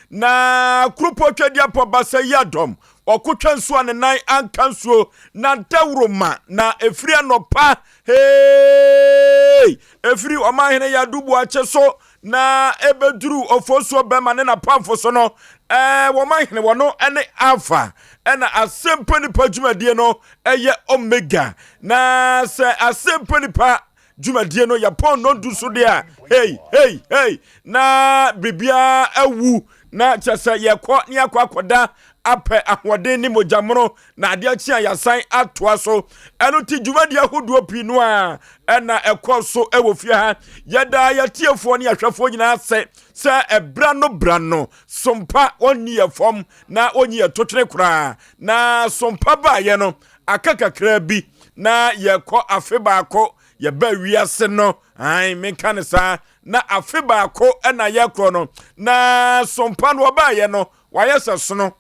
Na kuropɔn Tweaduampɔn Basa yi adɔm, ɔkotwa nsuo a ne nan anka nsuo, na dawuro ma, na ɛfiri anɔpa, hey, ɛfiri ɔmanhene Yadu Boakye so na ɛbɛduru Ofosuo Bɛma ne n'apamfo so no, ɛɛ, wɔmanhene wɔno ne Alpha, ɛna Asɛmpa Nipa dwumadie no ɛyɛ Omega. Na sɛ Asɛmpa Nipa dwumadie no yɛpɔn nnɔndu so deɛ a, hei hei hei, na biribiara awu, na kyerɛ sɛ yɛkɔ ne yɛakɔ akɔda apɛ ahoɔden ne mogyamono, na adeɛ akyi a yɛasan atoa so. Ɛno nti dwumadie ahodoɔ pii no a ɛna ɛkɔ so wɔ fie ha. Yɛda yɛtiefoɔ ne yɛhwɛfoɔ nyinaa sɛ sɛ ɛbra no bra no sompa wɔnni yɛ fam na wɔnyi yɛ totwene koraa. Na sompa baayɛ no aka kakraa bi na yɛkɔ afe baako yɛba wiase no, an menka no saa, na afe baako na yɛkorɔ no, na sompa no ɔbaayɛ no wayɛ sɛ sono.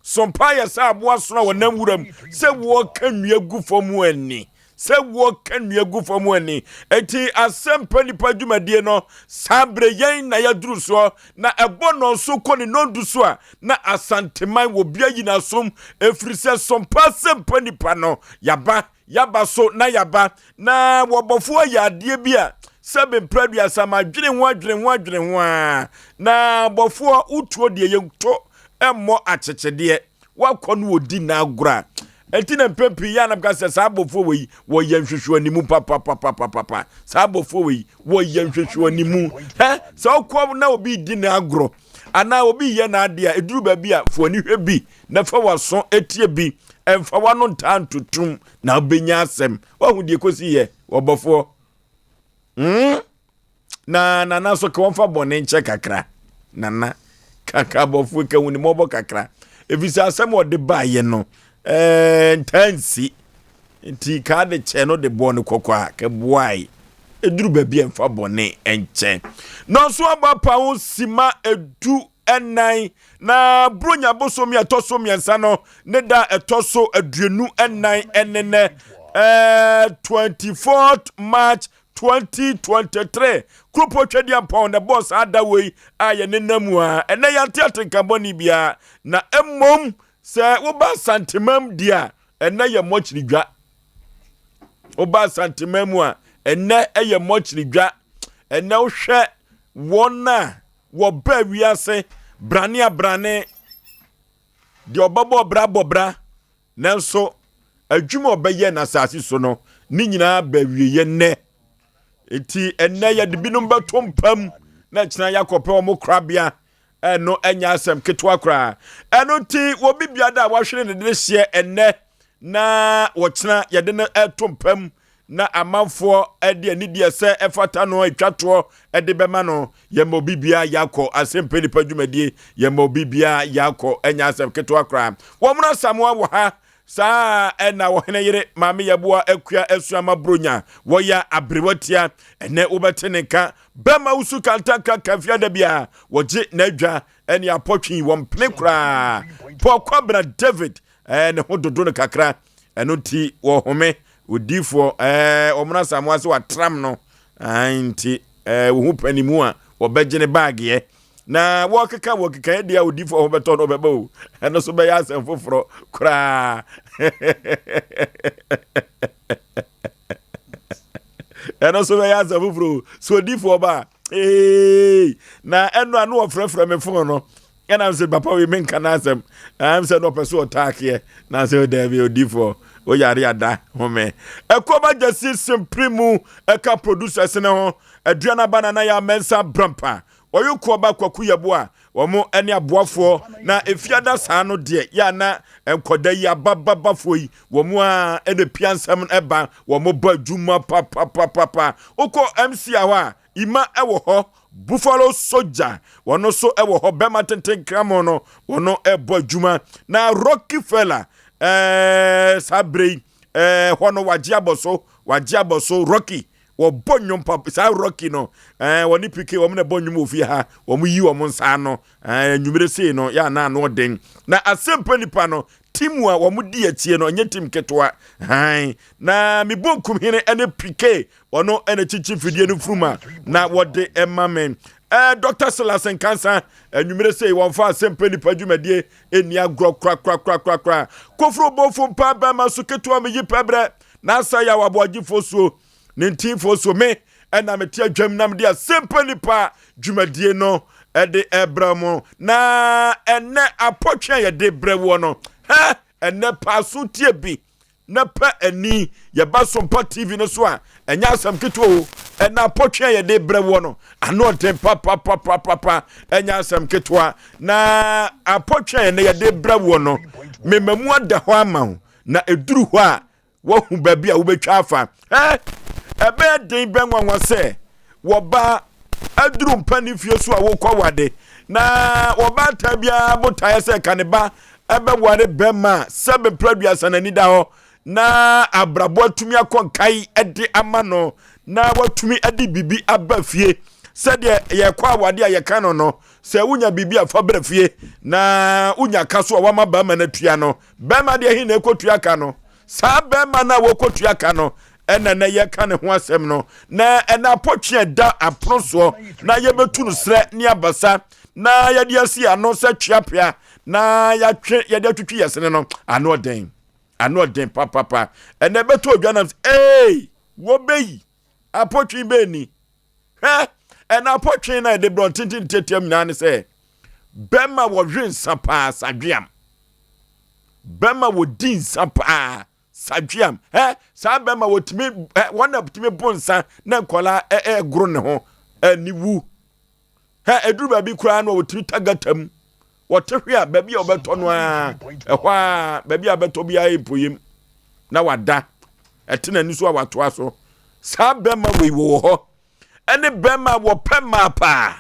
Sompa yɛ sɛ aboa sono a wɔnam wuram sɛ wɔka nnua gu fam ani, sɛ wɔka nnua gu fam ani. Enti Asɛmpa Nipa dwumadie no, saa berɛ yɛn na yɛaduru soɔ, na ɛbɔ nnɔnso kɔ ne nnɔndu so a, na Asanteman wɔ bia yi n'asom, ɛfiri sɛ Sompa Asɛmpa Nipa no, yɛaba, yɛaba so na yɛaba. Na wɔbɔfoɔ ayɛ adeɛ bi a, sɛbe mprɛ aduasa, madwene ho adwene ho adwene ho ara, na bɔfoɔ wotuo deɛ yɛnto mmɔ akyekyedeɛ. Wakɔ no ɔdi n'agorɔ a ɛnti na mpɛn pii yɛ anam ka sɛ saa abɔfoɔ wɔ yi wɔyɛ nhwehwɛanimu papapapapapa. Saa abɔfoɔ wɔ yi wɔyɛ nhwehwɛanimu. Hɛ, sɛ ɔkɔ na obi di n'agorɔ anaa obi yɛ n'adeɛ a, ɛduru baabi a fo ani hwɛ bi na fa w'aso tie bi, ɛmfa w'ano ntaa ntotom na wobɛnya asɛm. Wahu deɛ kɔsi yɛ wɔbɔfoɔ. Na nana nso ka wɔmfa bɔne nkyɛ kakra. Nana kaka abɔfoɔ ka hu ne mmɔbɔ kakra, ɛfiri sɛ asɛm a ɔde baeɛ no ɛɛ ntaa nsi. Nti kaa de kyɛ no de bɔɔ no kɔkɔ a kɛboae. Ɛduru baabi a mfa bɔne nkyɛ. Nɔnso abɔ apa ho sima 14, na Buronya bosome a ɛtɔ so mmiɛnsa no ne da a ɛtɔ so 24 ɛne nɛ, ɛɛ 24 March 2023. Kuropɔn Twedeampɔn na ɛbɔɔ saa da wei a yɛnenam mu a ɛnɛ yɛante atenka bɔne biara, na mmom sɛ woba Asantemam di a, ɛnɛ yɛ mmɔkyere dwa. Woba Asantemam mu a, ɛnɛ yɛ mmɔkyere dwa. Ɛnɛ wohwɛ wɔn a wɔba wiase brane abrane, deɛ ɔbɛbɔ bra bɔ bra, Nanso adwuma a ɔbɛyɛ no asase so no, ne nyinaa ba awieeɛ nnɛ. Enti ɛnnɛ yɛde binom bɛto mpam na kyena yɛakɔpɛ wɔn korabea. Ɛno ɛnyɛ asɛm ketewa koraa. Ɛno nti wɔbi biada a wahwere ne de hyeɛ ɛnnɛ na wɔkyena yɛde no ɛto mpam na amanfoɔ de anidie sɛ ɛfata no atwa toɔ de bɛma no. Yɛma obi biara yakɔ Asɛmpa Nipa dwumadie. Yɛma obi biara yakɔ, ɛnyɛ asɛm ketewa koraa. Wɔn Asamoah wɔ ha saa ɛna ɔhene yere Maame Yɛboa Akua Asuama Bronya wɔyɛ aberewa tia. Ɛnɛ wobɛte ne nka. Bɛma wusu kantanka kamfia da biara wɔgye n'adwa ɛne apɔtwe wɔn pene koraa. Paul Kwabena David ɛɛ ne ho dodo no kakra, ɛno nti wɔhome odiifoɔ ɛɛ wɔn Asamoah sɛ watram no nti ɛɛ wɔhu panimu a wɔbɛgye ne baageɛ na wɔkeka wɔkeka yɛ deɛ a odiifoɔ ho bɛtɔ no ɔbɛba o, ɛno nso bɛyɛ asɛm foforɔ koraa. Ɛno nso bɛyɛ asɛm foforɔ o, so odiifoɔ ba a ee na ɛno a no wɔfrɛfrɛ me fon no ɛna sɛ papa wei menka n'asɛm ɛm sɛ na ɔpɛ so ɔtaakeɛ na sɛ daabi odifoɔ woyare ada home ɛkɔba gyasi sempere mu ɛka producers ne ho aduana ba nana yɛ amɛnsa brampa ɔyɛ kuoba kwaku yɛboa wɔn ɛne aboafoɔ na efiada saa no deɛ yɛ ana nkɔda yi abababafoɔ yi wɔn a ɛna pia nsɛm ɛba wɔn bɔ adwuma papapapapa wokɔ MC hɔ a Ima wɔ hɔ, Buffalo Soldier wɔn nso wɔ hɔ, bɛrima tenten kramo no wɔn ɛbɔ adwuma na Rocky Fella ɛɛ saa bere yi ɛɛ hɔ no wagye abɔ so, wagye abɔ so. Rocky wɔbɔ nnwom pa saa. Rocky no ɛɛ wɔne PK wɔn na ɛbɔ nnwom wɔ fie ha, wɔn yi wɔn nsa ano ɛɛ nnwumire sei no yɛ anan ano ɔden na Asɛmpa Nipa no team a wɔn di akyie no ɛnyɛ team ketewa han na mebɔ nkumhene ɛne PK ɔno ɛna kyikyi fidie no furuma na wɔde ɛma me. Ɛɛ Dr. Silas Nkansa, anwummere sei wɔmfa asɛmpɛ nipa dwumadie ɛnni agorɔ korakorakorakorakora. Koforo bofo mpa bɛrima so ketewa meyi pɛbrɛ na asa yɛ awaboagyefoɔ suo ne ntinfoɔ suo me ɛna mete adwam na mede asɛmpa nipa dwumadie no ɛde ɛbrɛ mo na ɛnɛ apɔtwe a yɛde brɛ woɔ no hɛ ɛnɛ paaso tie bi na pɛ ani yɛba Sompa TV no so a ɛnyɛ asɛm ketewa o ɛna apɔtwe a yɛde brɛ woɔ no ano ɔden papapapapapa ɛnyɛ asɛm ketewa na apɔtwe a yɛne yɛde brɛ woɔ no mema mu ada hɔ ama wo na ɛduru hɔ a woahu baabi a wobɛtwa afa ɛ ɛbɛyɛ den bɛnwanwa sɛ wɔba aduru mpa ne fie so a wokɔ wade na wɔbaatan biara botaeɛ sɛ ka ne ba ɛbɛware bɛrima a sɛbe mprɛ aduasa n'ani da hɔ na abrabɔ atumi akɔ nkae de ama no na watumi de biribi aba fie sɛdeɛ yɛkɔ awade a yɛka no no sɛ wonya biribi a fa brɛ fie na wonya ka so a wama bɛrima no atua no bɛrima deɛ he na ɛkɔtua ka no saa bɛrima no a wɔkɔtua ka no ɛna na yɛka ne ho asɛm no na ɛna apɔtwe a ɛda apono soɔ na yɛbɛtu no serɛ ne abasa na yɛde asi ano sɛ tweapea na yɛatwe yɛde atwitwi yɛ sene no ano ɔden ano ɔden papapa ɛna ɛbɛtɔ odwa nam sɛ ee wɔbɛyi apɔtwe bɛni hwɛ ɛna apɔtwe na yɛde brɔ tenten tiatia mu nyinaa ne sɛ bɛrima wɔhwe nsa paa sadweam bɛrima wɔdi nsa paa sadweam ɛ saa bɛrima wɔtumi ɛ wɔn na tumi bo nsa na nkɔla ɛ ɛgoro ne ho ɛni wu ɛ eduru baabi koraa no wɔtumi ta gata mu wɔte hwe a baabi a wɔbɛtɔ no ara ɛhɔ a baabi a wɔbɛtɔ biara yɛ mpoyem na wada ɛte n'ani so a watoa so saa bɛrima wei wɔ hɔ ɛne bɛrima wɔpɛ mmaa paa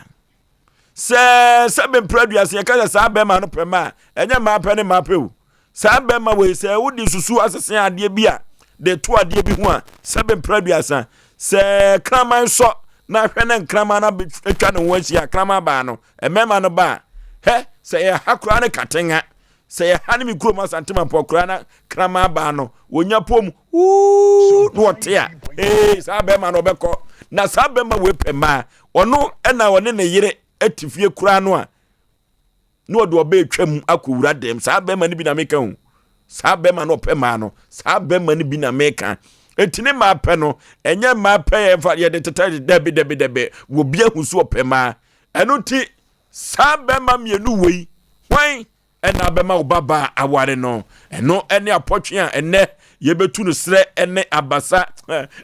sɛ sɛ bɛmpere aduase yɛka sɛ saa bɛrima no pɛ mmaa ɛnyɛ mmaa pɛ ne mmaa pɛ o saa bɛrima wei sɛ wode susu asese adeɛ bi a de to adeɛ bi ho a sɛ bɛmpere aduasa sɛ kraman sɔ na hwɛ ne nkraman no atwa ne ho ahyia kraman baa no mmarima no baa hɛ sɛ yɛha koraa ne katenga sɛ yɛha ne me kurom asantemampɔ koraa na kraman baa no wɔnya pom wuu na wɔte a ee saa bɛrima no ɔbɛkɔ na saa bɛrima wei pɛ mmaa ɔno ɛna ɔne ne yere te fie koraa no a na ɔde ɔbɛ atwa mu akɔwura dɛm saa bɛrima no bi na meka o saa bɛrima no ɔpɛ mmaa no saa bɛrima no bi na meka eti ne mmaa pɛ no ɛnyɛ mmaa pɛ yɛ fa yɛde tetɛ dɛbi dɛbi dɛbi wɔ bi ahu so ɔpɛ mmaa ɛno ti saa bɛrima mmienu wei hwan ɛna abɛma wo babaa aware no ɛno ɛne apɔtwe a ɛnɛ yɛbɛtu no serɛ ɛne abasa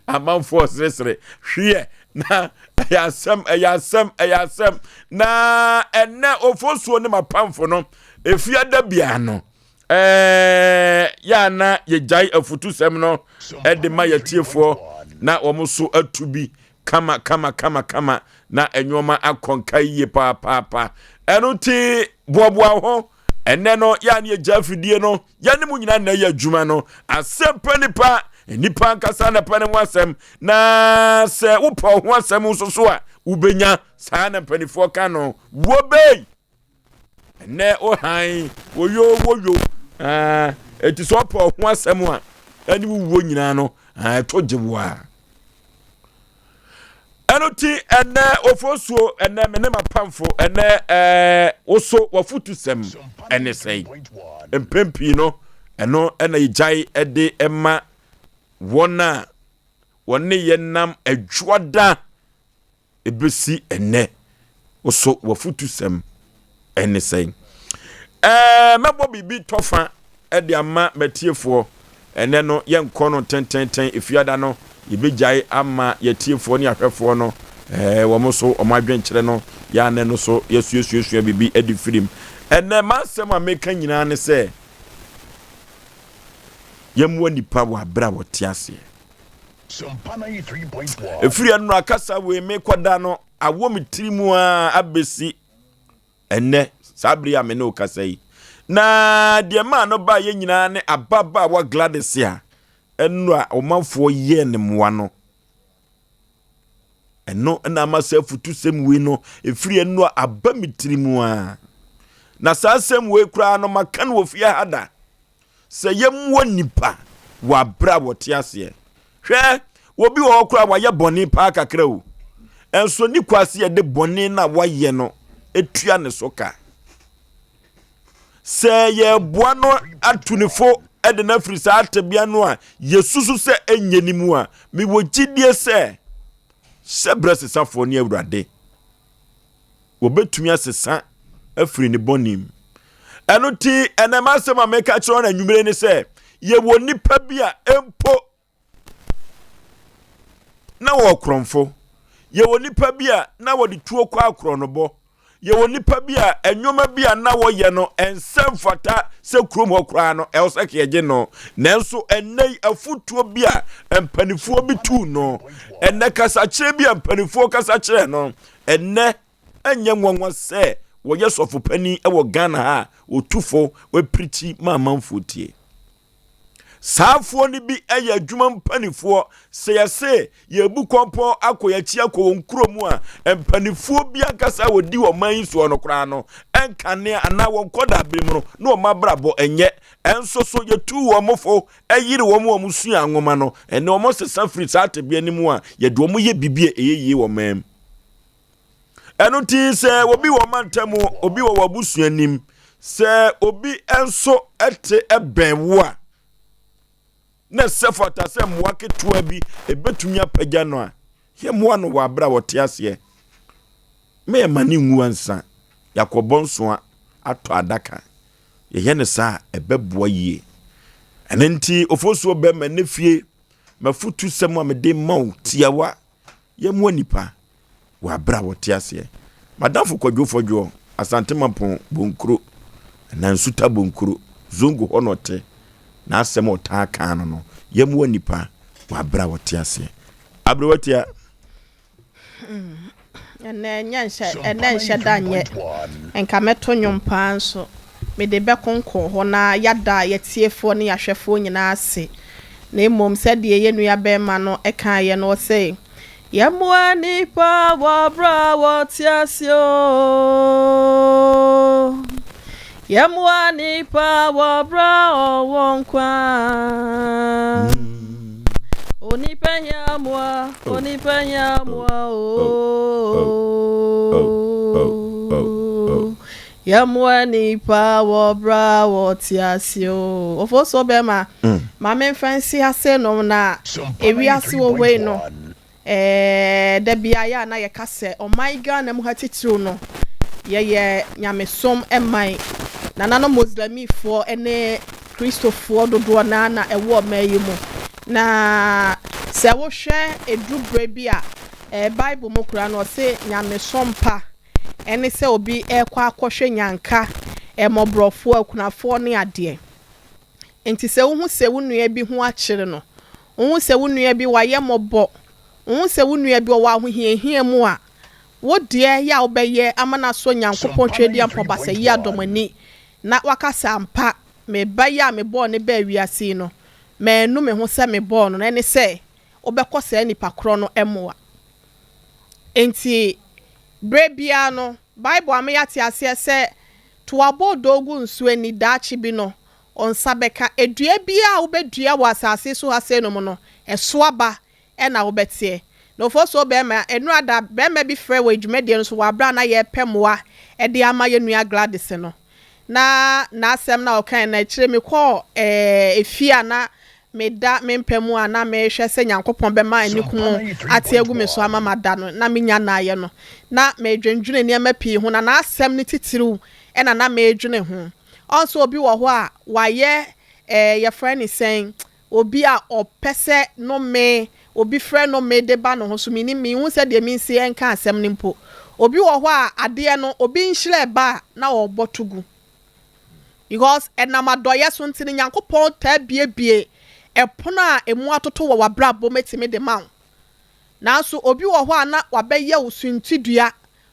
amanfoɔ seresere hweɛ na ɛyɛ asɛm ɛyɛ asɛm ɛyɛ asɛm na ɛnɛ ofosuo ne mapamfo no efiada bia no ɛɛ yɛ ana yɛgyae afutusɛm no ɛde ma yɛtiefoɔ na wɔn nso atu bi kama kama kama kama na nneɛma akɔ nka yie paapaapa ɛno nti boaboa ho ɛnɛ no yɛ a ne yɛgya afidie no yɛne mu nyinaa na ɛyɛ adwuma no asɛm pɛ nipa nipa ankasa na pɛ ne ho asɛm na sɛ wopɛ ho asɛm nso so a wobɛnya saa na mpanimfoɔ ka no wobɛi Ɛnnɛ wo hann, woyo woyo, eti sɛ ɔpɛ ɔho asɛm a, ɛne wo wuo nyinaa no, ɛto gye wo a. Ɛno ti ɛnɛ ofosuo ɛnɛ me ne m'apamfo ɛnɛ ɛɛ woso wafutu sɛm ɛne sɛn mpɛn pii no ɛno ɛna yɛgyae ɛde ɛma wɔn a wɔne yɛn nam adwuada Ebesi ɛnnɛ, wo so w'afotusɛm ne sɛn? Ɛɛ, mɛbɔ biribi tɔfa de ama m'atiefoɔ. Ɛnnɛ no, yɛnkɔ no tententen. Efiada no, yɛbɛgyae ama yɛatiefoɔ ne ahwɛfoɔ no, ɛɛ, wɔn nso wɔn adwenkyerɛ no, yɛ a na ɛno nso yɛasuasuasua biribi de firim. Ɛnnɛ, m'asɛm a meka nyinaa ne sɛ, yɛmmoa nnipa wɔ aberɛ a wɔte aseɛ. Ɛfiri ɛno akasa wei mekɔda no awɔ me tiri mu a abɛsi ɛnnɛ saa bere a me ne wo kasa yi. Na deɛ maa no baeɛ nyinaa ne ababaawa Gladys a ɛno a ɔmanfoɔ yɛɛ ne mmoa no. Ɛno na ama saa afutusɛm wei no ɛfiri ɛno a aba me tiri mu a. Na saa asɛm wei koraa no maka no wɔ fie ha da. Sɛ yɛmmoa nnipa wɔ aberɛ a wɔte aseɛ. Hwɛ, obi wɔ hɔ koraa wayɛ bɔne paa kakra o. Nso ne kwa sɛ yɛde bɔne no a wayɛ no tua ne so ka. Sɛ yɛreboa no atu ne fo de no afiri saa tebea no a yɛsusu sɛ ɛnyɛ no mu a, mewɔ gyidie sɛ sɛ berɛ sesafoɔ ne Awurade, wɔbɛtumi asesa afiri ne bɔne mu. Ɛno nti, ɛnɛ m'asɛm a meka kyerɛ no anwummere ne sɛ, yɛwɔ nnipa bi a mpo na wɔwɔ korɔmfo. Yɛwɔ nnipa bi a na wɔde tuo kɔ akorɔnobɔ. Yɛwɔ nnipa bi a nneɛma bi a na wɔyɛ no ɛnsɛ mfata sɛ kurom hɔ koraa no ɛwɔ sɛ yɛgye no. Nanso ɛnnɛ yi afotuo bi a mpanimfoɔ bi tuu no, ɛnnɛ kasakyerɛ bi a mpanimfoɔ kasa kyerɛ no, ɛnnɛ ɛnyɛ nwanwa sɛ wɔyɛ sɔfo panin wɔ Ghana ha a wɔtu fo wɔpirikyi ma amanfoɔ tie. Saa afoɔ no bi yɛ adwuma mpanifoɔ. Sɛ yɛse yɛrebu kɔmpɔ akɔ yɛakyi akɔ wɔn kuro mu a, mpanifoɔ bi ankasa a wɔdi ɔman yi soɔ no koraa no, ɛnkane anaa wɔn kɔdaabere mu no, na wɔn abrabɔ nyɛ. Ɛnso so yɛtuu wɔn fo yere wɔn a wɔsua nwoma no, ɛnɛ wɔsesa firi saa tebea no mu a, yɛde wɔn yɛ biribi a ɛyɛ yie wɔ man mu. Ɛno nti sɛ obi wɔ mantam, obi wɔ w'abusua nim, sɛ obi nso te bɛn wo a, na ɛsɛ fata sɛ mmoa ketewa bi ebetumi apagya no a, yɛmmoa no wɔ abere a wɔte aseɛ. Ma yɛma ne nwu ansa yɛakɔbɔ nsoa atɔ adaka. Yɛyɛ no saa a, ɛbɛboa yie. Ɛno nti, ofosuo bɛma ne fie, mafutusɛm a mede ma wo tiawa Yɛmmoa nnipa wɔ aberɛ a wɔte aseɛ. M'adamfo Kwadwo Fɔdwoɔ, Asante Mampɔn Bonkuro anaa Nsuta Bonkuro, Zongo hɔ na ɔte. N'asɛm a ɔtaa ka ano no, Yɛmmoa nnipa wɔ aberɛ a wɔte aseɛ. Aberewa tia. Ɛnɛ nyɛ nhyɛ ɛnɛ nhyɛ da nyɛ nka mɛto nnwom paa nso mede bɛkonkɔn hɔ na yɛada yɛtiefoɔ ne yɛahwɛfoɔ nyinaa ase Na mmom sɛdeɛ yɛn nua barima no kaeɛ no, ɔse, Yɛmmoa nnipa wɔ berɛ a wɔte ase o. Yɛmmoa nnipa wɔ berɛ a ɔwɔ nkwa. Onipa hia mmoa, onipa hia mmoa o. Yɛmmoa nnipa wɔ berɛ a wɔte ase o. Ofosuo bɛrima, ma memfa nsi ha sei nom na ewiase wɔ hɔ yi no, eh, da biara yɛ a na yɛka sɛ ɔman Ghana mu ha titiriw no, yɛyɛ nyamesom man. Nananom Moslɛmifoɔ ne Kristofoɔ dodoɔ no ara na ɛwɔ ɔman yi mu. Na sɛ wohwɛ ɛduru berɛ bi a, eh, Bible mu koraa no, ɔse nyamesom pa ɛne sɛ obi rekɔ akɔhwɛ nyanka, mmɔborɔfoɔ, akunafoɔ ne adeɛ. Enti sɛ wohu sɛ wo nua bi ho akyere no, wohu sɛ wo nua bi wayɛ mmɔbɔ, wohu sɛ wo nua bi ɔwɔ ahohiahia mu a, wo deɛ yɛ a wobɛyɛ ama no asɔ Nyankopɔn Tweaduampɔn Basayi adɔm ani na waka sɛ ampa me ba yi a mebɔɔ no baa wiase yi no, mannu me ho sɛ mebɔɔ no no, ɛne sɛ wobɛkɔ saa nipa korɔ no mmoa. Enti, berɛ biara no, Bible ama yɛate aseɛ sɛ, To w'aboodoo gu nsuo ani, daakye bi no, wo nsa bɛka. Dua biara a wobɛdua wɔ asase so ha seinom no, ɛso aba na wobɛteɛ. Na ofosuo barima, nnora da, barima bi frɛɛ wɔ dwumadie no so wɔ aberɛ a na yɛrepɛ mmoa de ama yɛn nua Gladys no. Na n'asɛm no a ɔkaeɛ no, akyire mekɔɔ efie a na Meda me mpa mu a na merehwɛ sɛ Nyankopɔn bɛma anikuo ate agu me so ama mada no, na menya nnaeɛ no, na meredwendwene nneɛma pii ho, na n'asɛm no titiriw na na meredwene ho. Ɔn sɛ obi wɔ hɔ a wayɛ eh, yɛfrɛ no sɛn, obi a ɔpɛ sɛ nome, obi frɛ nome de ba ne ho so, mennim, menhu sɛdeɛ mensi nka asɛm no mpo. Obi wɔ hɔ a adeɛ no, obi nhyira ɛba a, na ɔrebɔ to gu. Because ɛnam adɔeɛ so nti no Nyankopɔn taa biebie ɛpono a ɛmu atoto wɔ w'abrabɔ mu tumi de ma wo. Nanso obi wɔ hɔ a na wabɛyɛ wo suntidua,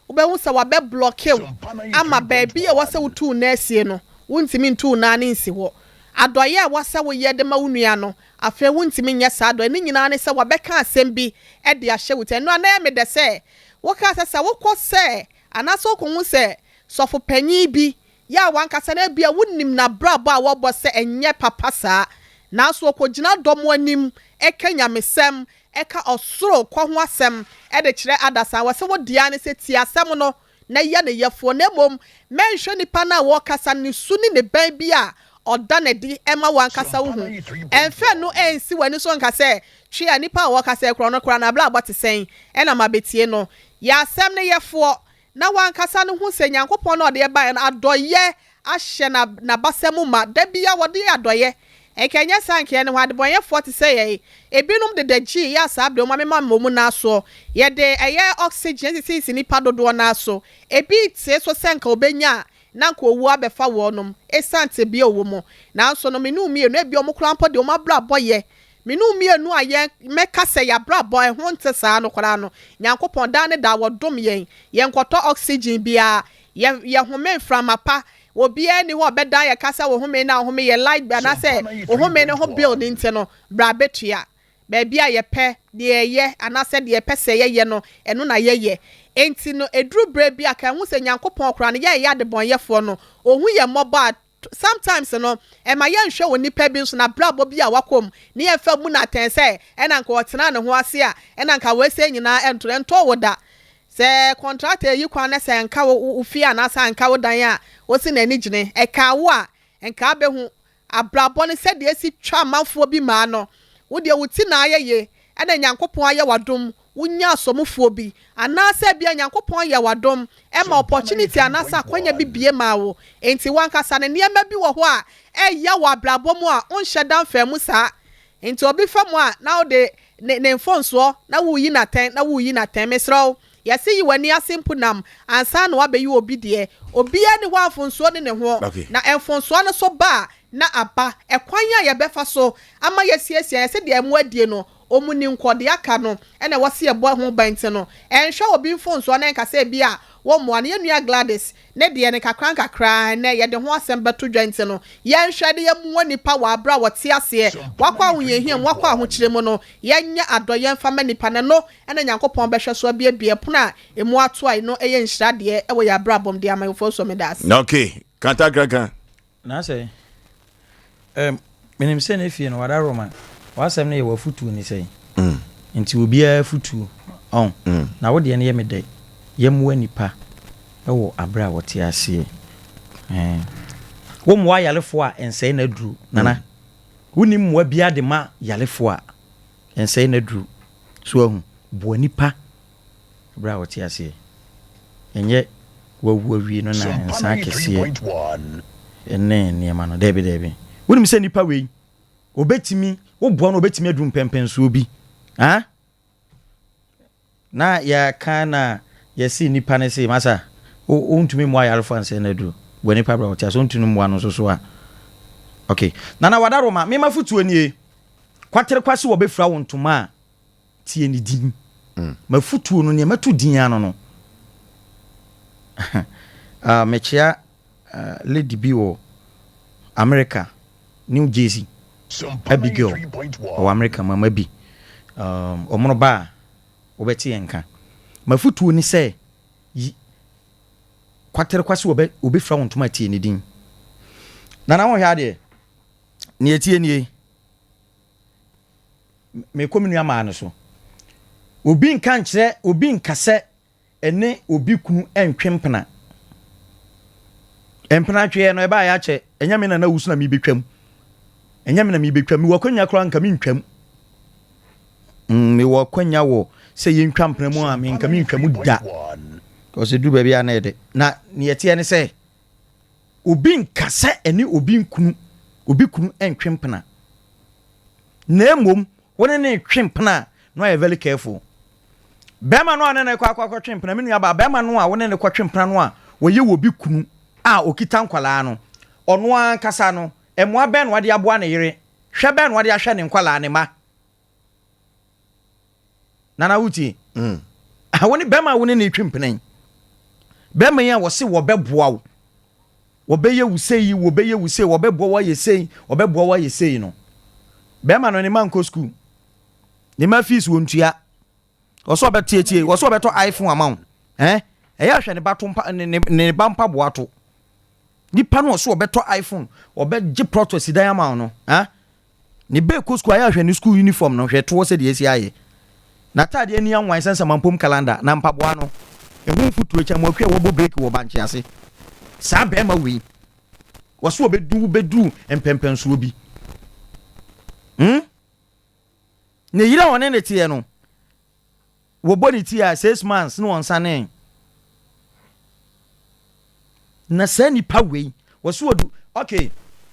wobɛhu sɛ wabɛ blocke wo ama baabi a ɛwɔ sɛ wotu wo nan sie no, wontumi ntu wo nan no nsi hɔ. Adɔeɛ a ɛwɔ sɛ woyɛ de ma wo nua no, afei wontumi nyɛ saa adɔeɛ. Ne nyinaa ne sɛ wabɛka asɛm bi de ahyɛ wo ti. Ɛno a na ɛyɛ me dɛ sɛ wokaa sɛ sɛ wokɔ sɛ anaasɛ wokɔhu sɛ Sɔfo panyin bi yɛ a w'ankasa no ebia wunim n'abrabɔ a wɔbɔ sɛ ɛnyɛ papa saa, nanso okogyina dɔm anim ka nyamesɛm ka ɔsoro kɔ ho asɛm de kyerɛ adasa. Wɔse wo dea ne sɛ tie asɛm no na yɛ ne yɛfoɔ, na mmom mɛnhwɛ nipa no a wɔrekasa no ne su ne ne ban bi a ɔda no adi ma w'ankasa wo hu. Ɛmfa ɛno nsi w'ani so nka sɛ, Twe a nipa a ɔrekasa yi korɔ no koraa n'abrabɔ te sɛn na mabɛtie no. Yɛ asɛm no yɛfoɔ na w'ankasa no hu sɛ Nyankopɔn no a ɔde baeɛ no adɔeɛ ahyɛ n'abasa mu ma. Da biara wɔde yɛ adɔeɛ. Nka ɛnyɛ saa a nka yɛne hɔ adebɔnyɛfoɔ te sɛ yɛn. Ebinom deda gyii yɛ a saa berɛ wɔn amema wɔn nan soɔ. Yɛde ɛyɛ oxygen asisisisi nnipa dodoɔ no ara so. Ebi retee so sɛ nka ɔbɛnya a na anka owu abɛfa wɔnom esiane tebea a ɔwɔ mu. Nanso no, me ne wo mmienu, ebia wɔn koraa mpo deɛ wɔn abrabɔ yɛ. Me ne wo mmienu a yɛn, mɛka sɛ yɛabrabɔ ɛho nte saa no koraa no, Nyankopɔn daa ne daa wɔdom yɛn. Yɛnkɔtɔ oxygen biara, yɛ, yɛhome mframa pa. Obiara nni hɔ a ɔbɛdan yɛn ka sɛ wo home no a wohome yɛ light bill anaasɛ wo home no ho bill no nti no, bra bɛtua. Baabi a yɛpɛ, deɛ yɛyɛ, anaasɛ deɛ yɛpɛ sɛ yɛyɛ no, ɛno na yɛyɛ. Enti no, ɛduru berɛ bi a, ka hu sɛ Nyankopɔn koraa no, yɛn a yɛyɛ adebɔnyɛfoɔ no, Ɔhu yɛn mmɔbɔ a, sometimes no, ɛma yɛnhwɛ onipa bi nso n'abrabɔ bi a wakɔ mu, ne yɛmfa mmu no atɛn sɛ, ɛna anka ɔtenaa ne ho ase a, ɛna anka wei sei nyinaa ɛnto no. Ɛntoo wo da. Sɛ kɔntrata yi kwan na sɛ anka wo wo fie anaasɛ anka wo dan a, wosi n'ani gyene. Ɛkaa wo a, nka abɛhu. Abrabɔ no sɛdeɛ esi twa amanfoɔ bi maa no, wo deɛ wo ti na ayɛ ye ɛna Nyankopɔn ayɛ wo adom wo nya asɔmufoɔ bi, anaasɛ ebia Nyankopɔn yɛ wo adom ɛma opportunity anaasɛ akwanya bi bue maa wo, enti wankasa no nneɛma bi wɔ hɔ a ɛya wɔ abrabɔ mu a wonhyɛ da mfaa mu saa, enti obi fa mu a na wode ne ne mfonsoɔ na woreyi no atɛn na woreyi no atɛn, mesrɛ wo Yɛse yi w'ani ase mpo nam ansa na wabɛyi obi deɛ. Obiara nni hɔ a mfonsoɔ nni ne ho. Na mfonsoɔ no so ba a, na aba. Ɛkwan a yɛbɛfa so ama yɛasiesie yɛse deɛ ɛmo adie no, ɔmu ni nkɔ, deɛ aka no na ɛwɔ se yɛbɔ ho ban nti no, ɛnhwɛ obi mfonsoɔ na ɛnka sɛ ebia wommoa no. Yɛn nua Gladys ne deɛ no nkakra nkakra ɛnnɛ yɛde ho asɛm bɛto dwa nti no, yɛnhwɛ na yɛmmoa nnipa wɔ aberɛ a wɔte aseɛ, wɔakɔ ahohiahia mu, wɔakɔ ahokyere mu no, yɛnyɛ adɔeɛ mfa mma nnipa na ɛno Ɛna Nyankopɔn bɛhwɛ so abuebue ɛpono a emu ato a eno ɛyɛ nhyira deɛ ɛwɔ yɛn abrabɔ mu de ama yɛn. Ofosuo meda ase. Ok, kantakraka. Na sɛ, ɛɛm, menim sɛ ne fie no wada Roma, w'asɛm no yɛ w'afutuo ne sɛn? Nti obiara afutuo, ɔn, na wo deɛ no yɛ me dɛ, yɛmmoa nnipa wɔ aberɛ a wɔte aseɛ, ɛɛn. Wommoa ayarefoɔ a ɛnsɛe n'aduro, Nana. Wonni mmoa biara de ma yarefoɔ a. Nsɛe n'aduru. So wahu? Boa nnipa berɛ a wɔte aseɛ. Ɛnyɛ wawu awie no na nsa akɛseɛ ne nneɛma no. Daabi, daabi. Wonim sɛ nipa wei, obetumi, woboa no obetumi aduru mpɛmpɛnsoɔ bi. Ha? Na yɛka na yɛse nipa no se, masa, wontumi mmoa ayarefoɔ ansɛe n'aduru. Boa nipa berɛ a wɔte aseɛ, wontumi mmoa no nso so a. Okay. Nana Wadaroma, me mafotuo nie. Kwaterekwa se wɔbɛfira wo ntoma a, tie ne din. M'afutuo no, nea mɛto din ano no. Ah, mekyea uh, lady bi wɔ America, New Jersey. Abigail, ɔwɔ America, mama bi. Um, ɔmono ba a, wobɛte yɛn nka. M'afutuo ne sɛ, yi, kwaterekwa se wɔbɛ, wɔbɛfira wo ntoma a, tie ne din. Nana, wohwɛ adeɛ. Nea ɛteɛ nie, mekɔ me nua maa no so. Obi nka nkyerɛ, obi nka sɛ ɛne obi kunu ntwe mpena. Mpena tweɛ no ɛbaa yɛakyɛ, ɛnyɛ me na na wusu na mebɛtwam. Ɛnyɛ me na mebɛtwam, mewɔ akwanya koraa nka mentwam. Mm, mewɔ akwanya wɔ sɛ yɛntwa mpena mu a menka mentwa mu da. Kɔsɛ duru baabi a na ɛde. Na nea ɛteɛ ne sɛ, Obi nka sɛ ɛne obi nkunu, obi kunu ntwe mpena. Na mmom, wo ne no retwe mpena a, na wayɛ very careful. Bɛrima no a ne no rekɔ akɔ akɔtwe mpena, me nua baa, bɛrima no a wo ne no kɔtwe mpena no a wɔyɛ wɔ obi kunu a okita nkwadaa no, ɔno ankasa no, mmoa bɛn na wade aboa ne yere? Hwɛ bɛn na wade ahwɛ ne nkwadaa, ne mma? Nana wotie? Mm. Wo ne bɛrima a wo ne no retwe mpena yi. Bɛrima yi a wɔse wɔbɛboa wo. Wɔbɛyɛ wo sei, wɔbɛyɛ wo sei, wɔbɛboa wo ayɛ sei, wɔbɛboa wo ayɛ sei no. Bɛrima no ne mma nkɔ sukuu. Ne mma fees wɔntua. Wɔsɛ ɔbɛtietie, wɔsɛ ɔbɛtɔ iPhone ama wo. Eh? Ɛyɛ ahwɛ ne ba to mpa ne ne ne ba mpaboa to. Nipa no ɔsɛ ɔbɛtɔ iPhone, ɔbɛgye plot asi dan ama wo no. Eh? Ne ba ɛkɔ sukuu ayɛ ahwɛ ne sukuu uniform no hwɛ toɔ sɛdeɛ asi ayɛ. N'ataadeɛ ani anwan sɛ nsamampom kalanda, na mpaboa no, ɛho mfuturo kyɛ mmoakua a wɔbɔ breki wɔ bankye ase. Saa barima wei, wɔse ɔbɛdu wo bɛduru mpɛnpɛnsoɔ bi. Hmm? Ne yere a ɔne ne teɛ no, wɔbɔ ne ti a 6 months na wɔnsanee. Na saa nipa wei, wɔse wɔdu, okay,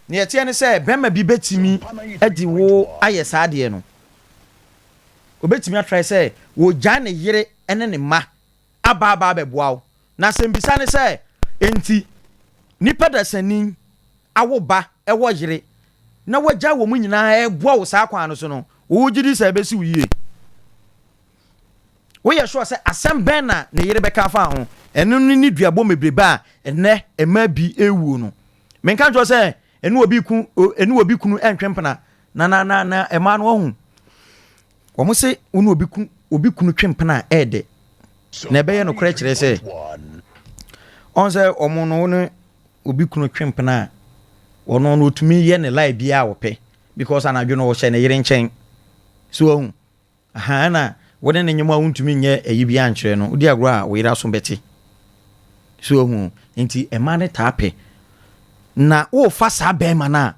nea ɛteɛ ne sɛ bɛrima bi bɛtumi de wo ayɛ saa adeɛ no. Obɛtumi atrae sɛ wɔgyae ne yere ne ne mma aba aba abɛboa wo. Na asɛmbisa ne sɛ, enti nipa dasani awo ba wɔ yere na wagyae wɔn nyinaa ɛreboa wo saa kwan no so no, wogye di sɛ ɛbɛsi wo yie? Woyɛ sure sɛ asɛm bɛn na ne yere bɛka afa ho? Ɛno ne ne duabɔ bebrebe a ɛnnɛ mmaa bi rewuo no. Menka nkyerɛ wo sɛ ɛne obi ku ɛne obi kunu ɛntwe mpena na na na na mmaa no ɔho. Wɔn se wo ne obi ku obi kunu twe mpena a ɛɛdɛ. Na ɛbɛyɛ nokorɛ kyerɛ sɛ ɔn sɛ wɔn no wo ne obi kunu twe mpena a ɔno no otumi yɛ ne lie biara a ɔpɛ because anadwo no ɔhyɛ ne yere nkyɛn. So wahu? Ahaa ɛna wo ne no nyem a wontumi nyɛ ayi biara nkyerɛ no, wodi agorɔ a wo yere aso bɛte. So wahu? Nti mmaa no taa pɛ. Na worefa saa bɛrima no a,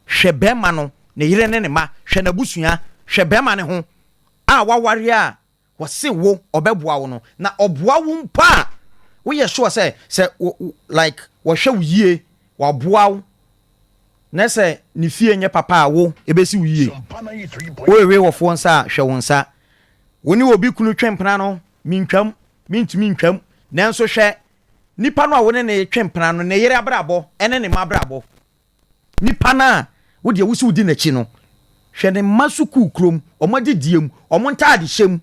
hwɛ bɛrima no, ne yere ne ne mma, hwɛ n'abusua, hwɛ bɛrima no ho a waware a wɔse wo ɔbɛboa wo no, na ɔboa wo mpo a, woyɛ sure sɛ sɛ like wɔhwɛ wo yie, waboa wo, Na sɛ ne fie nyɛ papa a, wo, ebesi wo yie. Worewe wɔfoɔ nsa a, hwɛ wo nsa. Wo ne obi kunu twe mpena no, mentwam, mentumi ntwam. Nanso hwɛ nipa no a wo ne no retwe mpena no, ne yere abrabɔ ne ne mma abrabɔ. Nipa no a wo deɛ wo se wodi n'akyi no, hwɛ ne mma sukuu kurom, wɔn adidie mu, wɔn ntaadehyɛ mu,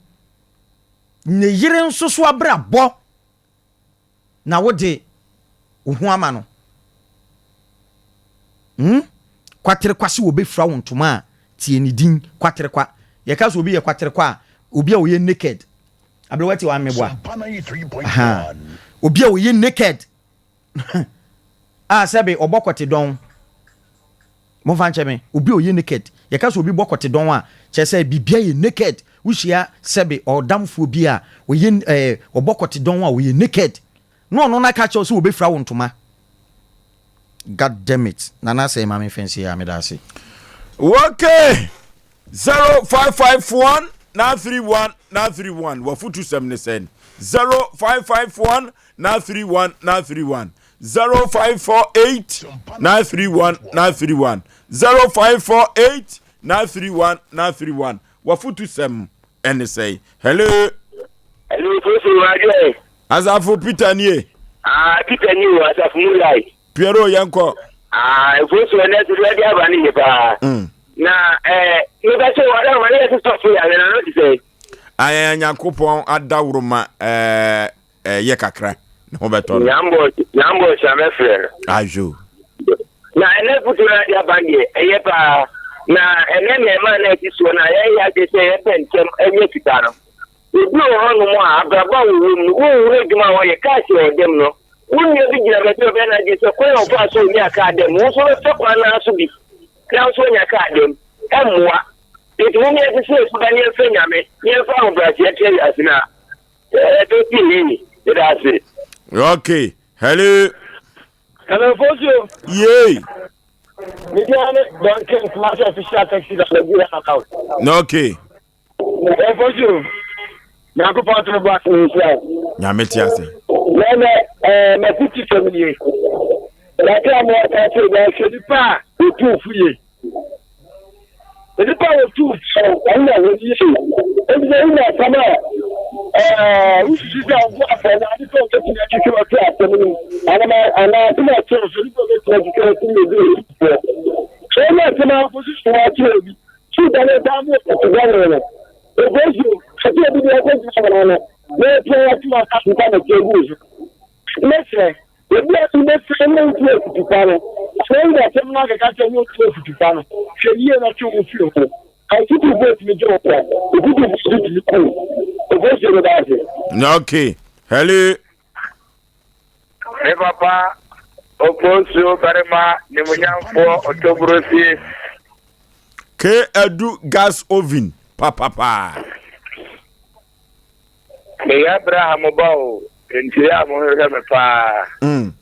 ne yere nso so abrabɔ. na wode wo ho ama no. Hmm? Kwaterekwa se wɔbɛfira wo ntoma a, tie ne din, kwaterekwa. Yɛka sɛ obi yɛ kwaterekwa a, obi a ɔyɛ naked. Aberewa tie wa mmeboa. Aha. Obi a ɔyɛ naked. a sɛbe ɔbɔ kɔte dɔn. Momfa nkyɛ me, obi a ɔyɛ naked, yɛka sɛ obi bɔ kɔtedɔn a, kyerɛ sɛ biribiara yɛ naked. Wohyia sɛbe ɔdamfoɔ bi a ɔyɛ ɛɛ ɔbɔ kɔtedɔn a ɔyɛ naked, na ɔno no aka akyerɛ wo sɛ ɔbɛfira wo ntoma. God damn it, Nana Asɛe ma memfa nsi ha, meda ase. Okay, 0551 931 931 wafutusɛm ne sɛn? 0551 931 931 0548 931 931 0548 931 931 wafotu sɛm ɛne sɛe hello. Hello, Fosu Adwoɛ. Asafo Peter nie. Ah, Peter nie o, Asafo mu lai. Piero yɛnkɔ. Ah, Fosu ɛnɛ so deɛ ɛde aba ne yɛ paa. Na ɛɛ, meka sɛ wɔn a wɔn yɛ sɔfo yɛ awɛ na no te sɛ. Ayɛ Nyankopɔn adaworoma ɛɛ. Ɛyɛ kakra ne ho bɛtɔ no. Nyambɔ nyambɔ hyɛ mɛfrɛ no. Ayo. Na ɛnɛ foto no ade aba deɛ ɛyɛ paa na ɛnɛ mmarima na ɛte soɔ no a yɛyɛ adwene sɛ yɛpɛ ntɛm anya sika no. Obi wɔ hɔnom a abrabɔ a wɔwɔ mu no wonhunu adwuma a wɔyɛ kaa si ɔdɛm no. Wo nua bi gyina baabi a ɔbɛyɛ n'adwene sɛ kwan a ɔfaa so onyaa kaa dɛm wo nso wobɛfa kwan no ara so bi na wo nso woanya kaa dɛm. Ɛmmoa. Nti mom yɛnsesa yɛn suban na yɛmfrɛ Nyame na yɛmfa ahobrɛaseɛ ntra wiase no a Okay. Hello. Hello, Fosio. Yay. Media Duncan Kumasi official taxi driver bi about. Okay. Hey, Fosio. Nyankopɔn to bo ase nhyira wo. Nyame te ase. Nana, eh, mafuti sɛm nie. Kakra mo aka kyerɛ na hwɛ nipa a wɔtu fo yie. Nnipa a wɔtu fo wɔn na wɔn yie. Enti sɛ wonya asɛm a ɛɛ wosusu sɛ wo afɔ na ade sɛ wɔbɛtumi atwitwi wɔte asɛm no mu anaa anaa asɛm a ɛkyerɛ so nipa bɛtumi atwitwi wɔte mu ebi wɔ foɔ. Sɛ wonya asɛm a wosusu wɔn akyerɛ obi si da ne daa mu ɔte bɔne no. Ogosuo, ɛsɛ obi deɛ ɔkɔ gyina wɔn ano na ɛpia wɔte wɔn asase nsa na ɛte agu so. Mɛsrɛ. Ebi a nso bɛfrɛ no nti afutu pa no. Sɛ woyi asɛm no akeka kyerɛ no nti afutu pa no, hwɛ yie na twe wo ho firi ho. Afutufoɔ tumi gye wo nkwa, afutufoɔ nso tumi ku wo. Ofosuo meda ase. Okay. Hello. Me papa Ofosuo barima nimunyamfoɔ Meyɛ Abraham ba o, enti ɛyɛ a monhwehwɛ me paa. Mm.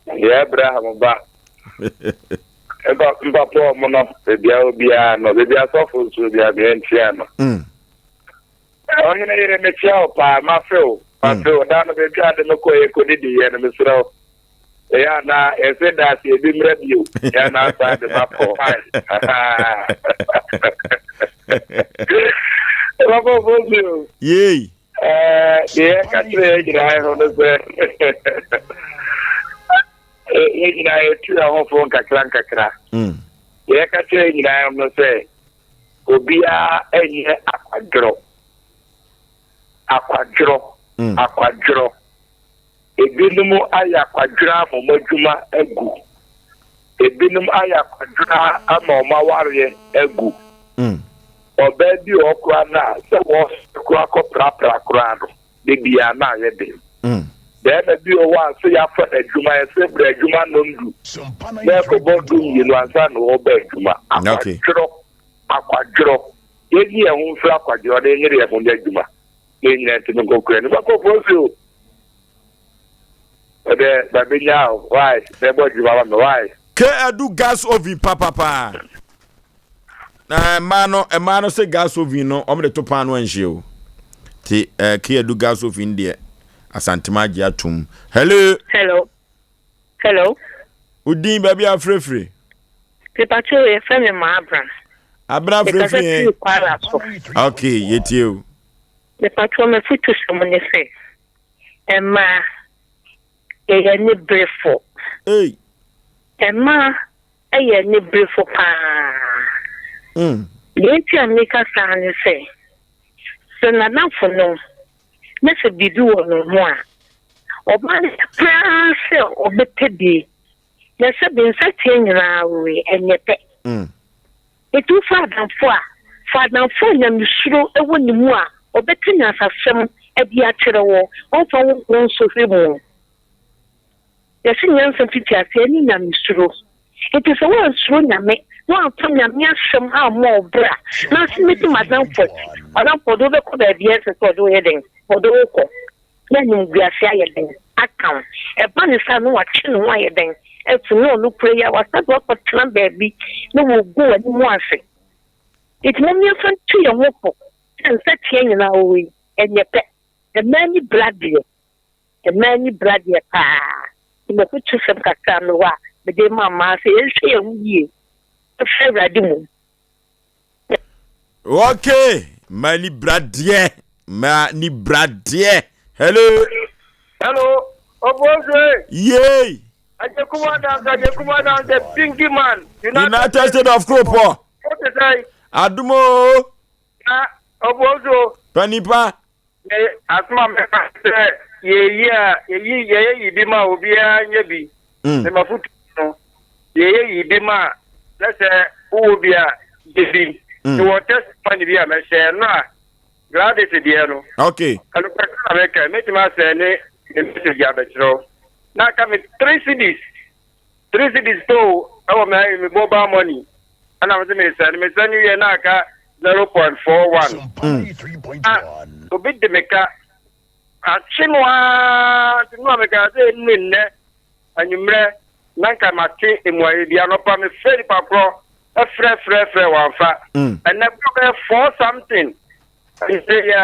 Meyɛ Abraham ba. Mpa mpapa ɔmo no, baabi a obiara no, baabi asɔfo nso obiara meyɛ ntia no. Mm. Ɔhene yere mekyia wo paa, mafe wo, mafe wo. Da no baabi a de me kɔ yɛ kɔdidi yɛ no, mesrɛ wo. Ɛyɛ a na yɛsɛ da ase ebi mmerɛ bio, yɛ na asa de ma kɔ. Papa Fosio. Yei. Ɛɛ deɛ yɛka kyerɛ yɛn nyinaa ho no sɛ yɛn nyinaa yɛtu yɛn ho fo nkakra nkakra. Deɛ yɛka kyerɛ yɛn nyinaa ho no sɛ obiara nyɛ akwadworɔ. Akwadworɔ. Akwadworɔ. Ebinom ayɛ akwadworɔ ama wɔn adwuma agu. Ebinom ayɛ akwadworɔ ama wɔn awareɛ agu. Ɔbaa bi wɔ hɔ koraa no a, sɛ wɔsɔre koraa kɔprapra koraa no, da biara na ayɛ den. Barima bi wɔ hɔ a, sɛ yɛafa no adwuma, yɛsɛ brɛ adwuma nnɔndu, na ɛkɔbɔ dummienu ansa na ɔreba adwuma. Akwadworɔ, akwadworɔ. Yɛnyi yɛn ho mfiri akwadworɔ na yɛnyere yɛn ho nyɛ adwuma. Na yɛn nyinaa ntumi nkɔkura anim. Akɔfoɔ nso o. Ɔdɛ babenya o, why? Na ɛbɔ adwuma ma me, why? K adu gas oven papapaa. Na mmaa no mmaa no sɛ gas oven no wɔn de to paano anhyia o. Ti ɛɛ eh, K adu gas oven deɛ Asantema agye atum. Hello. Hello. Hello. Udin baabi afirefire. Pipatwo yɛfrɛ me ma Abra. Abra afirefire yɛn. Mekasa Kwara so. Okay, yɛtie o. Mepatwo mafutu sɛm ne sɛ mmaa yɛyɛ aniberefo. Ei. Mmaa yɛ aniberefo paa. Mm. Deɛ nti a meka saa ne sɛ, sɛ n'adamfo no na sɛ biribi wɔ ne ho a, ɔbaa no pɛ paa sɛ ɔbɛpɛ bi. Na sɛ bi nsateaa nyinaa we, ɛnyɛ pɛ. Mm. Enti wofa adamfo a, fa adamfo a nyamesuro wɔ ne mu a ɔbɛka nyansasɛm de akyerɛ wo, ɔmfa wo nkɔ nsɔhwɛ mu. Yɛse nyansa mfitiaseɛ ne nyamesuro. Enti sɛ woansuro Nyame na woamfa Nyame asɛm ammɔ wo bra na ase mɛdi m'adamfo akyi, w'adamfo ɔde wo bɛkɔ baabi a ɛnsɛ sɛ ɔde wo yɛ dɛn? Ɔde wo kɔ. Na animguase ayɛ dɛn? Aka wo. Ɛba ne saa na watwe ne ho ayɛ dɛn? Afi ne ɔno kura yi a wasan de wakɔtena baabi na wɔgu w'anim ase. Nti mom yɛmfa ntu yɛn ho fo sɛ nsateaa nyinaa wɔ hɔ yi, ɛnyɛ pɛ. Mmaa ani bere adeɛ. Mmaa ani bere adeɛ paa. Nti m'afotusɛm kakra a mewɔ a mede rema mmaa sɛ yɛnhwɛ yɛn ho yie mfiri Awurade mu. Okay, mmaa ani bere adeɛ. Mmaa ni bra deɛ. Hello. Hello. Oboze. Yay. Ajekum Adams, Ajekum Adams, the pinky man. United, United States of Kropɔ. What is I? Adumo. Na Obozo. Panipa. Me asoma me ka sɛ yɛyi a yɛyi yɛyɛ yi bi ma obiara nyɛ bi. Mm. Me ma futu no yɛyɛ yi bi ma na sɛ wowɔ bi a yɛ bi. Mm. Wɔ testimony bi a mɛhyɛ no a Gladys deɛ no. Okay. Ɛno pɛ na meka mɛtumi asɛn ne ne message abɛkyerɛ wo. Na aka me three cedis three cedis po ɛwɔ me me mobile money ɛna me sɛ mesɛn mesɛn no wie na aka 0.41. Mm. Obi de me ka akye no ara nti no a meka sɛ ɛnnu nnɛ anwummerɛ na nka mate mmuaeɛ bi anɔpa mefrɛ nipa korɔ frɛ frɛ frɛ wamfa mm. ɛnɛ kɔ bɛyɛ four something ɛsɛ yɛ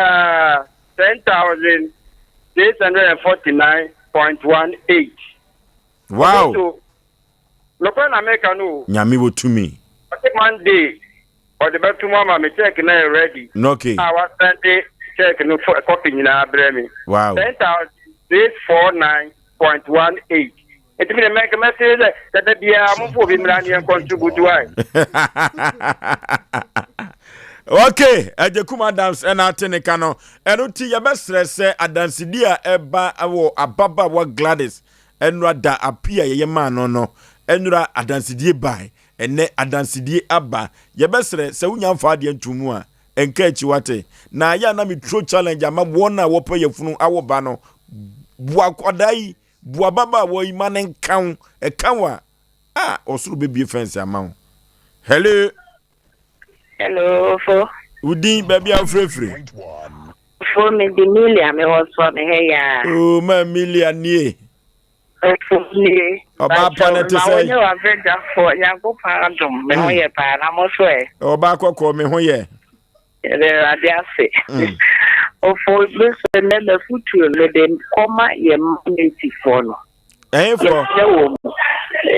10649.18. Wow. Nokora na meka no o. Nyame wɔ tumi. Ɔte Monday ɔde bɛto mu ama me check na yɛ ready. Okay. A wasɛnde check no copy nyinaa brɛ me. Wow. 10649.18. Eti mi de mɛ mɛ se sɛ dada biara mo fo obi mmra ne yɛn contribute why. Okay, Agyekum Adams ɛna ate ne ka no. Ɛno ti yɛbɛsrɛ sɛ adansedi a ɛba wɔ ababaawa Gladys ɛnora da api a yɛyɛ maa no no ɛnora adansedie bae ɛnɛ adansedie aba yɛbɛsrɛ sɛ wonya mfa adeɛ nto mu a ɛnka akyi wate na ayɛ a na meturo challenge ama wɔn a wɔpɛ yɛfunu awo ba no boa akwadaa yi Boa ababaawa yi ma no nka wo. Ɛka wo a, ah, ɔsoro bɛbue fɛnse ama wo. Hello. Hello, Ofo. Wo din, baabi a wofirefiri? Ofo, Ofo me de Milia me wɔ soɔ me hɛ yaa. Oo ma Milia nie. Ofo nie. Ɔbaa pa no te sɛ. Ma wo ne w'abadwafoɔ Nyankopɔn adom me ho yɛ paa na mo so ɛ. Ɔbaa kɔkɔɔ me ho yɛ. Yɛda Awurade ase. Ofo me so nnɛ m'afutuo no mede kɔma yɛn mma Metifoɔ no. Ɛhefoɔ? Yɛsrɛ wɔn mu.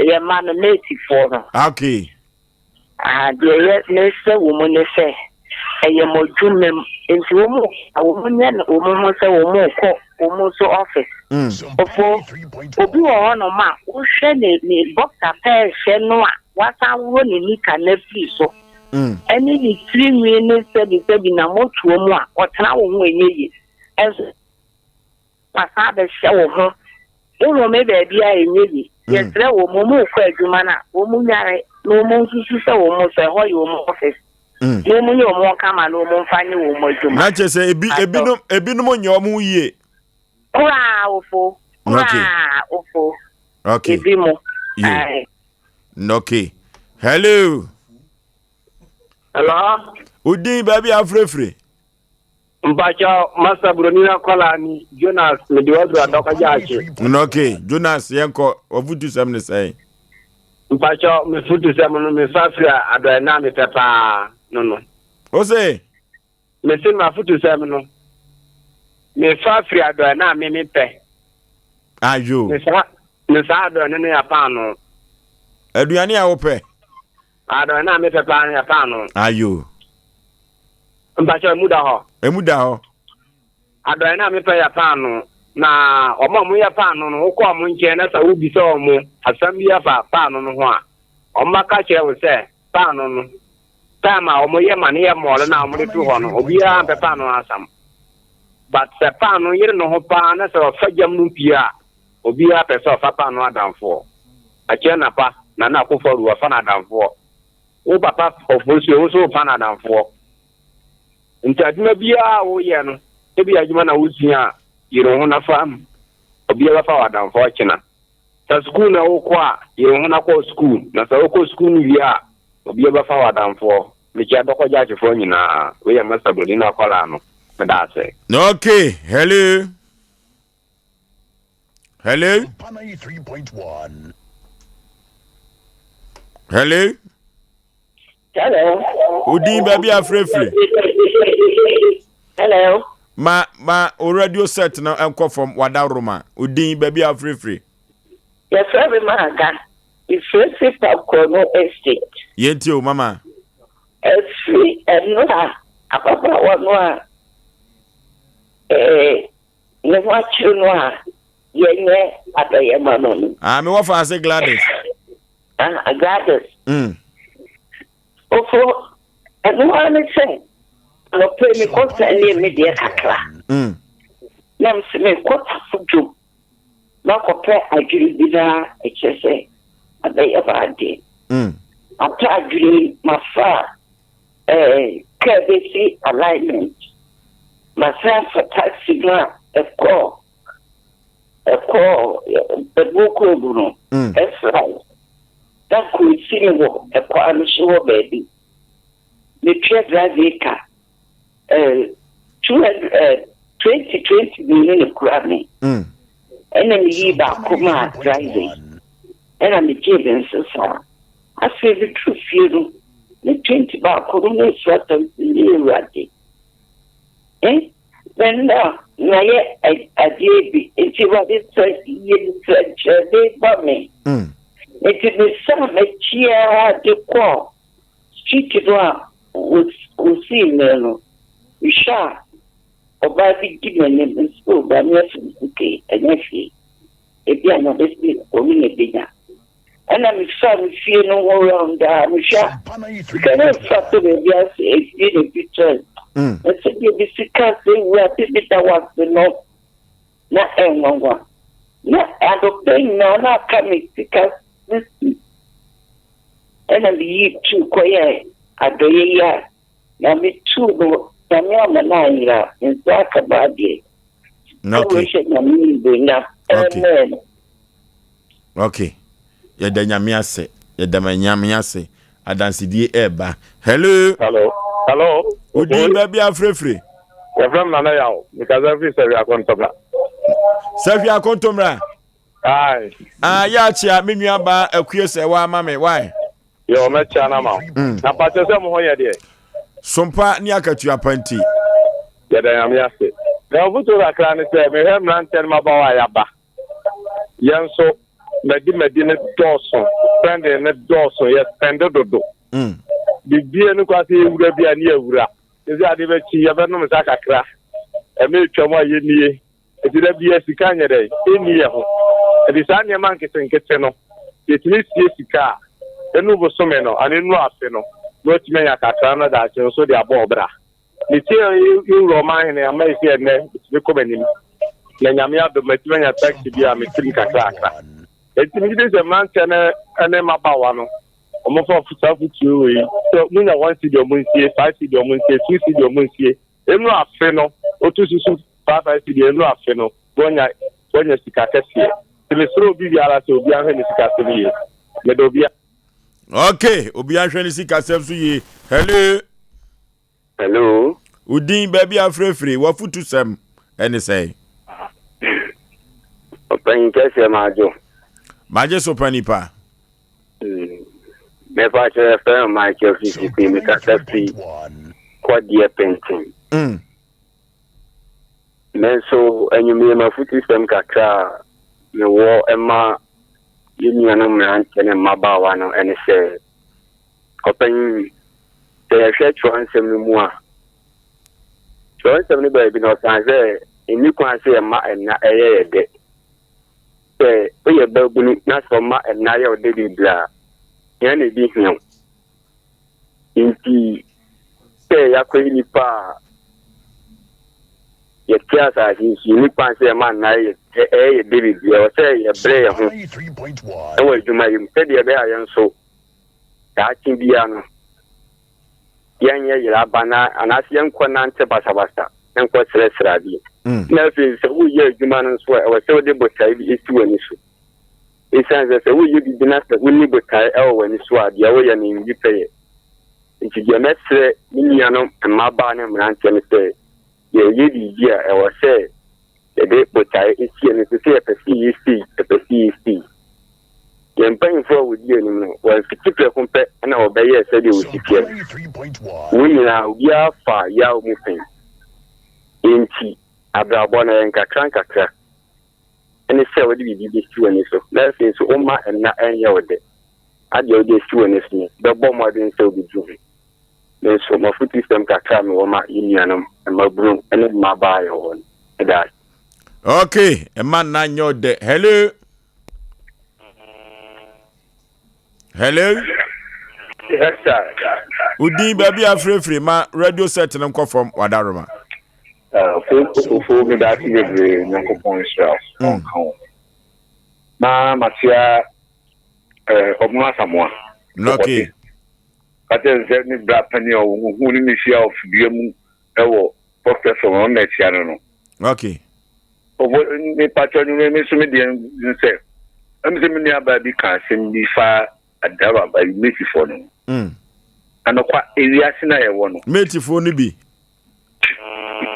Yɛn mma no Metifoɔ no. Okay. Ah, deɛ yɛ mesrɛ wɔ mu ne sɛ, ɛyɛ mo adwuma mu, nti wɔn a wɔn nyɛ no wɔn ho sɛ wɔn rekɔ wɔn nso office. Ofo, obi wɔ hɔnom a wohwɛ ne ne boxer pɛɛ hyɛ no a wasan aworɔ ne nika no afiri so, ɛne ne tirinwi ne sɛbi sɛbi na motoɔ mu a ɔtena wo ho ɛnyɛ yie. Ɛnso wasan abɛhyɛ wo ho. Wohome baabi a ɛnyɛ yie. Yɛsrɛ wɔn, wɔn rekɔ adwuma no a, wɔn nnware na wɔn nsusu sɛ wɔn nso ɛhɔ yɛ wɔn office. Na wɔn nyɛ wɔn ho kama na wɔn mfa nyɛ wɔn adwuma. Na kyerɛ sɛ ebi ebinom ebinom nyɛ wɔn ho yie. Koraa ofo. Koraa ofo. Okay. Ebi mo. Yo. Okay. Hello. Hello. Udin baabi afrɛfrɛ. Mpakyɛw, Master Buroni n'akwadaa ni, Jonas, mede wo aduru adɔkɔ gyaakye. Ok, Jonas, yɛnkɔ, w'afutusɛm ne sɛn? Mpakyɛw, me futusɛm no, mefa firi adɔe no a mepɛ paa no no. Wo se? Mese m'afutusɛm no, mefa firi adɔe no a me mepɛ. Ayo. Me saa, me saa adɔe no no yɛ paanoo. Aduane a wopɛ? Adɔe no a mepɛ paa no yɛ paanoo. Ayo. Mpakyɛ emu da hɔ. Emu da hɔ. Adɔe no a mepɛ yɛ paanoo. Na wɔn a wɔyɛ paanoo no, wokɔ wɔn nkyɛn na sɛ wobisa wɔn asɛm bi afa paanoo no ho a, wɔbɛka kyerɛ wo sɛ paanoo no, time a wɔyɛ ma no yɛ mɔɔle no a wɔde to hɔ no, obiara mpɛ paanoo asɛm. But sɛ paanoo yere ne ho paa na sɛ ɔfa gyam no pie a, obiara pɛ sɛ ɔfa paanoo adamfoɔ. Akyɛ Napa, Nana Akufo-Addo, ɔfa no adamfoɔ. Wo papa Ofosuo, wo nso wofa no adamfoɔ. Nti adwuma biara a woyɛ no, ebia adwuma na wosua a, yere wo ho na fa mu. Obiara bɛfa wo adamfoɔ ɔkyena. Sɛ sukuu na wokɔ a, yere wo ho na kɔ sukuu. Na sɛ wokɔ sukuu no wie a, obiara bɛfa wo adamfoɔ. Mekyia Dɔkɔ Gyaakyefoɔ nyinaa. Wei yɛ Master Broni no akwadaa no. Meda ase. Okay, hello. Hello? Hello? Hello. Odin baabi afrɛfrɛ. Hello. Ma ma o radio set no nkɔ fam wada roma. Odin baabi afrɛfrɛ. Yɛfrɛ me Maaga. Mefrɛfrɛ Pankɔ no estate. Yɛntie o mama. Ɛfiri ɛno a ababaawa no a ɛɛ Ne ho akyere no a, yɛnyɛ adɔeɛ ma no no. Ah, me wɔfa ase Gladys. Ah, Gladys. Ofo, ɛno ara ne sɛ, anɔpa yi mekɔ sɛnee me deɛ kakra. Na mese mekɔ tafo dwom makɔpɛ adwene bi na ɛkyerɛ sɛ abɛyɛ m'adeɛ. Matɔ adwene yi, mafa eh, kaa bɛsi alignment. Masan afa taxi no a ɛkɔɔ ɛkɔɔ ɛboɔ kurobu no ɛfly na kɔsi me wɔ ɛkwan no so hɔ baabi. Metua driver ka eh, 200 eh, 20 20 mmienu na kura me. Ɛna meyii baako maa driver yi. Ɛna megyee me nso saa. Afei meduru fie no, ne 20 baako no na ɛfura tam sɛ me Awurade. Eh, me na mayɛ adeɛ bi, nti Awurade sɛ yɛ nsɛnkyerɛnne ma me. Nti mesan m'akyi ara de kɔɔ street no a wosii me no, mehwɛ a ɔbaa bi di m'anim, nso o, maame afiri me sika yi, ɛnyɛ hwee. Ebi a na bɛsi ɔno na ebenya. Ɛna mefaa me fie no ho round a mehwɛ a sika no mfa sɛ baabi a sɛ efie na ebi kyɛn. Na sɛdeɛ bi sika sɛ Awurade meda wo ase no na ɛnwanwa. Na anɔpa nyinaa na aka me sika sisi. Ɛna meyii tuu kɔyɛɛ adɔeɛ yi a na metuu no Nyame amma no anyera me nsa aka m'adeɛ. Okay. Sɛ Nyame animuonyam. Amen. Okay. Yɛda Nyame ase. Yɛda ma Nyame ase. Adansedie ɛɛba. Hello. Hello. Hello. Odin baabi afrɛfrɛ. Yɛfrɛ me Nana Yaw. Mekasa firi Sahwi Akontomra. Sahwi Akontomra? Aye. Ah, yɛ akyea me nua baa akue sɛ wa ama me, why? Yɛ wɔ mɛkyea no ama wo. Na pakyɛ sɛ mo ho yɛ deɛ? Sompa ne akatua pa nti. Yɛda Nyame ase. Na afotuo kakra ne sɛ, mehwɛ mmeranteɛ ne mmabaawa a yɛaba. Yɛn nso, madi madi no dɔɔso, spending no dɔɔso, yɛ spend dodo. Biribiara ni koraa sɛ yɛwura bi a ne yɛawura. Sɛ ade bɛkyi yɛbɛnom nsa kakra, ɛmɛ atwam a yɛnnie. Enti da biara sika nyɛ dɛn? Enni yɛn ho. Enti saa nneɛma nketenkete no, sɛ yɛtumi sie sika a, enu bosome no anaa enu afe no, na watumi anya kakra na daakye nso de abɔ ɔbra. Metie yɛn wura ɔmanhene ama esi ɛnnɛ metumi kɔ m'anim. Na Nyame adom matumi anya taxi bi a mete mu kakrakra. Enti megye di sɛ mmeranteɛ no ne mmabaawa no, wɔmfa saa afotuo wei sɛ monya one cedi a wɔnsie, five cedi a wɔnsie, two cedi a wɔnsie. Enu afe no, otu susu 55 cedi enu afe no wanya wanya sika kɛseɛ nti mesrɛ obi biara sɛ obiara nhwɛ ne sikasɛm yie meda obiara. Ok obiara nhwɛ ne sikasɛm so yie hello. Hello. Wo din baabi a afirafiri wafutu sɛm ɛne sɛn. Ɔpanyin kɛseɛ madwo. Magye so pa nipa. Mepa kyerɛ fɛn Michael Fisipi mekasa fi kɔdeɛ penten. Me nso, anwummere m'afotusɛm kakra a mewɔ ma yɛn nuanom mmeranteɛ ne mmabaawa no ne sɛ, ɔpanyin, sɛ yɛhwɛ Twerɛnsɛm no mu a, Twerɛnsɛm no baabi no ɔkaa sɛ ɛnni kwan sɛ yɛma nna ɛyɛ yɛ dɛ. Sɛ woyɛ babunu na sɛ ɔma nna yɛ wo dɛ bebree a, hia na ɛdi hia wo. Enti sɛ yɛakɔyɛ nnipa a yɛte asase yi so, yɛnni kwan sɛ yɛma nna yɛ ɛyɛ yɛ dɛ biribi. Ɛwɔ sɛ yɛbrɛ yɛn ho wɔ adwuma yi mu sɛdeɛ ɛbɛyɛ a yɛn nso daakye biara no yɛnyɛ yera aba na anaasɛ yɛnkɔ nante basabasa nkɔ srɛsrɛ adeɛ. Na afei sɛ woyɛ adwuma no nso a ɛwɔ sɛ wode botae bi si w'ani so. Esiane sɛ sɛ woreyɛ biribi na sɛ wunni botae wɔ w'ani so a, deɛ woreyɛ no nwie pɛyɛ. Enti deɛ mɛsrɛ me nuanom mmabaa ne mmeranteɛ ne sɛ, yɛreyɛ biribi a, ɛwɔ sɛ yɛde botae si yɛn ani so sɛ yɛpɛ sɛ yɛyɛ sei, yɛpɛ sɛ yɛyɛ sei. Yɛn mpanyimfoɔ a wɔdi anim no, wɔamfiti prɛko pɛ na wɔbɛyɛɛ sɛdeɛ wɔsi teɛ no. Wɔn nyinaa, obiara faa yaw mu pɛn. Enti, abrabɔ no, ɛyɛ nkakrankakra. ne sɛ wode biribi besi w'ani so, na afei nso womma nna ɛnyɛ wo dɛ. Ade a wode asi w'ani so no, bɛbɔ mmɔden sɛ wubedu ho. Me nso, m'afotusɛm kakra a mewɔ ma yɛn nuanom mmabunu ne mmabaa a yɛwɔ hɔ no, meda ase. Okay, mma nna nyɛ wo dɛ. Hello. Hello. Yes, sir. Udin baabi a frɛfrɛ ma radio set no nkɔ fam wadaroma. Ofo meda ase bebree Nyankopɔn nhyira wo mm. ɔnka wo. Na makyea Ɔbono Asamoah. Okay. Ka kyerɛ no sɛ ne bra panin a ɔhu ne ne hyia wɔ fidua mu wɔ Pɔstɛ fam ɔno na akyia no no. Okay. Ɔfo mepakyɛ no me nso me deɛ n sɛ ɛm sɛ me nua baa bi ka asɛm bi fa adraba ayi metifoɔ no. Mm. Anokwa ewiase na yɛwɔ no. Metifoɔ no bi.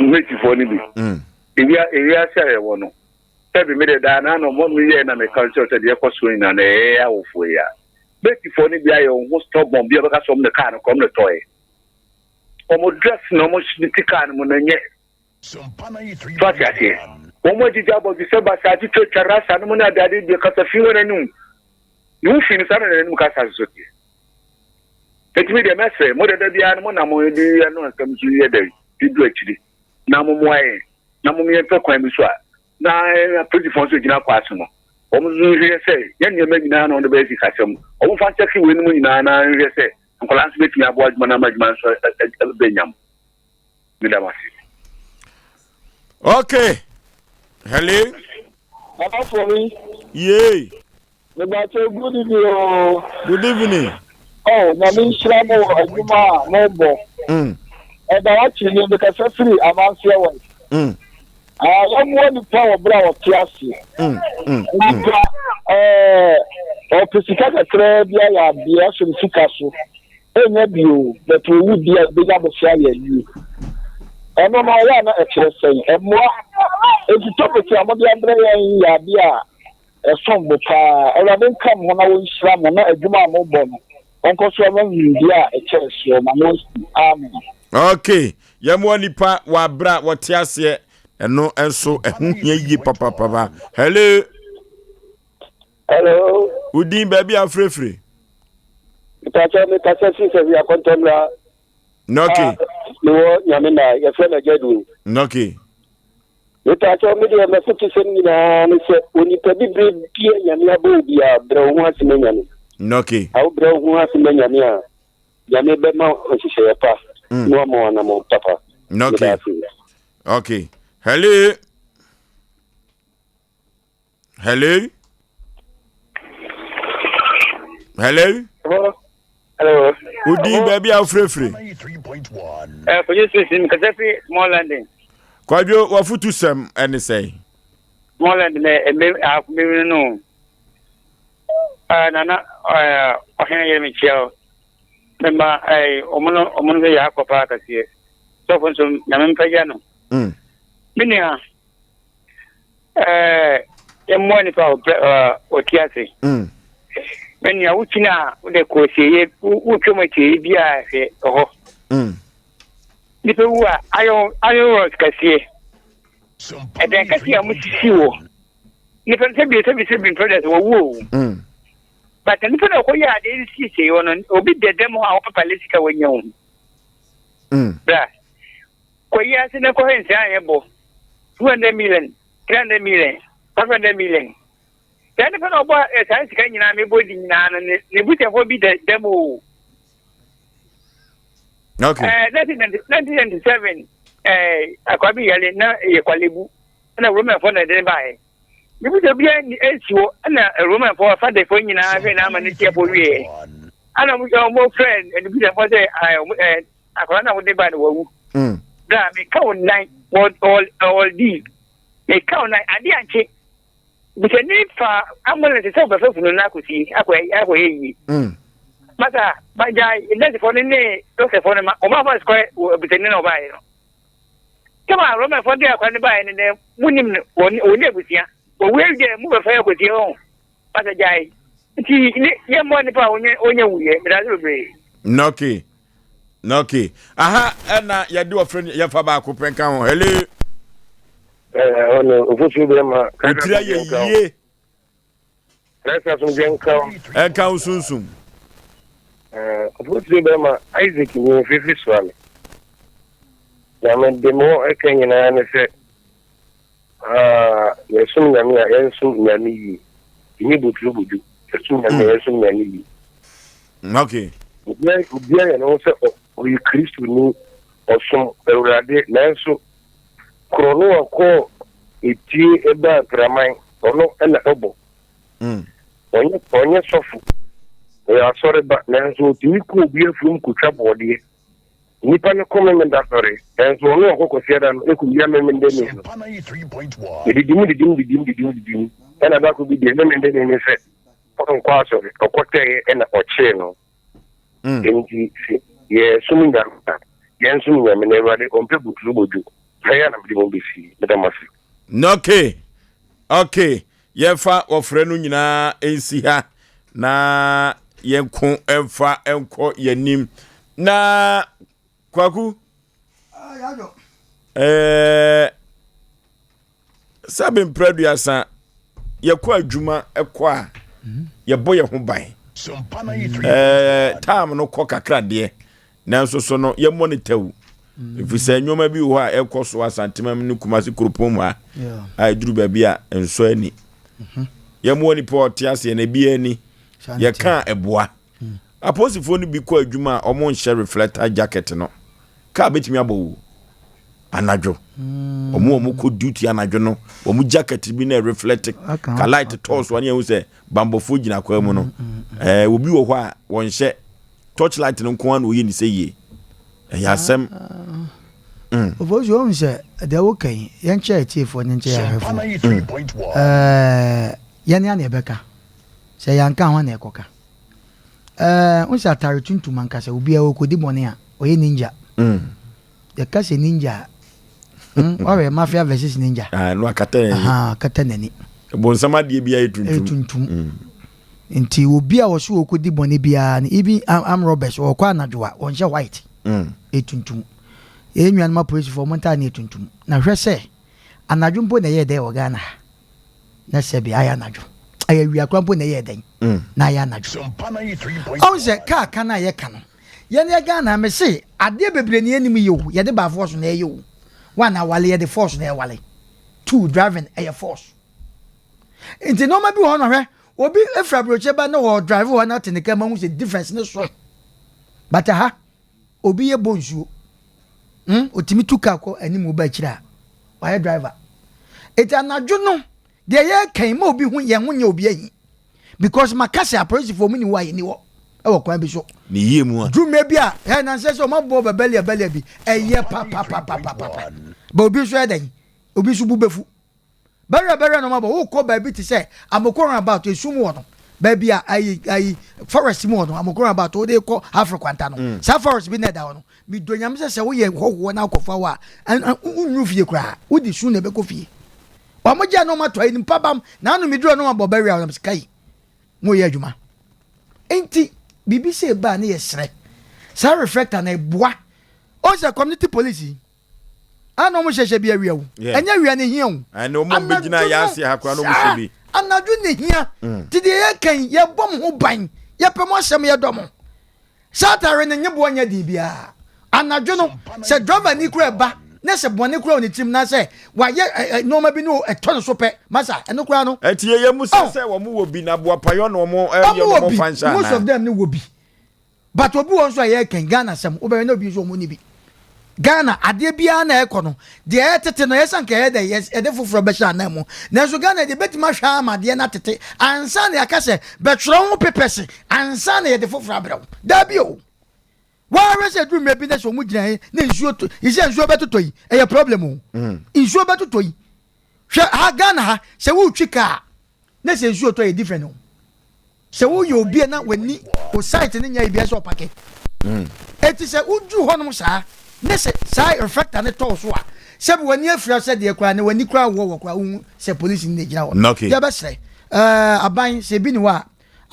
Metifoɔ no bi. Mm. Ewia ewiase a yɛwɔ no. Sɛbi me de daa na na ɔmo mi yɛ na meka kyerɛ sɛ deɛ ɛkɔ so nyinaa na ɛyɛ awofoɔ yi a. Metifoɔ no bi ayɛ wɔn ho stubborn bi a ɔbɛka sɛ ɔmo ne kaa no kɔ ɔmo ne tɔɛ. Ɔmo dress na ɔmo ti kaa no mu na nyɛ. So ate aseɛ? Wɔn agyigya abɔdwesɛ basaa twitwatwa rasta no mu ne adeade deɛ kasa fi wɔn anim. Ne ho fi no saa na n'anim kasa nso teɛ. Enti me deɛ mɛsrɛ mo dada biara no mo na mo de yɛ no nsɛm so yɛ dɛ de du akyiri na mo mmoa yɛn na mo yɛn pɛ kwan bi so a na apolisifoɔ nso gyina kɔ ase no wɔn nso nhwɛ sɛ yɛn nneɛma nyinaa na wɔn de bɛyɛ sikasɛm wɔn fa nkyɛke wei no mu nyinaa na nhwɛ sɛ nkwadaa nso bɛtumi aboa adwuma no ama adwuma nso bɛnyam. Meda mo ase. Okay. Hello. Papa for me. Yay. Mebakyɛ good evening o. Good evening. Oh, nyame nhyira mo wɔ adwuma a mobɔ. Ɛda wakye ni mekasa firi amanseɛ west. Ah, yɛmmoa nipa wɔ berɛ a wɔte aseɛ. Nipa ɛɛ ɔpɛ sika kakraa bi ayɛ adeɛ asɔ ne sika so. Ɛnyɛ bio, but owu di a ebenya bɔhyɛ ayɛ yie. Ɛno no ɛyɛ a na ɛkyerɛ sɛn? Ɛmmoa. Enti topic a mode abrɛ yɛn yi yɛ adeɛ a ɛsom bo paa. Awurade nka mo ho na ɔnhyira mo na adwuma a mobɔ no ɔnkɔ so ama nimdeɛ a ɛkyɛn soɔ ma mo asi. Amen. Ok, yɛmmoa nipa wɔ aberɛ a wɔte aseɛ, ɛno nso ɛho hia yie papapapa. Hello. Hello. Wo din baabi a wofirefiri? Mepatwa mekasa fi sɛ wia kɔntɔmmra. Nɔke. Ah, mewɔ nyame na yɛfrɛ no agya duro. Nɔke. Mepatwa me deɛ m'afotusɛm nyinaa ne sɛ onipa bi berɛ bia nyame abɔ wo biara brɛ wo ho ase ma nyame. Nɔke. Awo brɛ wo ho ase ma nyame a nyame bɛma nhyehyɛeɛ pa mm. na wama wo anammɔn papa. Nɔke. Okay. Hello. Hello? Hello? Hello. Udi baabi a wofirefiri. Eh, Kwadwo Sisi, mekasa fi Small London. Kwadwo, wafutu sɛm ɛne sɛn? Small London, na ɛmɛ akomewini no. Eh, nana, eh, ɔhene yere mekyia o. Mema, eh, ɔmo no, ɔmo no sɛ yɛ akɔ paa kɛseɛ. Sɔfo nso, nyame mpagya no. Mm. Me nua, ɛɛ yɛmmoa nipa a ɔbrɛ ɛɛ ɔte ase. Mm. Na nea wokyini a wode kɔ asieeɛ wotwam asieeɛ bi a hwɛ ɛhɔ. Mm. Nipa wu a iron iron rods kɛseɛ ɛdan kɛseɛ a wɔsisi wɔ nipa no sɛbi sɛbi sɛbi mpɛ dɛ sɛ wɔwu o. Mm. But nipa na ɔkɔyɛ adeɛ de siesie hɔ no obi dɛdɛm hɔ a wɔpapa le sika wɔnya wo. Mm. Bra. Kɔ wiase na kɔhwɛ nsɛm a yɛbɔ. 200 million, 300 million, 500 million. Saa nipa na ɔbɔ eh, saa sika nyinaa mebɔ di nyinaa no ne ne busuafoɔ bi da dɛm o. Okay. Eh, 1997 eh, akwa bi yale na yɛ kwalebu ɛna romanfoɔ na ɛde ne baeɛ. Ne busua bi nsi hɔ ɛna romanfoɔ afadefoɔ nyinaa hwɛ na ama ne tiafoɔ wieɛ. Ɛna wɔn frɛ ne busuafoɔ sɛ eh, Akwadaa no a wode bae no wawu. Mm. Bra meka wo nan wɔdi meka wo nan ade ankye. Bisani fa ambulance sɛ wobɛfa funu no akɔsi akɔyɛ yie. Mm. Masa magyae nɛɛsefoɔ no ne dɔktafoɔ no ma wɔn afa sukɔ bisani na ɔbaeɛ no. Kama Romanfoɔ de akwadaa no baeɛ no dɛ munim no wɔn abusua. Wɔwu awie dɛ mobɛfa yɛ akɔsie ho. Masa gyae. Nti ne yɛmmɔ nipa a ɔnyɛ wuyɛ medase bebree. Okay. Okay. Aha ɛna yɛde ɔfrɛ no yɛfa baako pɛ nka ho. Hello. Ɛɛ ɔno ofosuo bɛrɛ ma. Otiri ayɛ yie. Christ asomdwe nka wo. Ɛnka wo sunsum. Ɛɛ ofosuo bɛrɛ ma Isaac nyi mfefe soa me. Na me de mo ɛka nyinaa ne sɛ Ah, yɛsom Nyame a, yɛnsom Nyame yie. Ɛnyɛ boturo bodwo. Yɛsom Nyame a, yɛnsom Nyame yie. Okay. Obiara obiara yɛ ne ho sɛ ɔyɛ Kristoni, ɔsom Awurade, nanso korɔ no a kɔɔ etie baa Praman, ɔno na ɔbɔ. Ɔnyɛ ɔnyɛ sɔfo, ɔyɛ asɔreba, nanso ɔtumi kɔ obi afuom kɔtwa bɔɔdeɛ. Nnipa no kɔ Memenda sɔre, nanso ɔno a ɔkɔ Kwasiada no kowia Memenda ni no. Edidim didim didim didim didim, ɛna da koro bi deɛ Memenda ni no sɛ ɔnkɔ asɔre, ɔkɔtɛeɛ ɛna ɔkyee no. Enti sɛ yɛsom Nyame a, yɛnsom Nyame na Awurade ɔmpɛ boturobodwo. Ha yi ara na mede mo bɛsi. Meda mo ase. Okay, okay. Yɛmfa wɔfrɛ no nyinaa nsi ha na yɛnko mfa nkɔ yɛnim. Na Kwaku, ɛɛ sɛbe mprɛduasa yɛkɔ adwuma kɔ a yɛbɔ yɛn ho ban. Ɛɛ taam no kɔ kakra deɛ Nanso so no yɛmmɔ no tɛw, efisɛ nneɛma bi wɔ hɔ a ɛkɔ so Asantemam ne Kumasi kuropɔn mu ha a ɛduru baabi a nsɔ ani. Mhm. Yɛmmoa nipa a ɔte aseɛ na ebi ani. Yɛka a ɛboa. Mm. Apolisifoɔ no bi kɔ adwuma a wɔnhyɛ reflector jacket no. Kaa bɛtumi abɔ wo anadwo. Mm. Wɔn a wɔkɔ duty anadwo no, wɔn jacket bi na reflect ka light tɔɔ so a ne yɛhu sɛ bambɔfoɔ gyina kwan mu no. Mm, mm, mm. Obi wɔ hɔ a wɔnhyɛ Torchlight no nko ara na ɔyɛ ne sɛ yie. Ɛyɛ asɛm. Mm. Ofosu ohun sɛ deɛ woka yi yɛnkyɛ atiefoɔ ne nkyɛ ahwɛfoɔ. Ɛɛ yɛne ana ɛbɛka sɛ yɛanka ho ana ɛkɔka. Ɛɛ n sɛ atare tuntum ankasa obiara ɔkɔdi bɔne a ɔyɛ ninja. Mm. Yɛka sɛ ninja a. Hmm, wahwɛ Mafia versus Ninja. Ah, no akata n'ani. Aha, akata n'ani. Bonsam adeɛ bi ayɛ tuntum. Ɛyɛ tuntum. Mm. Nti obi a wɔso wɔkɔdi bɔne biara no, even arm robbers, wɔkɔ anadwo a, wɔnhyɛ white. Mm. Ɛyɛ tuntum. Yɛn nuanom apolisifoɔ, wɔn ntaade no yɛ tuntum. Na hwɛ sɛ, anadwo mpo na ɛyɛ dɛn wɔ Ghana ha. Na sɛbi ayɛ anadwo. Ɛyɛ awia koraa mpo na ɛyɛ dɛn. Mm. Na ayɛ anadwo. Ɔhu sɛ kaa ka no a yɛka no, Yɛn yɛ Ghana me se adeɛ bebree na yɛnim yɛ o yɛde by force na ɛyɛ o one awale yɛde force na ɛwale two driving ɛyɛ force nti nneɛma bi wɔ hɔ na hwɛ obi efura aburokyɛ ba na wɔ drive hɔ na te ne kaa ma ho sɛ difference ne so but ha obi yɛ bɔ nsuo hmm otumi tu kaa kɔ anim ba akyire a wayɛ driver eti anadwo no deɛ yɛka yi ma obi ho yɛn ho nyɛ obi ahi. Because maka sɛ apolisifoɔ ɔmo ni hɔ a yɛni hɔ ɛwɔ kwan bi so. Ne yie mu a. Duru mmerɛ bi a ɛ nansɛ sɛ ɔmo abɔ bɛbɛlia bɛlia bi ɛyɛ papapapapapa ba obi nso ɛdɛn obi nso bu bɛfu bɛrɛ bɛrɛ na ɔmo abɔ wokɔ baabi te sɛ amoko roundabout esum wɔ no baabi a ayi ayi forest mu wɔ no amoko roundabout wode kɔ afro kwanta no mm. saa forest bi na ɛda hɔ no medɔ nyame sɛ sɛ woyɛ hɔhoɔ na akɔfa hɔ a wonnu fie koraa wode su na ɛbɛkɔ fie Wɔn gya na wɔn atɔ ayi nipa bam na ano mi duro na wɔn abɔ bɛwia wɔn sika yi mo yɛ adwuma nti biribi sɛ eba ne yɛ srɛ saa reflector na ɛboa ɔn sɛ community police yi ana wɔn hyehyɛ bi awia o ɛnyɛ awia ne hia o anadwo no saa anadwo ne hia mm. ti deɛ yɛ kan yɛ bɔ mo ho ban yɛ pɛ mo asɛm yɛ dɔ mo. Saa atare no nye boɔ nyɛ den biara. Anadwo no, sɛ driver ni koraa ba na sɛ bɔne koraa wɔ ne tirim na sɛ wayɛ nneɛma bi no ɛtɔ ne so pɛ, masa ɛno koraa no. Ɛnti yɛyɛ mu sɛ sɛ wɔn wɔ bi na boapayɔ na wɔn ɛyɛ na wɔn fa nhyɛ anaa? Most of them no wɔ bi. But obi wɔ nso a yɛkɛn Ghana sɛm wobɛhwɛ na obi nso wɔn ni bi. Ghana adeɛ biara na ɛkɔ no deɛ ɛtete no yɛsɛ nka ɛyɛ dɛ yɛde foforɔ bɛhyɛ anan mu nanso Ghana deɛ bɛtumi ahwɛ ama adeɛ no atete ansa na yɛaka sɛ bɛtwerɛ ho pepɛse ansa na yɛde foforɔ abrɛ wo daabi o wɔahwɛ sɛ duru mmerɛ bi na sɛ wɔn gyina he na nsuo to yi sɛ nsuo bɛtotɔ yi ɛyɛ problem o mm. nsuo bɛtotɔ yi hwɛ ha Ghana ha sɛ wotwi kaa Na sɛ nsuo tɔ yɛ different o. Sɛ woyɛ obi a na w'ani wo sight no nyɛ bia sɛ ɔpake. Mm. Eti sɛ woduru hɔnom saa ne sɛ saa reflector no tɔɔ so a sɛbi w'ani afira sɛ deɛ koraa na w'ani koraa wɔ wɔ koraa wohu sɛ polisi no na egyina hɔ. Okay. Yɛbɛsrɛ ɛɛ aban sɛ ebi ni hɔ a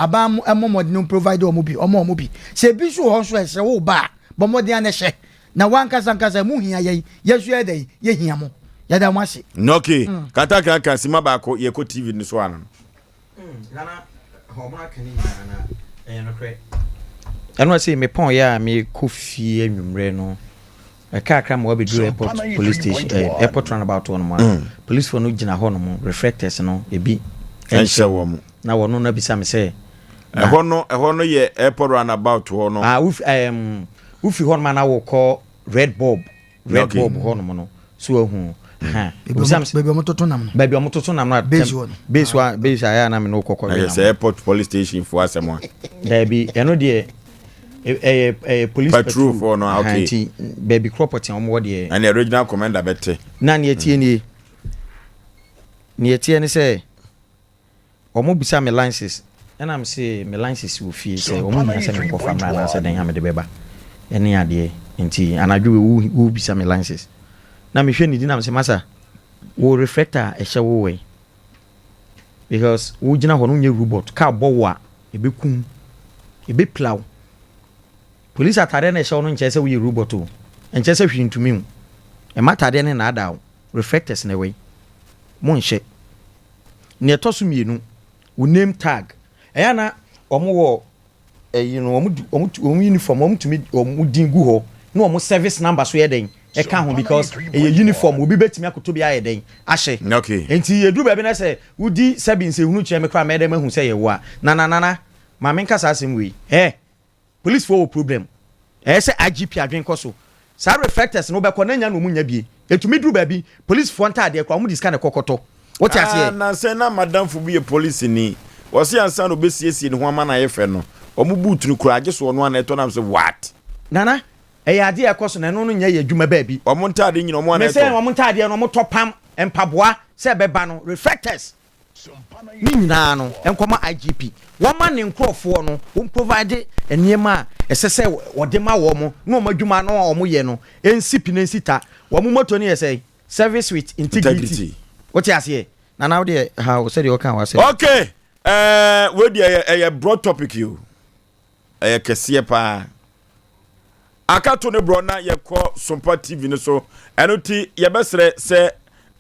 aban mo ɛmɔ mmɔden no provide wɔn bi wɔn wɔn bi. Sɛ ebi nso wɔ hɔ nso a ɛsrɛ wo ba a bɔ mmɔden a na hyɛ Na w'ankasa ankasa mo hia yɛn, yɛn nso yɛyɛ dɛn? Yɛhia mo. Yɛda mo ase. Nɔke, katakranka sima baako yɛkɔ TV no so ano no. Nana, ɔmo aka ne nyinaa na ɛyɛ nokorɛ. Ɛno ase mepɔn yɛ a mekɔ fie anwummerɛ no ɛka akra ma wabɛduru airport police station eh, airport roundabout hɔ nom a mm. policefoɔ no gyina hɔ nom reflectors no ebi ɛnhyɛ wɔn na wɔn no abisa me sɛ ɛhɔ no ɛhɔ no yɛ airport roundabout hɔ no ah, um, Wofiri hɔnom a na wokɔ Red Bulb, Red okay. Bulb hɔnom no, so ahu. Baabi a wɔtoto nam no. Baabi a wɔtoto nam no. Base hɔ no. Base hɔ a base a ɛyɛ a na me ne wokɔkɔ we nam. Sɛ airport police station fo asɛm a. Daabi ɛno deɛ ɛyɛ ɛyɛ police patrol fo no okay. Nti baabi korɔ pɔtee wɔn wɔ deɛ. Ɛna regional commander bɛte. Na neɛ tie nie neɛ tie ne sɛ. Ɔmo bisa me license ɛna me se me license wɔ fie sɛ ɔmo hia sɛ me kɔ fa mmra anaasɛ dɛn a mede bɛba ɛne adeɛ nti anadwo wei wo wo bisa me license na me hwɛ ne di na me se masa wo reflector a ɛhyɛ wo wɛn because wo gyina hɔ no nyɛ robot car bɔ wo a ebe kum ebe pla wo police ataadeɛ na ɛhyɛ wo no nkyɛn sɛ woyɛ robot o nkyɛn sɛ hwee ntumi wo ɛma ataadeɛ ne naadaa wo reflectors na ɛwɔ yi mo nhyɛ Nea ɛtɔ so mienu, wo name tag. Ɛyɛ a na wɔn wɔ ɛyi no, wɔn wɔn wɔn uniform, wɔn tumi wɔn din gu hɔ na wɔn service number so yɛ dɛn ɛka ho because ɛyɛ uniform, obi bɛtumi akoto bi ayɛ dɛn ahyɛ. Okay. Nti yɛduru baabi na sɛ wodi sɛbi nsɛhunu kyerɛ me koraa mɛyɛ dɛn mahu sɛ yɛ wo a. Nana nana, ma menka saa asɛm wei. Eh! Police foɔ wɔ problem. Ɛyɛ sɛ IGP adwen kɔ so. Saa reflectors no wobɛkɔ na nya na ɔmu nya bie. Ɛtumi duru baabi, police foɔ ntaadeɛ koraa ɔmo de sika na ɛkɔ kɔtɔ. Wote Ah, aseɛ? nansɛ na madamfo bi yɛ polisini. Ɔse ansa na obesiesie ne ho ama no ayɛ fɛ no, ɔmo boot no koraa gye so ɔno ara na ɛtɔ nam sɛ what? Nana, ɛyɛ adeɛ a ɛkɔ so na ɛno no nyɛ yɛ adwuma baabi. Ɔmo ntaade nyina ɔmo ara na Mese ɛtɔ. ɔmo ntaadeɛ no ɔmo tɔ pam, mpaboa sɛ ɛbɛba no, reflectors. Ne nyinaa no nkɔma IGP. Wɔma ne nkorɔfoɔ no wɔn provide nneɛma a ɛsɛ sɛ wɔde ma wɔn na wɔn adwuma no a wɔyɛ no nsi pi na nsi ta. Wɔn motto no yɛ sɛn? Service with integrity. Wote aseɛ? Nana wo deɛ ha wo sɛdeɛ ɔka w'asɛm. Okay, ɛɛ wei deɛ ɛyɛ ɛyɛ broad topic yi o. Ɛyɛ kɛseɛ paa. Aka to ne borɔ na yɛkɔ Sompa TV no so. Ɛno ti yɛbɛsrɛ sɛ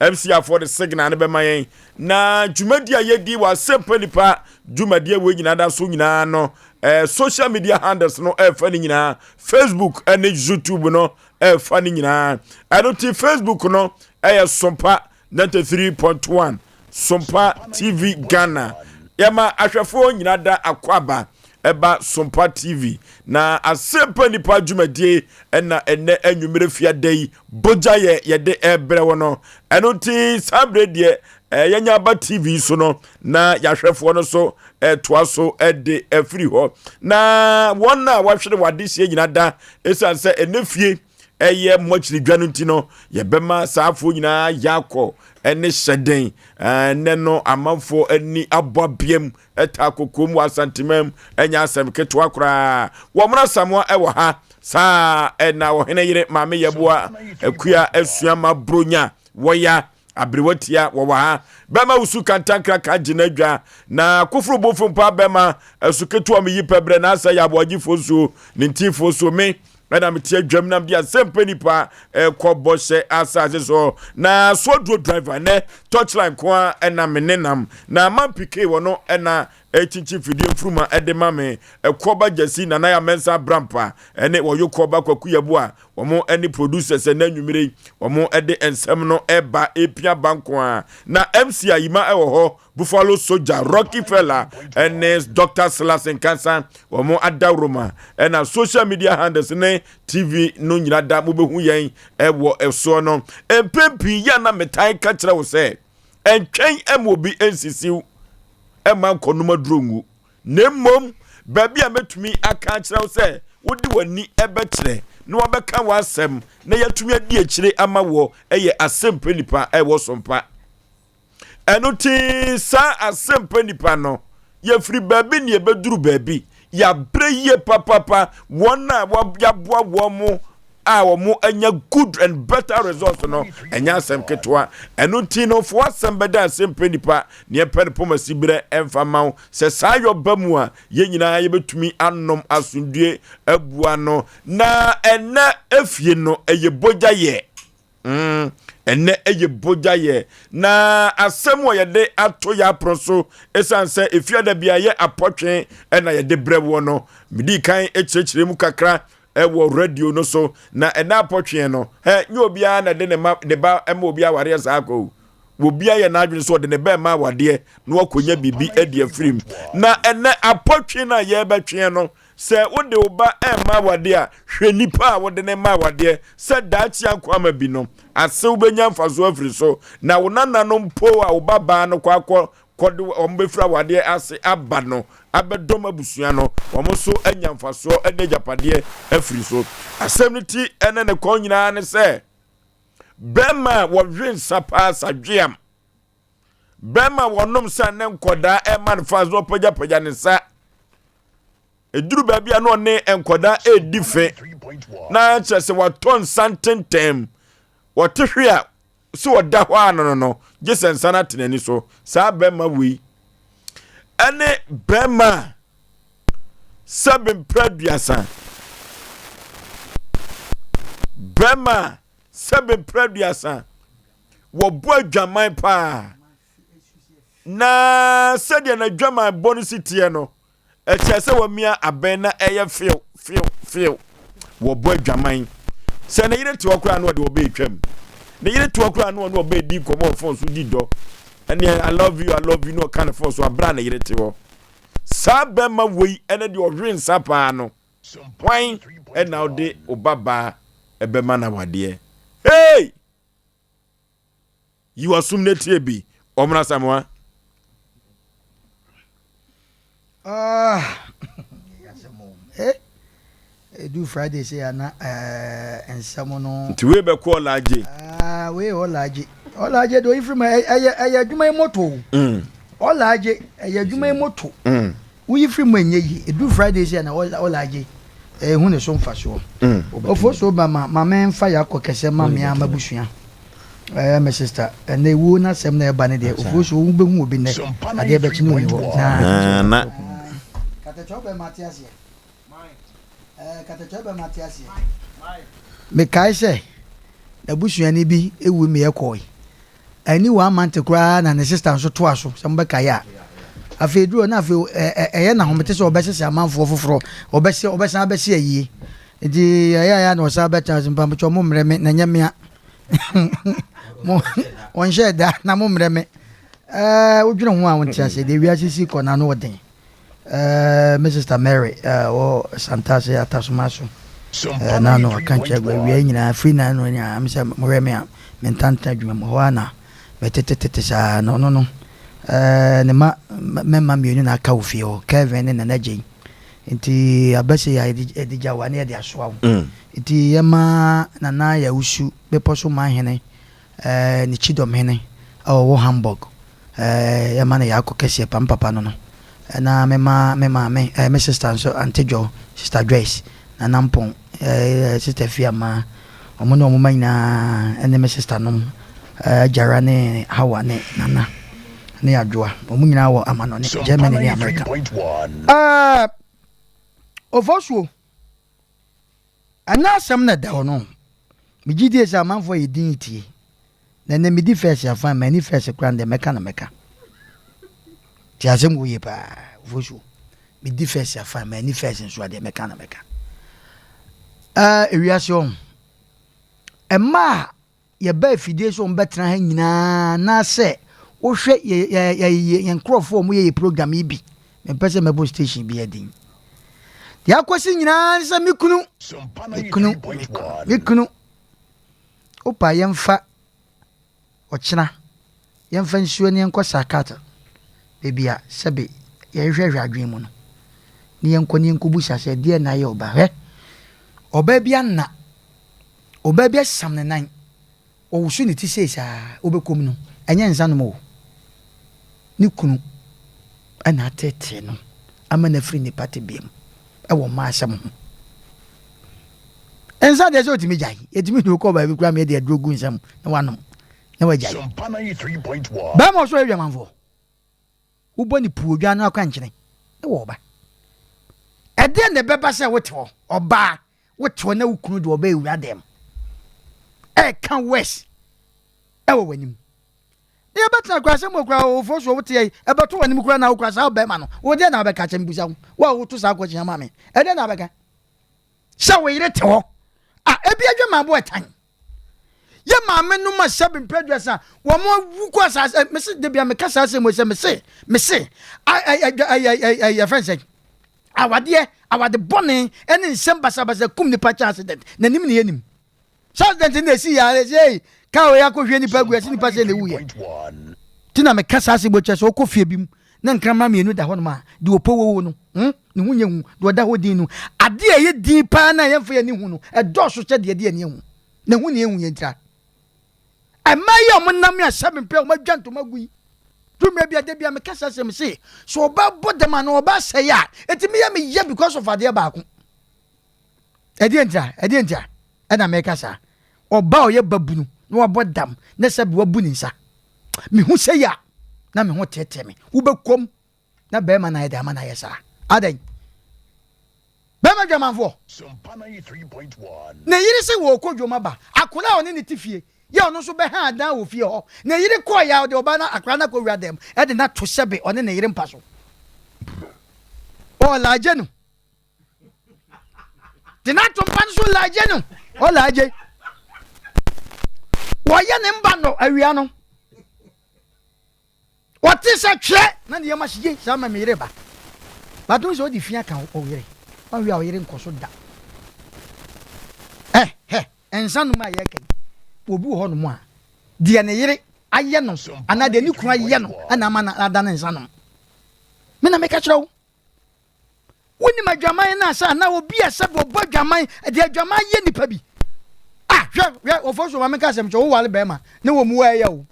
MC afoɔ de signal no bɛma yɛn na dwumadi a yɛdi wɔ asɛmpa nipa dwumadie wei nyinaa da so nyinaa no eh, social media handles no ɛfa ne nyinaa Facebook ne YouTube no ɛfa ne nyinaa. Ɛno ti Facebook no ɛyɛ Sompa 93.1 Sompa TV Ghana. Yɛma ahwɛfoɔ nyinaa da akwaaba ɛba Sompa TV na asɛmpa nipa dwumadie ɛna ɛnɛ anwummerɛ fiada yi bogya yɛ yɛde ɛbrɛ wɔ no. Ɛno nti saa berɛ deɛ yɛnya aba TV so no na yɛahwɛfoɔ no so ɛtoa so ɛde afiri hɔ na wɔn a wɔahwere wɔn adehyeɛ nyinaa da ɛsiane sɛ ɛnɛ fie ɛyɛ mmɔkyiri dwa no nti no yɛbɛma saa afoɔ nyinaa yɛakɔ ɛne hyɛden ɛnɛ no amanfoɔ ani abɔ abeam ɛta kokoom wɔ asantemam ɛnyɛ asɛm ketewa koraa wɔn asamoa ɛwɔ ha saa ɛna ɔhene yere maame yɛboa akua asua ma bronya wɔya Aberewa tia wɔwɔ ha. Bɛma wusu kantankra ka gye n'adwa. Na koforo bofo mpo abɛma asu ketewa mu yi pɛ brɛ na asɛ yɛ aboagyefoɔ nsuo ne ntifoɔ nsuo. Me ɛna mete adwam na mede asɛmpa nipa ɛkɔ bɔhyɛ asase so. Na soaduro driver nɛ touchline nko ara ɛna me nenam. Na man pk wɔ no ɛna ɛkyinkyin fidie mfuruma ɛde ma me. Ɛkɔba gyasi Nana ya Mensah Abrampa ɛne wɔyokɔba Kwaku Yeboah Wɔn ne producers ɛnɛ anwummere yi. Wɔn de nsɛm no ɛba epia ba nko ara. Na MC Ayima ɛwɔ hɔ, Buffalo Soldier, Rocky Fella ɛne Dr. Silas Nkansa. Wɔn adaworoma ɛna social media handles ne TV no nyina da mobɛhu yɛn ɛwɔ ɛsoɔ no. Mpɛn pii yɛ na metan ka kyerɛ wo sɛ ɛntwɛn ɛma obi ɛnsisiw ɛma nkɔnom aduro ngu. Na mmom baabi a mɛtumi aka akyerɛ wo sɛ wode w'ani bɛkyerɛ na wabɛka w'asɛm na yɛatumi adi akyire ama woɔ yɛ asɛmpa nipa a ɛwɔ so mpa. Ɛno te saa asɛmpa nipa no, yɛfiri baabi ne yɛbɛduru baabi. Yɛabrɛ yie papapa wɔn a yɛaboa wɔn mo a wɔn anya good and better results no ɛnyɛ asɛm ketewa. Ɛno nti no fo asɛm bɛda asɛmpa nipa ne ɛpɛ no poma si berɛ ɛmfa ma wo. Sɛ saa yɔ ba mu a, yɛn nyinaa yɛbɛtumi anom asomdue abua no. Na ɛnɛ efie no ɛyɛ bogya yɛ. Mm, ɛnɛ ɛyɛ bogya yɛ. Na asɛm wɔ yɛde ato yɛ apono so ɛsiane sɛ efie da bi a yɛ apɔtwe ɛna yɛde brɛ woɔ no. Medii kan kyerɛkyerɛ mu kakra ɛwɔ radio no so na ɛnɛ apɔtweɛ no hɛ nyɛ obiara na ɛde ne ma ne ba ɛma obi awareɛ saa kɔ o. Obi ayɛ n'adwene sɛ ɔde ne ba rema awadeɛ na wakɔnya biribi adi afiri mu. Na ɛnɛ apɔtwe no a yɛrebɛtweɛ no, sɛ wode wo ba rema awadeɛ a, hwɛ nipa a wode no ma awadeɛ sɛ daakye anko ama bi no, asew bɛnya mfasoɔ afiri so. Na wo nananom mpo a wo ba baa no kɔ akɔ kɔde wɔn bɛfiri awadeɛ ase aba no abɛdɔm abusua no, wɔn nso anya mfasoɔ ne agyapadeɛ afiri so. Asɛm no ti ne ne kɔn nyinaa ne sɛ, Bɛrima a wɔwe nsa paa sadweam. Bɛrima a wɔnom nsa ne nkɔdaa ɛma no fast na ɔpagyapagya ne nsa. Ɛduru baabi a na ɔne nkɔdaa ɛredi fe na kyerɛ sɛ watɔ nsa ntentɛm. Wɔte hwe a sɛ ɔda hɔ a no no no gye sɛ nsa no ate n'ani so. Saa bɛrima wei ɛne bɛrima a sɛbe mprɛ aduasa. Bɛrima a sɛbe mprɛ aduasa wɔbɔ adwaman paa na sɛdeɛ n'adwaman bɔ no si teɛ no ɛkyerɛ sɛ wɔamia abɛn na ɛyɛ few few few wɔbɔ adwaman sɛ ne yere te hɔ koraa na ɔde ɔbɛ atwam ne yere te hɔ koraa na ɔne ɔbɛ di nkɔmmɔ wɔ fon so di dɔ ɛne I love you I love you na ɔka ne fon so abira ne yere te hɔ Saa bɛma wei ne deɛ ɔhwe nsa paa no, hwan na wode wo ba baa bɛma no awadeɛ? Hey! Yi w'asom na tie bi, Ɔmena Asamoah. Ah, eh, edu Friday sɛ ya na eh, nsɛm no. Nti wei bɛkɔ ɔlaagye. Ah, wei ɔlaagye. Ɔlaagye de oyi firi mu ɛyɛ ɛyɛ adwuma yi moto o. Mm. Ɔlaagye ɛyɛ adwuma yi moto. Mm. Woyi firi mu ɛnyɛ yie. Edu Friday sɛ na ɔlaagye ɛhu ne so mfasoɔ. Mm. Ofo so ba ma ma me nfa yɛ akɔ kɛsɛ ma me ama busua. Ɛɛ me sister, ɛnɛ wuo n'asɛm na ɛba ne deɛ, ofuo so wo bɛhu obi nnɛ, adeɛ bɛkye ne ɔni hɔ. Na. Na. Katakyɛ wo bɛma ate aseɛ. Ɛɛ katakyɛ wo bɛma ate aseɛ. Mekae sɛ, n'abusuani bi wu meɛ kɔe. Anni one month koraa na ne sister nso toa so, sɛ mobɛkae a. Afei duru hɔ na afei ɛyɛ no ahomete sɛ ɔbɛsese amanfoɔ foforɔ, ɔbɛse ɔbɛsan abɛse ayie. Nti ɛyɛ a na ɔsan bɛtena ase, mpamokyɛw mo mmerɛ me na ɛnyɛ mea. Mo wɔnhyɛɛ da na mo mmerɛ me. Ɛɛ wodwene ho a wonte aseɛ deɛ wiase si kɔ no ano ɔden. Eh, me sister Mary eh, wɔ Santase Atasoma so. Eh, na no aka nkyerɛ gua awia nyinaa firi na no nyinaa me sɛ mohwɛ me a mentantena adwuma mu hɔ a na metetetete saa na ɔno no eh, ne ma mɛma mmienu na aka wɔ fie hɔ Kevin ne Nana Jane nti abɛsɛ yɛ yɛde gya wa ne yɛde asoa wo mm. nti yɛma Nana Yawusu bepɔ so manhene eh, ne kyidɔmhene a ɔwɔ Hamburg Eh, yɛma no yaako kɛseɛ pa, me papa no no. Ɛna me ma me maame, eh, me sister nso, Auntie Jo, Sister Joyce, Nana Mpɔn, eh, Sister Fiama, wɔn ne wɔn mma nyinaa, ɛne me sister nom, eh, Jara ne Hawa ne Nana ne Adwoa, wɔn nyinaa wɔ amanɔne, Germany ne America. Eh, Ofosuo. Ɛnyɛ asɛm na ɛda hɔ no. Megye die sɛ amanfoɔ yɛ din tie. Na ɛnɛ medi fɛs a fine, manni fɛs koraa no deɛ mɛka na mɛka. Te asɛm wɔ yie paa, Ofosuo. Medi fɛs a fine, manni fɛs nso a deɛ mɛka na mɛka. Ɛɛ ewiase ɔho. Ɛmaa yɛba afidie so wɔbɛtena ha nyinaa anaasɛ wohwɛ yɛ yɛ yɛ yɛn nkurɔfoɔ a wɔyɛ yɛ program yi bi mempɛ sɛ mɛbɔ station bi adin deɛ akɔsi nyinaa ne sɛ me kunu me kunu me kunu me kunu wopa yɛmfa ɔkyena yɛmfa nsuo ne yɛnkɔ sakata baabi a sɛbe yɛhwehwɛhwɛ adwene mu no ne yɛnkɔ ne yɛnkɔbusa sɛ deɛ na ayɛ ɔba hwɛ ɔbaa bi anna Ɔbaa bi asam ne nan, ɔwoso ne ti sei saa, wobɛkɔ mu no, ɛnyɛ nsa nom o. Ne kunu na ateetee no ama no afiri nnipa tebea mu wɔ mmaa asɛm ho. Nsa deɛ sɛ ɔtumi gyae, yɛtumi de wokɔ baabi koraa ma yɛde aduro gu nsa mu na wanom na wagyae. Bɛrima ɔsoro adwamanfoɔ. Wobɔ no puu odwan no akwankyene ne wɔ ɔba. Ɛdeɛn na ɛbɛba sɛ wote hɔ, ɔbaa, wote hɔ na wo kunu de ɔba awura dɛm ɛreka worse ɛwɔ w'anim. Na yɛbɛtena koraa sɛ mo koraa ɔfoɔ so wote yɛ ɛbɛto w'anim koraa na wokora saa ɔbɛrima no wo deɛ na wobɛka kyɛ mbusa wo wo a woto saa kɔkyea ma me ɛdeɛ na wobɛka sɛ wo yere te hɔ a ebi adwamaboɔ ɛtan Yɛ maame nom a sɛbe mpɛ aduasa wɔn awu kɔ asase eh, mese de bia meka saa asɛm sɛ mese mese yɛfrɛ sɛ awadeɛ awade bɔne ɛne nsɛm basabasa kum nipa kyɛ accident n'anim ne yɛnim sɛ accident na ɛsi yɛ ɛsɛ ei kaa wei akɔhwie nipa agu ɛsi nipa sɛ na ɛwuyɛ nti na meka saa asɛm kyɛ sɛ wokɔ fie bi mu na nkrama mmienu da hɔnom a deɛ ɔpɔ wowo no hmm, ne ho nyɛ hu deɛ ɔda hɔ din no adeɛ a ɛyɛ din paa na yɛmfa yɛn ani hu no ɛdɔɔso kyɛ deɛ ɛde yɛn ani ahu na ɛho ne ɛhu yɛn ntira ɛma yi a wɔn nam a sɛbe mpɛ wɔn adwa ntoma gu yi dwumire bi ade bi a meka sɛ sɛm se so ɔba bɔ dɛm ana ɔba asɛe a ɛtumi yɛ me yɛ because of adeɛ baako ɛdeɛ ntira ɛdeɛ ntira ɛna meka saa ɔba a ɔyɛ babunu na wabɔ dam na sɛbe wabu ne nsa mehu sɛ yɛ a na me ho teetee me wobɛkɔm na bɛrima no ayɛ dɛ ama no ayɛ saa adɛn bɛrima dwamanfoɔ ne yere sɛ wɔkɔ dwom aba akwadaa a ɔne ne te fie yɛ ɔno nso bɛha adan wɔ fie hɔ ne yere kɔɔ yɛ a ɔde ɔbaa no akwadaa no akɔwura dɛm ɛde no ato sɛbe ɔne ne yere mpa so ɔlagye no de no ato mpa no so lagye no ɔlagye wɔyɛ ne mba no awia no Ɔte sɛ twerɛ na ne yam ahye yei saa ma me yere ba. But wohu sɛ wode fi aka wo yere, wanhwɛ a wo yere nkɔ so da. Ɛ hɛ, nsa nom a yɛreka yi, obi wɔ hɔnom a, deɛ ne yere ayɛ no anaa deɛ ne kunu ayɛ no na ama no ada ne nsa nom. Me na meka kyerɛ wo. Wonim adwaman no asa anaa obi a sɛbi ɔbɔ adwaman de adwaman yɛ nipa bi. Ah, hwɛ, hwɛ, wɔfɔ so ma menka asɛm kyɛ woware bɛrima na wɔ mu ɛyɛ o.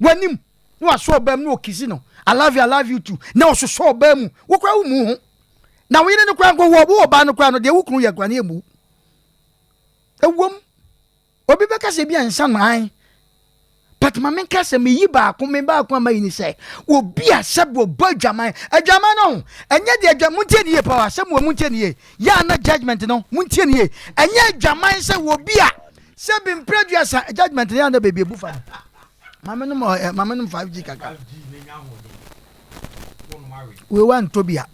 W'anim na wasɔ ɔbaa mu na ɔkisi no. I love you, I love you too. Na ɔsosɔ ɔbaa mu. Wo koraa wo mu ho. Na wo yere no koraa nko wɔ wo ɔbaa no koraa no deɛ wo kunu yɛ koraa no yɛ mu. Ɛwom, obi bɛka sɛ bi a nsa no an. But ma menka sɛ meyi baako, me baako a mayi ne sɛ, obi a sɛbi ɔbɔ adwaman, adwaman no ho, ɛnyɛ deɛ adwa, montie ne yie paa, asɛm wɔ montie ne yie, yɛ a na judgment no, montie ne yie, ɛnyɛ adwaman sɛ obi a sɛbi mprɛ duasa, judgment no yɛ a na baabi ebu fa no. Maame nom ɛ, maame nom 5G kakra. Wei wantɔ bi a,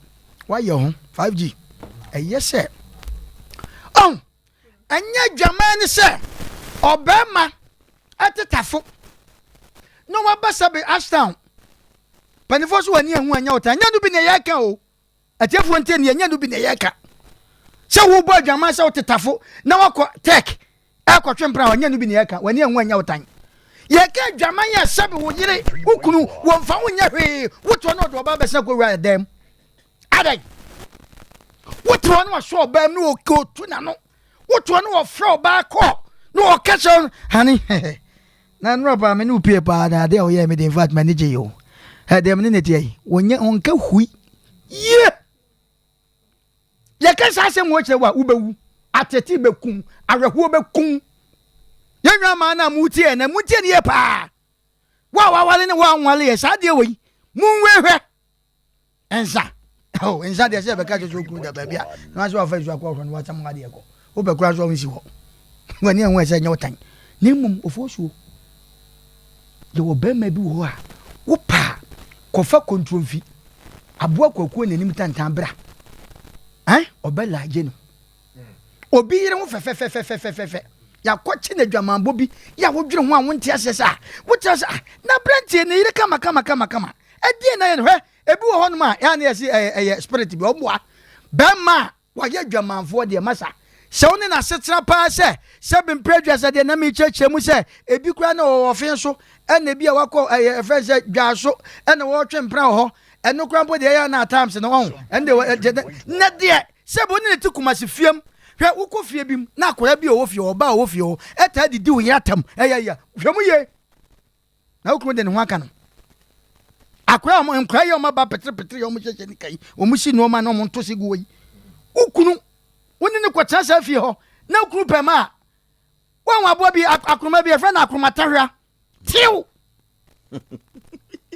wayɛ ho 5G. Ɛyɛ sɛ, ɔn, Ɛnyɛ adwaman ne sɛ ɔbarima tetafo na waba sɛbe Ashtown mpanimfoɔ so w'ani ahu anyɛ ɔtan. Ɛnyɛ no bi na yɛreka o. Atiefoɔ ntie ne ɛnyɛ no bi na yɛreka. Sɛ wobɔ adwaman sɛ wotetafo na wakɔ tech ɛkɔtwe mpena ɛnyɛ no bi na yɛreka. W'ani ahu anyɛ ɔtan. Yɛka adwaman yɛ sɛbe wo yere, wo kunu, wɔmfa wo nyɛ hwee, wotoɔ na ɔde ɔbaa bɛsena kɔwura ɛdan mu. Adɛn? Wote hɔ na wasɔ ɔbaa mu na ɔtu n'ano. Wote hɔ na wɔfrɛ ɔbaa kɔ na ɔka kyerɛ no hane na nnora paa me ne wo pie paa na adeɛ a ɔyɛɛ me de in fact m'ani gye yi o. Ɛdeɛ me ne ne teɛ yi wɔnyɛ ɔnka hui yie. Yɛka saa asɛm wɔ kyerɛ wo a wobɛwu atete bɛkum awerɛhoɔ bɛkum. Yɛn nwa maa no a motie ɛnɛ montie ne yie paa. Wo a wawale ne wo a nwale yɛ saa adeɛ wɔ yi monwɛ hwɛ. Nsa oh nsa deɛ sɛ ɛbɛka kyerɛ sɛ okunu da baabi a na wasɛ wafa nsu akɔ ɔhɔ no wasɛm ho adeɛ kɔ wopɛ koraa so ɔnsi hɔ w'ani ɛho ɛsɛ nyɛ ɔtan na mmom ofoɔ suo yɛwɔ bɛrima bi wɔ hɔ a wopɛ a kɔfa kontromfi aboa kwakuo n'anim tantan bra ɛn ɔbɛ laagye no obi yere ho fɛfɛfɛfɛfɛfɛ yɛakɔkye no adwamanbɔ bi yɛ a wodwene ho a wonte aseɛ sɛ a wokyerɛ sɛ ah na aberanteɛ ne yere kama kama kama kama ɛdeɛ na yɛ no hwɛ ebi wɔ hɔnom a yɛa ne yɛse ɛyɛ ɛyɛ spirit bi ɔmmoa bɛrima a wayɛ adwamanfoɔ deɛ masa sɛ wo ne n'asetena paa sɛ sɛ bempere aduasa deɛ na mekyerɛkyerɛ mu sɛ ebi koraa na ɔwɔ ɔfe so ɛna ebi a wakɔ ɛyɛ ɛfɛ sɛ dwaa so ɛna wɔretwe mpena wɔ hɔ ɛno koraa mpo deɛ ɛyɛ na times no ɔho ɛno deɛ ɛnɛ deɛ Sɛ bo ne ne te Kumasi fiam. Hwɛ, wokɔ fie bi mu na akwadaa bi a ɔwɔ fie hɔ, ɔbaa a ɔwɔ fie hɔ, taa didi wo yere atam. Ɛyɛ ya. Hwɛ mu yie. Na wo kunu de ne ho aka no. Akwadaa a wɔn, nkwadaa yi a wɔn aba peterepetere a wɔhyehyɛ nika yi, wɔn si nneɛma na wɔn nto se gu hɔ yi. Wo kunu, wo ne no kɔtena saa fie hɔ, na wo kunu pɛ ma a, wɔn aboa bi, akoroma bi, yɛfrɛ no akoroma tahwea. Tew!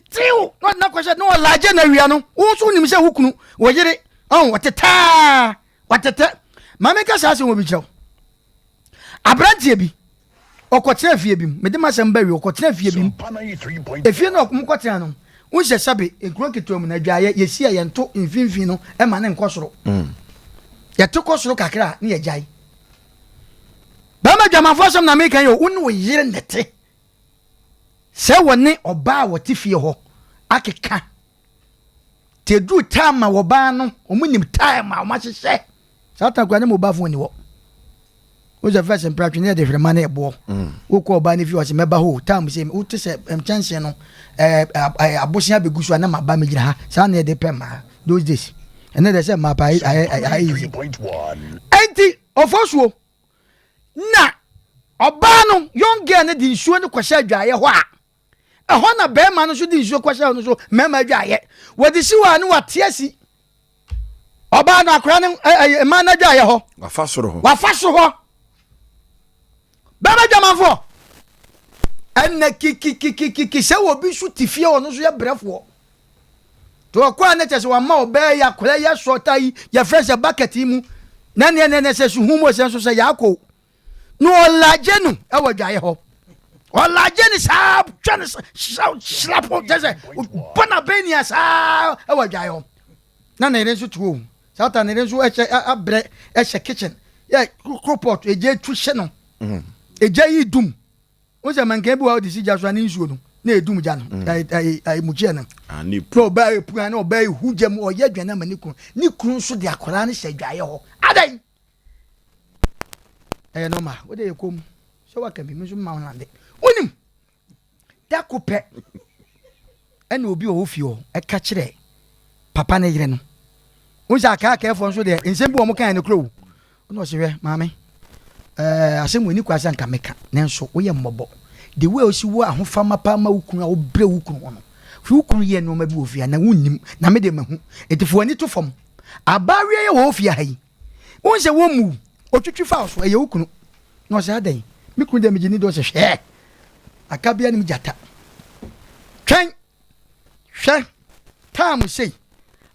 Tew! Na ɔde no akɔhyɛ na ɔlagye no awia no, wo nso wonim sɛ wo kunu, wo yere, ɔn, ɔtetaa, ɔtetɛ. Maame nka saa asɛm wɔ bi kyerɛ wo. Aberanteɛ bi, ɔkɔtena fie bi mu, mede m'asɛm ba wie, ɔkɔtena fie bi mu. Efie no ɔmo kɔtena no, wonhyɛ sɛbe, nkuro nketewa mu no, adwaeɛ, yɛsi a yɛnto mfimfini no ma ne nkɔ soro. Mm. Yɛte kɔ soro kakra a, ne yɛgyae. Bɛrima dwamanfoɔ asɛm na meka yi o, wo ne wo yere nɛte. Sɛ wɔne ɔbaa a wɔte fie hɔ akeka nti ɛduru time a wɔbaa no wɔn nim time a wɔn ahyehyɛ saa tan kura ne mobile phone ni hɔ wosɛ fɛs mpratwe ne yɛde hwerema ne ɛboɔ mm. wokɔ ɔbaa no fie ɔsɛ mɛba hɔ time sɛ wote sɛ nkyɛnse no ɛɛ abosea bɛgu so a na maba megyina ha saa na yɛde pɛ mmaa those days ɛnɛ deɛ sɛ mmaa pa ayɛ ayɛ easy ɛnti ɔfɔsuo Na ɔbaa no, young girl no de nsuo no kɔhyɛ adwaeɛ hɔ a, ɛhɔ na barima no nso de nsuo kɔhyɛ hɔ no nso mmarima adwaeɛ. Wɔde si hɔ a ne wate asi. Ɔbaa no akora no ɛyɛ mmaa no adwaeɛ hɔ. Wafa soro hɔ. Wafa soro hɔ. Bɛrima dwamanfoɔ. Ɛnna kikikikiki sɛ obi nso te fie ɔno nso yɛ brɛfoɔ. Nti ɔkɔ a na kyerɛ sɛ wama ɔbaa yi akwadaa yi asɔ ta yi yɛfrɛ sɛ bucket yi mu na neɛ neɛ sɛ suhu mu sɛ nso sɛ yaako na ɔlagye no ɛwɔ adwaeɛ hɔ ɔlagye no saa twa no hyirapo kyɛ sɛ bɔ na bɛnia saa ɛwɔ adwaeɛ hɔ na ne yere nso te hɔ saa ta ne yere nso ɛhyɛ abrɛ ɛhyɛ kitchen yɛ kropɔt egya etu hyɛ no egya yi dum Wohu sɛ mankan bi wɔ hɔ a wode si gya so a ne nsuo no na ɛdum gya no mm. mukyia no ah, na ɔbaa ɛpua na ɔbaa ɛhu gya mu ɔyɛ aduane ama ne kunu ne kunu nso de akwadaa no hyɛ adwaeɛ hɔ adɛn ɛyɛ nɔma wode yɛ kɔm sɛ waka bi me nso mma wo nande wonim da ko pɛ ɛna obi wɔ hɔ fie hɔ ɛka kyerɛ papa ne yere no wohu sɛ akaakaefoɔ nso deɛ nsɛm bi wɔ mo kan no kuro wo Ɛna ɔse hwɛ maame ɛɛ asɛm wei ni kwa sɛ anka meka nanso woyɛ mmɔbɔ the way osi wɔ ahofama paa ma wo kunu a wobrɛ wo kunu ho no fi wo kunu yɛ nneɛma bi wɔ fie a na wonnim na me deɛ mahu enti fo w'ani to fam abaayewa yɛ wɔ fie ha yi wohu sɛ wɔmmu otwitwi fa so ɛyɛ wo kunu na ɔsɛ adɛn me kunu deɛ megye ni dɛ ɔsɛ hwɛ. Aka bia nim gyata. Twɛn! Hwɛ! Time sei,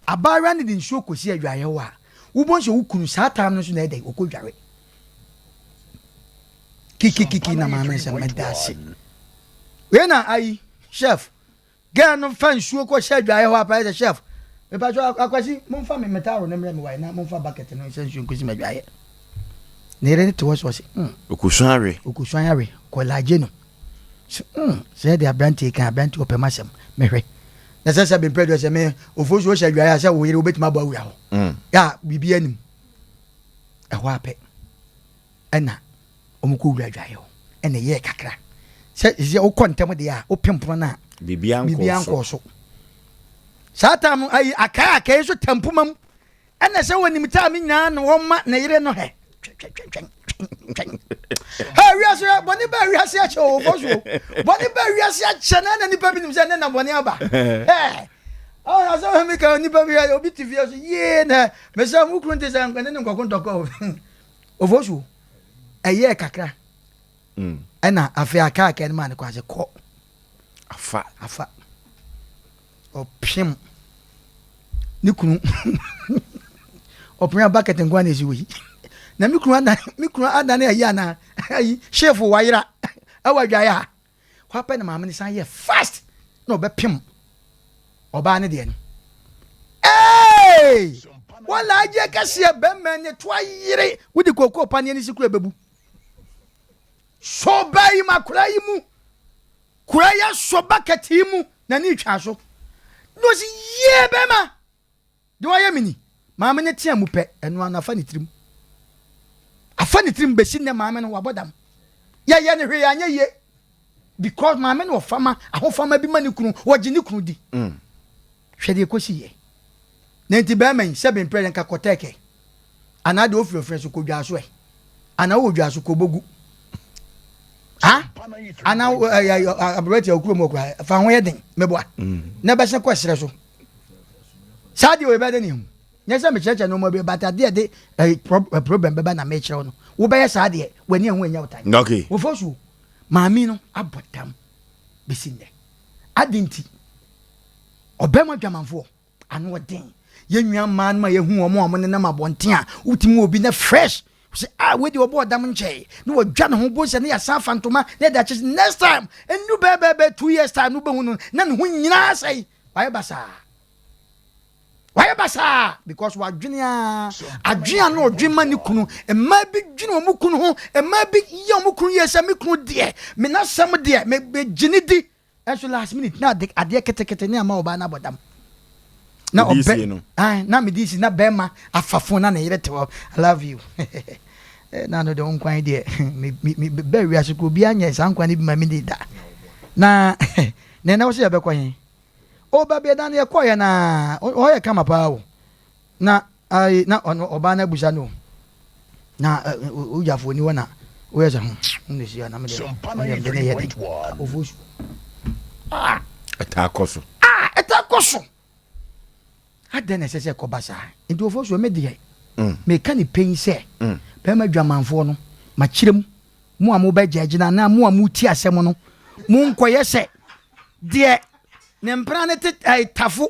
abaayewa no de nsuo kɔsi adwaeɛ hɔ a, wobɛhu sɛ wo kunu saa time no nso na ɛdɛn, ɔkɔ dware. Kikikiki na maame sɛ meda ase. Wei na ayi, chef, Girl no fa nsuo kɔ hyɛ adwaeɛ hɔ apa sɛ chef mepakyɛ akwasi momfa me metaro no mmerɛ me wae na momfa bucket no nhyɛ nsuo nkɔsi m'adwaeɛ. Ne yere no te hɔ sɛ ɔse mm. Okosuan awe. Okosuan awe kɔlagye no. Sɛ mm sɛ de aberanteɛ kan aberanteɛ ɔpɛ m'asɛm mehwɛ. Na sɛ sɛ bempɛ deɛ sɛ me ofuo so hyɛ adwaeɛ a sɛ wo yere wobɛtumi abɔ awura hɔ. Mm. Ya biribi anim. Ɛhɔ apɛ. Ɛna wɔn kɔ wura adwaeɛ hɔ ɛna ɛyɛɛ kakra sɛ sɛ wokɔ ntɛm deɛ a wopem pono no a biribiara nkɔɔ so saa tam ayi akae akae nso tampoma mu ɛna sɛ wɔnim tam nyinaa na wɔma ne yere no hɛ twɛntwɛntwɛn hɛ wiase bɔne ba wiase akyɛ o bɔ so bɔne ba wiase akyɛ na ɛna nipa bi nim sɛ ne na bɔne aba hɛ ɔn asɛ mi ka nipa bi obi te fie so yie na mesɛ mo kunu nte sɛ ne ne nkɔko ntɔkɔ o ofosuo ɛyɛɛ kakra ɛna afei akaa kɛ no maa no kwan sɛ kɔ afa afa ɔpem ne kunu ɔpem a bucket nko na esi wɔ yi na me kunu adan me kunu adan ayi ana ayi chef wayera ɛwɔ adwaeɛ ha Hɔ ara pɛ na maame no san yɛɛ fast na ɔbɛpem ɔbaa no deɛ no. Hey! Wɔla agye kɛseɛ bɛrima ne to ayere wode kookoo paneɛ no si kura bɛbu. So baa yi ma akwadaa yi mu kura yi asɔ bucket yi mu na ne twa so. Na ɔsi yie bɛrima. Deɛ wayɛ me ni. Maame no tea mu pɛ, ɛno ara no afa ne tirim. Afa ne tirim bɛsi nnɛ maame no wabɔ dam. Yɛyɛ no hwee anyɛ yie because maame no ɔfama ahofama bi ma ne kunu, wɔgye ne kunu di. Mm. Hwɛ deɛ ɛkɔsi yɛ. Na nti bɛrima yi sɛ bemprɛ yɛ nka kɔtɛkɛ anaa deɛ ofiri ofiri so kɔ dwa so ɛ anaa wɔ dwa so kɔ bogu ha anaa aberɛti a okuro mu okura fa ho yɛ den meboa mm. na ɛbɛsɛ kɔ ɛserɛ so Saa deɛ wei bɛyɛ dɛ ne ehu. Nyɛ sɛ mekyerɛkyerɛ nneɛma bi but adeɛ ɛde ɛɛ problem bɛba na mekyerɛw no. Wobɛyɛ saa deɛ w'ani ɛho ɛnyɛ wo tan. Okay. Wofɔ so maame no abɔ dam bɛsi nnɛ. Adi nti ɔbɛma dwamanfoɔ ano ɔden. Yɛn nua mmaa no ma yɛhu wɔn a wɔnenam abɔnten a wotumi wɔ obi na fresh sɛ ah wei deɛ ɔbɔ ɔdam nkyɛe na wɔdwa ne ho bo sɛ ne yɛasan afa ntoma na yɛde akyɛ next time ɛnu bɛɛbɛɛbɛɛ 2 years time no wobɛhu no na ne ho nyinaa sɛe. Wayɛ basaa. Wayɛ basaa because wadwene a adwene a na ɔdwene ma ne kunu. Mmaa bi dwene wɔn kunu ho. Mmaa bi yɛ wɔn kunu yie sɛ me kunu deɛ, me n'asɛm deɛ, me gye ne di. Ɛnso last minute na ade adeɛ ketekete ne ama ɔbaa no abɔ dam. Na ɔbɛ ah na me di si na bɛrima afa phone na ne yere te hɔ. I love you. Eh, na no de wo nkwan deɛ me me me bɛ wiase kuro bi anyɛ saa nkwan no bi ma me ni da. Na Na ɛnɛ wo sɛ yɛbɛkɔ he? O baabi ɛda no yɛkɔeɛ no a, hɔ yɛ kama paa o. Na ayi na ɔno ɔbaa no abusa no o. Na wo gyafoɔ ni hɔ na woyɛ sɛ hmm na si a na me deɛ me deɛ mede ne yɛ den. Ofuo su. Ah! Ɛtaa kɔ so. Ah! Ɛtaa kɔ so. Adɛn na ɛsɛ sɛ ɛkɔba saa? Nti ofuo su me deɛ meka ne pɛn sɛ bɛrima dwamanfoɔ no makyerɛ mu Mo a mobɛgyɛgye no anaa mo a motie asɛm no, monkɔyɛ sɛ deɛ ne mpena no te ɛɛ tafo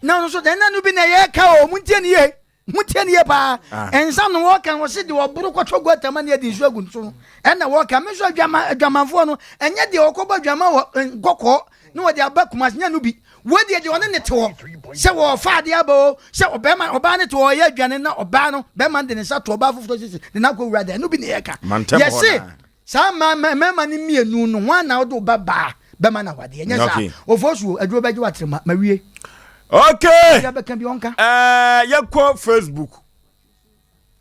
na ɔno nso deɛ nna no bi na ɛyɛ ka o montie ne yie montie ne yie paa ah. nsa no wɔka no wɔse deɛ ɔboro kɔtɔ gu atama ne adi nsuo agu nso no ɛna wɔka me nso adwama adwamanfoɔ no ɛnyɛ deɛ ɔkɔbɔ adwama wɔ nkɔkɔɔ na wɔde aba Kumasi nyɛ no bi. Wei deɛ deɛ ɔne ne te hɔ sɛ wɔrefa adeɛ aba o sɛ ɔbɛrima ɔbaa ne te hɔ ɔyɛ aduane na ɔbaa no bɛrima no de ne nsa to ɔbaa foforɔ sisi de no akɔ wura dan no bi na yɛka. Yɛse saa mmaa mmarima no mmienu no wɔn na wode wo ba baa bɛma no awadeɛ nyɛ saa ofosuo aduro bɛgye watere ma mawie. Okay. Yɛbɛka bi ɔnka. Ɛɛ yɛkɔ Facebook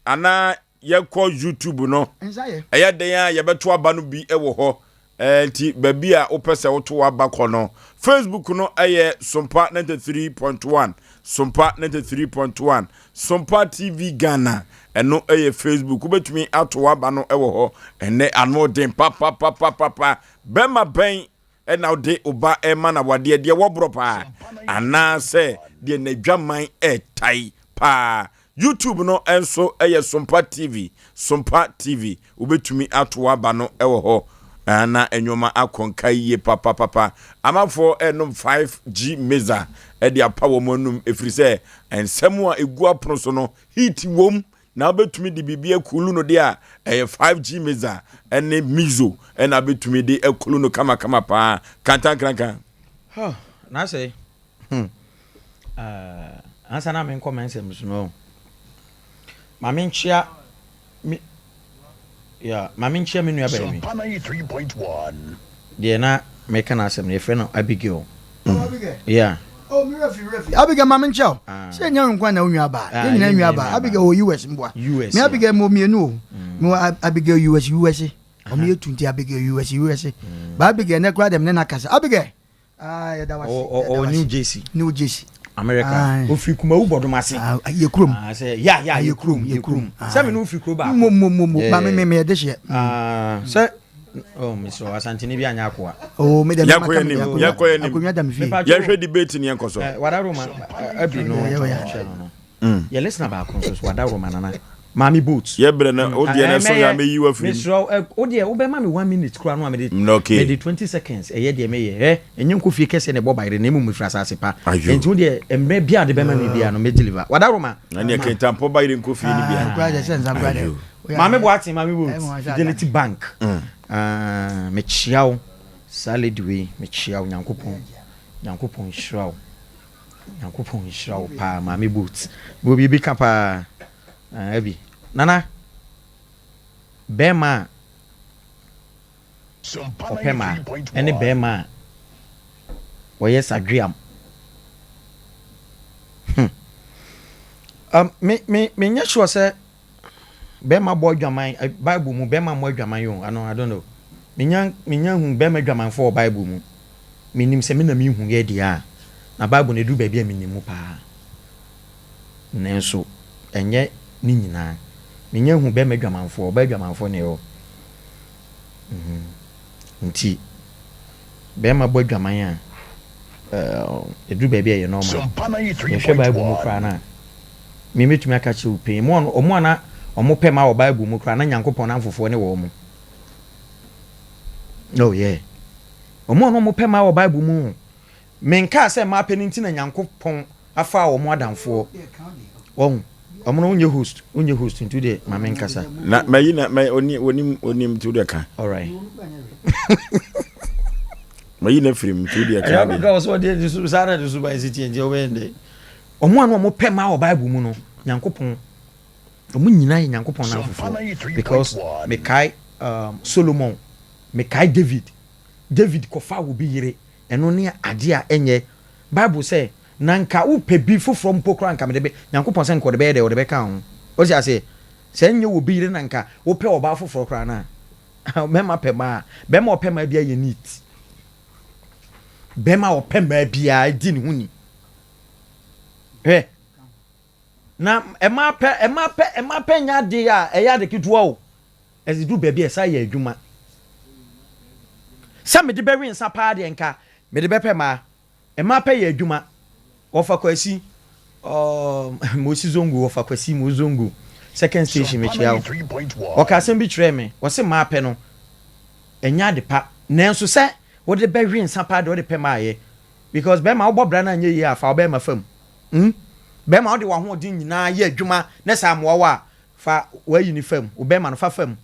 anaa yɛkɔ YouTube no, ɛyɛ dɛn a yɛbɛto aba no bi wɔ hɔ. Nti baabi a wopɛ sɛ woto aba kɔ no, Facebook no ɛyɛ Sompa 93.1, Sompa 93.1, Sompa TV Ghana, ɛno ɛyɛ Facebook. Wobɛtumi ato aba no wɔ hɔ. Ɛnɛ ano den papapapapapa. Bɛma bɛn ɛna wode wo ba ɛma no awadeɛ deɛ wɔborɔ paa anaasɛ deɛ n'adwaman ɛtae paa. YouTube no nso yɛ Sompa TV, Sompa TV. Wobɛtumi ato w'aba no wɔ hɔ. Na nneɛma akɔ nka yie papapapa. Amanfoɔ ɛrenom 5G meza de apa wɔn anum ɛfiri sɛ nsɛm a ɛgu apono so no heat wom na wobɛtumi de biribi akulu no deɛ a ɛyɛ 5G meza ne mizo ɛna wobɛtumi de akulu no kamakama paa kantankrankan. Huh, na sɛ hmm, uh, ansa na menkɔ mɛnsɛm so no ma menkyea Me yeah, ma menkyia me nua baa bi. Deɛ na meka n'asɛm no, yɛfrɛ no Abigail. Oh, Abigail. Yeah. Oh, me refi refi. Abigail ma menkyia o. Ah. Sɛ nya nkwa na wo nua baa. Ah, Yɛn nyinaa yɛn nua nyinaa baa. nua Abigail baa. wɔ US mboa. US, Me yeah. Abigail mo mmienu o. Me wɔ Ab- Abigail US US. Ɔmo yɛ tunti Abigail US US. Ba Abigail ne kura dɛm ne na kasa. Abigail. Ah, yɛda wase. Ɔwɔ New Jersey. New Jersey. America. Ofiri Kumawu bɔdom ase. Ah, yɛ kurom. Ah, sɛ ya ya yɛ kurom yɛ kurom. Sɛ me no ofiri kuro baako. Mo mo mo mo. Ba me me me yɛ de hyɛ. Ah, sɛ oh mesrɛ Asantene bi anyɛ akoa. Oh, me de me Yɛkɔ yɛ nim yɛkɔ yɛ nim. Akonnwa da me fie. Yɛhwɛ debate ni yɛnkɔ so. Eh, wada Roma abi no kyɛ no no. Yɛ listener baako nso so wada Roma nana. Maame boat. Yɛ brɛ na o deɛ na ɛso yɛ a mɛyi wa firi mu. Mesrɛ wo deɛ wobɛma me one minute koraa no a mede Okay. mede 20 seconds ɛyɛ deɛ meyɛ ɛ ɛnyɛ nkɔ fie kɛseɛ na ɛbɔ bayerɛ na mmom mefiri asase pa Ayo. nti wo deɛ mmerɛ biara de bɛma me biara no mɛ deliver wada Roma. Na neɛ kentampɔ bayerɛ nkɔ fie no bia. Koraa deɛ sɛ nsa koraa deɛ. Ayo. Maame Boateng Maame boat Ɛyɛ mo Fidelity Bank ah, mekyia wo saa lady wei mekyia wo Nyankopɔn Nyankopɔn nhyira wo Nyankopɔn nhyira wo paa Maame boat mewɔ biribi ka paa. Abi, Nana, bɛɛma a ɔpɛ maa ɛne bɛɛma a ɔyɛ sadweam. Hmm. Um, me, me, me nyɛ sure sɛ bɛɛma bɔ adwaman, eh, Bible mu, bɛɛma mmɔ adwaman o, ano, I don't know. Menya, menya hu bɛɛma adwamanfoɔ wɔ Bible mu. Menim sɛ me na mehu yɛ deɛ a, na Bible no ɛduru baabi a menim mu paa. Nanso ɛnyɛ ne nyinaa. Menya hu bɛrima adwamanfoɔ, ɔbaa adwamanfoɔ na ɛwɔ. Mhm. Nti bɛrima bɔ adwaman a, ɛduru baabi a ɛyɛ normal. Yɛhwɛ Bible mu koraa no a, me mɛtumi aka kyerɛ wo pɛn, ɔmo a na ɔmo pɛ ma wɔ Bible mu koraa na Nyankopɔn namfofoɔ ne wɔn mo. Oh yeah. Ɔmo a na ɔmo pɛ ma wɔ Bible mu. Menkaa sɛ mmaa pɛ no nti na Nyankopɔn afaa wɔn adamfoɔ. Wahu? Wɔn no wonyɛ host, wonyɛ host nti wodeɛ ma menkasa. Na mayi na ma oni onim onim nti wodeɛ ka. Alright. Mayi na firim nti wodeɛ ka. Ɛyɛ akɔka wɔ sɛ ɔdeɛ de so saa na de so ban si tie nti ɔbɛyɛ ndɛ. Wɔn a na wɔn pɛ mmaa wɔ Bible mu no, Nyankopɔn wɔn nyinaa yɛ Nyankopɔn namfofoɔ because mekae um, Solomon, mekae David. David kɔfaa obi yere Ɛno ne adeɛ a ɛnyɛ. Bible sɛ, Na nka wopɛ bi foforɔ mpo koraa nka mede bɛ, Nyankopɔn sɛ nka ɔde bɛyɛ dɛ, ɔde bɛka ho. Wote aseɛ? Sɛ ɛnyɛ obi yere na nka wopɛ ɔbaa foforɔ koraa no a, mɛma pɛ mmaa. Bɛrima a ɔpɛ mmaa biara yɛ neat. Bɛrima a ɔpɛ mmaa biara di ne ho ni. Hwɛ. Na mmaa pɛ, mmaa pɛ, mmaa pɛ nyɛ adeɛ a ɛyɛ ade ketewa o. Ɛduru baabi a ɛsan yɛ adwuma. Sɛ mede bɛwe nsa paa deɛ nka mede bɛpɛ mmaa. Mmaa pɛ yɛ adwuma. Wɔfa Kwasi, um, Mosi Zongo, wɔfa Kwasi, Mo Zongo, second station mekyia wo. Ɔka asɛm bi kyerɛɛ me, ɔse mmaa pɛ no, ɛnyɛ ade pa. Nanso sɛ wode bɛwe nsa paa deɛ wode pɛ mmaa yɛ. Because bɛrima wobɔ bra no anyɛ yie a, fa wo bɛrima fam. Hmm? Bɛrima wode w'ahoɔden nyinaa yɛ adwuma na sɛ ammoa wo a, Fa w'ayi no fam, wo bɛrima no fa fam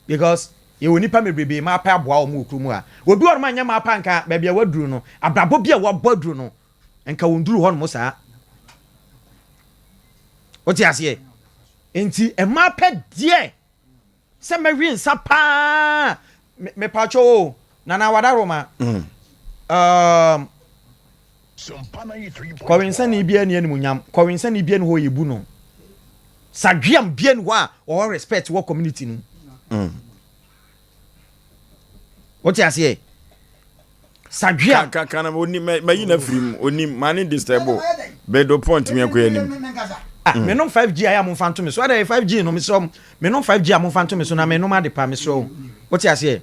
because yɛwɔ nnipa bebrebe mmaa pɛ aboa wɔn wɔ kurom ha. Obi wɔ nom a nyɛ mmaa pɛ anka baabi a waduru no, abrabɔ bi a wabɔ aduru no, nka wɔnduru hɔ nom saa. Wote aseɛ? Nti mmaa pɛ deɛ sɛ mɛwe nsa paa mepatwɔ o nana wadaroma mm. um, Kɔwensani biara nni animuonyam. Kɔwensani biara nni hɔ a yɛbu no. Sadweam biara nni hɔ a ɔwɔ respect wɔ community no mu. Mm. Wote aseɛ? Sadweam. Kankan na onim mayi na firi mu onim ma ne disturb bedo point mi akɔ anim. Ah, mm. menom 5G ayɛ a momfa nto me so. Ada 5G no mesrɛ mo. Menom 5G a momfa nto me so na menom ade pa mesrɛ wo. Wote aseɛ?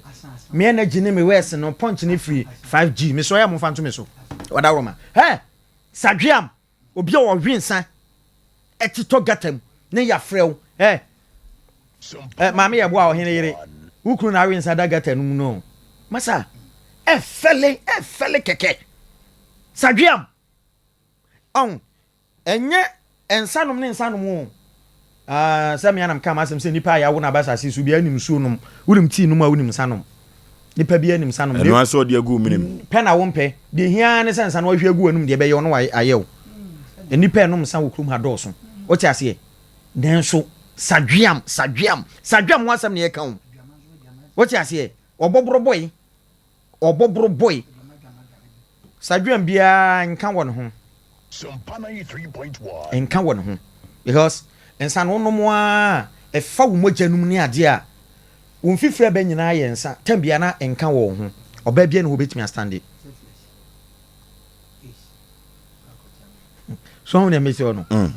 Me energy ne me wɛs no punch ne firi 5G mesrɛ yɛ a momfa nto me so. Ɔdaworoma. Hɛ! Sadweam! Obi a ɔwe nsa ɛtetɔ gata mu ne yafrɛ wo. Hɛ! Ɛ maame yɛ boa ɔhene yere. Wo kunu na awe nsa da gutter no mu no. Masa, ɛfɛle, ɛfɛle kɛkɛ. Sadweam. Ɔn, ɛnyɛ nsanom ne nsanom o. Ah, sɛ me anam ka m'asɛm sɛ nipa a yɛawo no aba asase so biara nim nsuo nom. Wonim tii nom a wonim nsa nom. Nipa biara nim nsa nom. Ɛno ara sɛ ɔde agu wo menem. Pɛ na wompɛ. Deɛ ehia ara ne sɛ nsa no wahwie agu w'anum deɛ ɛbɛyɛ wo no ayɛ wo. Nnipa a ɛnom nsa wɔ kurom ha dɔɔso. Wote aseɛ? Nanso sadweam, sadweam, sadweam ho asɛm na yɛka o. Wote aseɛ? Ɔbɔborɔbɔe, ɔbɔborɔbɔe. Sadweam biara nka wɔ ne ho. Nka wɔ ne ho. Because nsa no wonom ara a, ɛfa wo mogya no mu ne adeɛ a, wo mfifiri aba nyinaa yɛ nsa. Tam biara na nka wɔ wo ho. Ɔbaa biara nni hɔ a ɔbɛtumi astande. So ahu nea mesi hɔ no? Mm.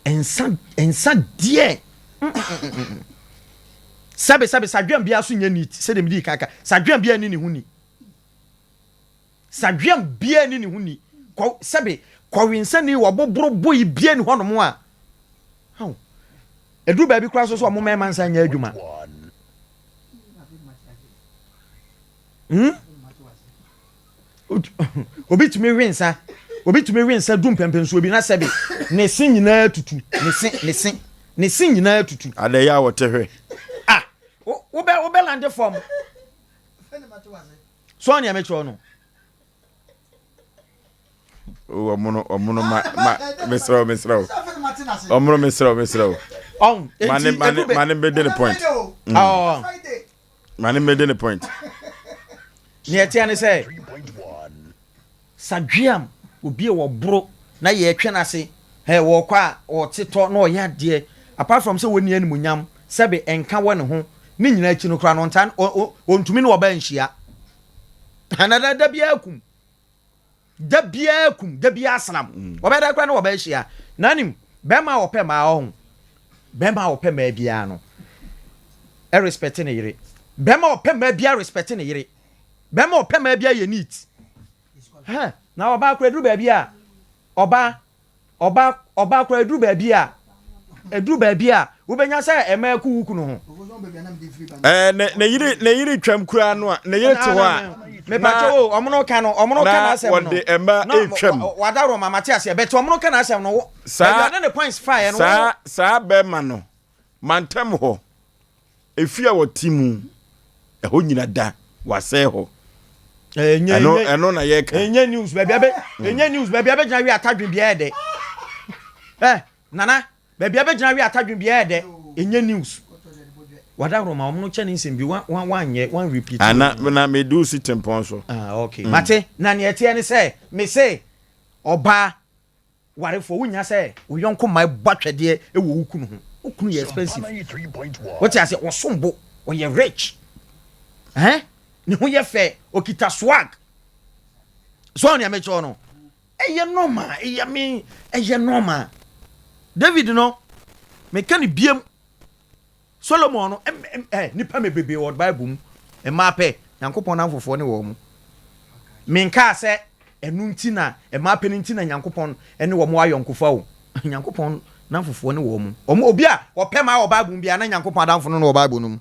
Nsa nsa deɛ. Sɛbe sɛbe sadweam biara so nyɛ neat sɛdeɛ medi kan ka. Sadweam biara ni ne ho ni. Sadweam biara ni ne ho ni. Kɔ sɛbe kɔwensani wɔboboro boyi biara ni hɔnom a. Aw. Ɛduru baabi koraa so so ɔmo mmarima nsa nyɛ adwuma. Hmm? Obi tumi we nsa, obi tumi we nsa du mpɛmpɛnsuo bi na sɛbe ne se nyinaa tutu, ne se, ne se, ne se nyinaa tutu. Adɛyɛ a wɔte hwɛ. Ah, wobɛ wobɛ lande fam. So ɔne ɛmɛkyerɛ no. Ɔmono ɔmono ma ma mesrɛ wo mesrɛ wo ɔmono mesrɛ wo mesrɛ wo. Ɔn eti edu bɛ ma ne bɛ de ne point. Ɔɔ. Ma ne mmɛdi ne point. Nea ɛteɛ ne sɛ, sadweam obi a wɔboro na yɛtwe no ase, hɛ wɔkɔ a ɔte tɔ na ɔyɛ adeɛ apart from sɛ wɔnni animuonyam sɛbe ɛnka wɔ ne ho ne nyinaa akyi no koraa no ɔntaa ɔntumi ne ɔbaa nhyia. Anaa da biara kum. Da biara kum, da biara sram. Wɔbɛyɛ dɛ koraa ne wɔbɛyɛ hyia. Na nim, bɛrima a ɔpɛ mmaa ɔho. Bɛrima a ɔpɛ mmaa biara no, respect ne yere. Bɛrima a ɔpɛ mmaa biara respect ne yere. Bɛrima a ɔpɛ mmaa biara yɛ neat. Hɛ, na ɔbaa koraa duru baabi a, ɔbaa Ɔbaa ɔbaa koraa ɛduru baabi a ɛduru baabi a wobɛnya sɛ ɛma ɛku wo kunu ho. Ɛɛ ne ne yere ne yere twam koraa no a ne yere te hɔ a. Mepakyɛ o ɔmo ka no ɔmo ka n'asɛm no. Na wɔde ɛma ɛtwam. Wada rɔma mate aseɛ bɛtɛ ɔmo ka n'asɛm no. Saa ne ne points faeɛ no. Saa saa bɛrima no mantam hɔ. Efi a wɔte mu, ɛhɔ nyina da, wɔasɛe hɔ. Ɛno ɛno na yɛka. Ɛnyɛ news baabi abɛ ɛnyɛ news baabi abɛgyina wi atadwen biara ɛdɛ. Ɛ nana baabi abɛgyina wi atadwen biara ɛdɛ ɛnyɛ news. Wada roma wɔn no kyɛ ne nsɛm bi wan wan wanyɛ wan repeat. Ana na medu si tempɔn so. Ah okay. Mm. Mate na nea ɛteɛ ne sɛ me se ɔbaa Warefoɔ, wonnya sɛ wo yɔnko mma bɔ atwɛdeɛ wɔ wo kunu ho. Wo kunu yɛ expensive. Wote aseɛ? Ɔsom bo. Ɔyɛ rich. Ɛn? Ne ho yɛ fɛ. Ɔkita swag. So ɔne mekyerɛ no? Ɛyɛ normal. Ɛyɛ me. Ɛyɛ normal. David no, meka ne biem. Solomon no, eh, nnipa bebrebe wɔ Bible mu, mmaa pɛ, Nyankopɔn namfofoɔ ne wɔn mo. Menkaa sɛ ɛno nti na, mmaa pɛ no nti na Nyankopɔn ne wɔn wɔ ayɔnkofa o. Nyankopɔn namfofoɔ ne wɔn mo. Wɔn, obi a ɔpɛ mmaa wɔ Bible mu biara, na Nyankopɔn adamfo no no wɔ Bible no mu.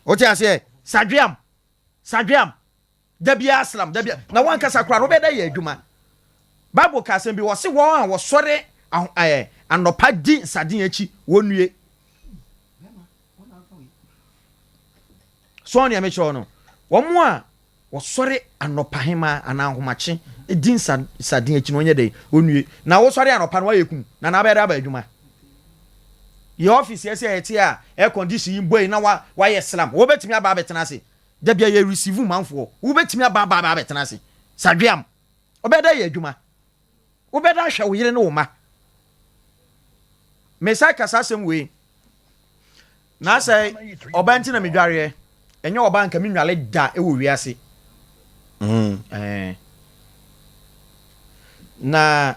Wote aseɛ? Sadweam! Sadweam! Da biara sram, da biara, na w'ankasa koraa no wobɛyɛ dɛ ayɛ adwuma. Bible ka asɛm bi, wɔse wɔn a wɔsɔre aho ɛɛ anɔpa di nsaden akyi, wɔnnue. So nea mekyerɛ no, wɔn a wɔsɔre anɔpa hema anaa ahomakye di nsa nsaden akyi no wɔnyɛ dɛn? Wɔnnue. Na wosɔre anɔpa no woayɛ kum, na na abɛyɛ dɛ aba adwuma. Yɛ ɔfisi ɛsɛ ɛte a air condition yi bɔ yi na wa wayɛ sram, wobɛtumi aba abɛtena ase. Da bia yɛ receive manfoɔ wo bɛtumi aba aba aba abɛtena ase sadweam wobɛda yɛ adwuma wobɛda ahwɛ wo yere ne wo mma mesa kasa asɛm wei na sɛ ɔba nti na medwareɛ ɛnyɛ ɔba nka menwale da ɛwɔ wiase mm. eh. na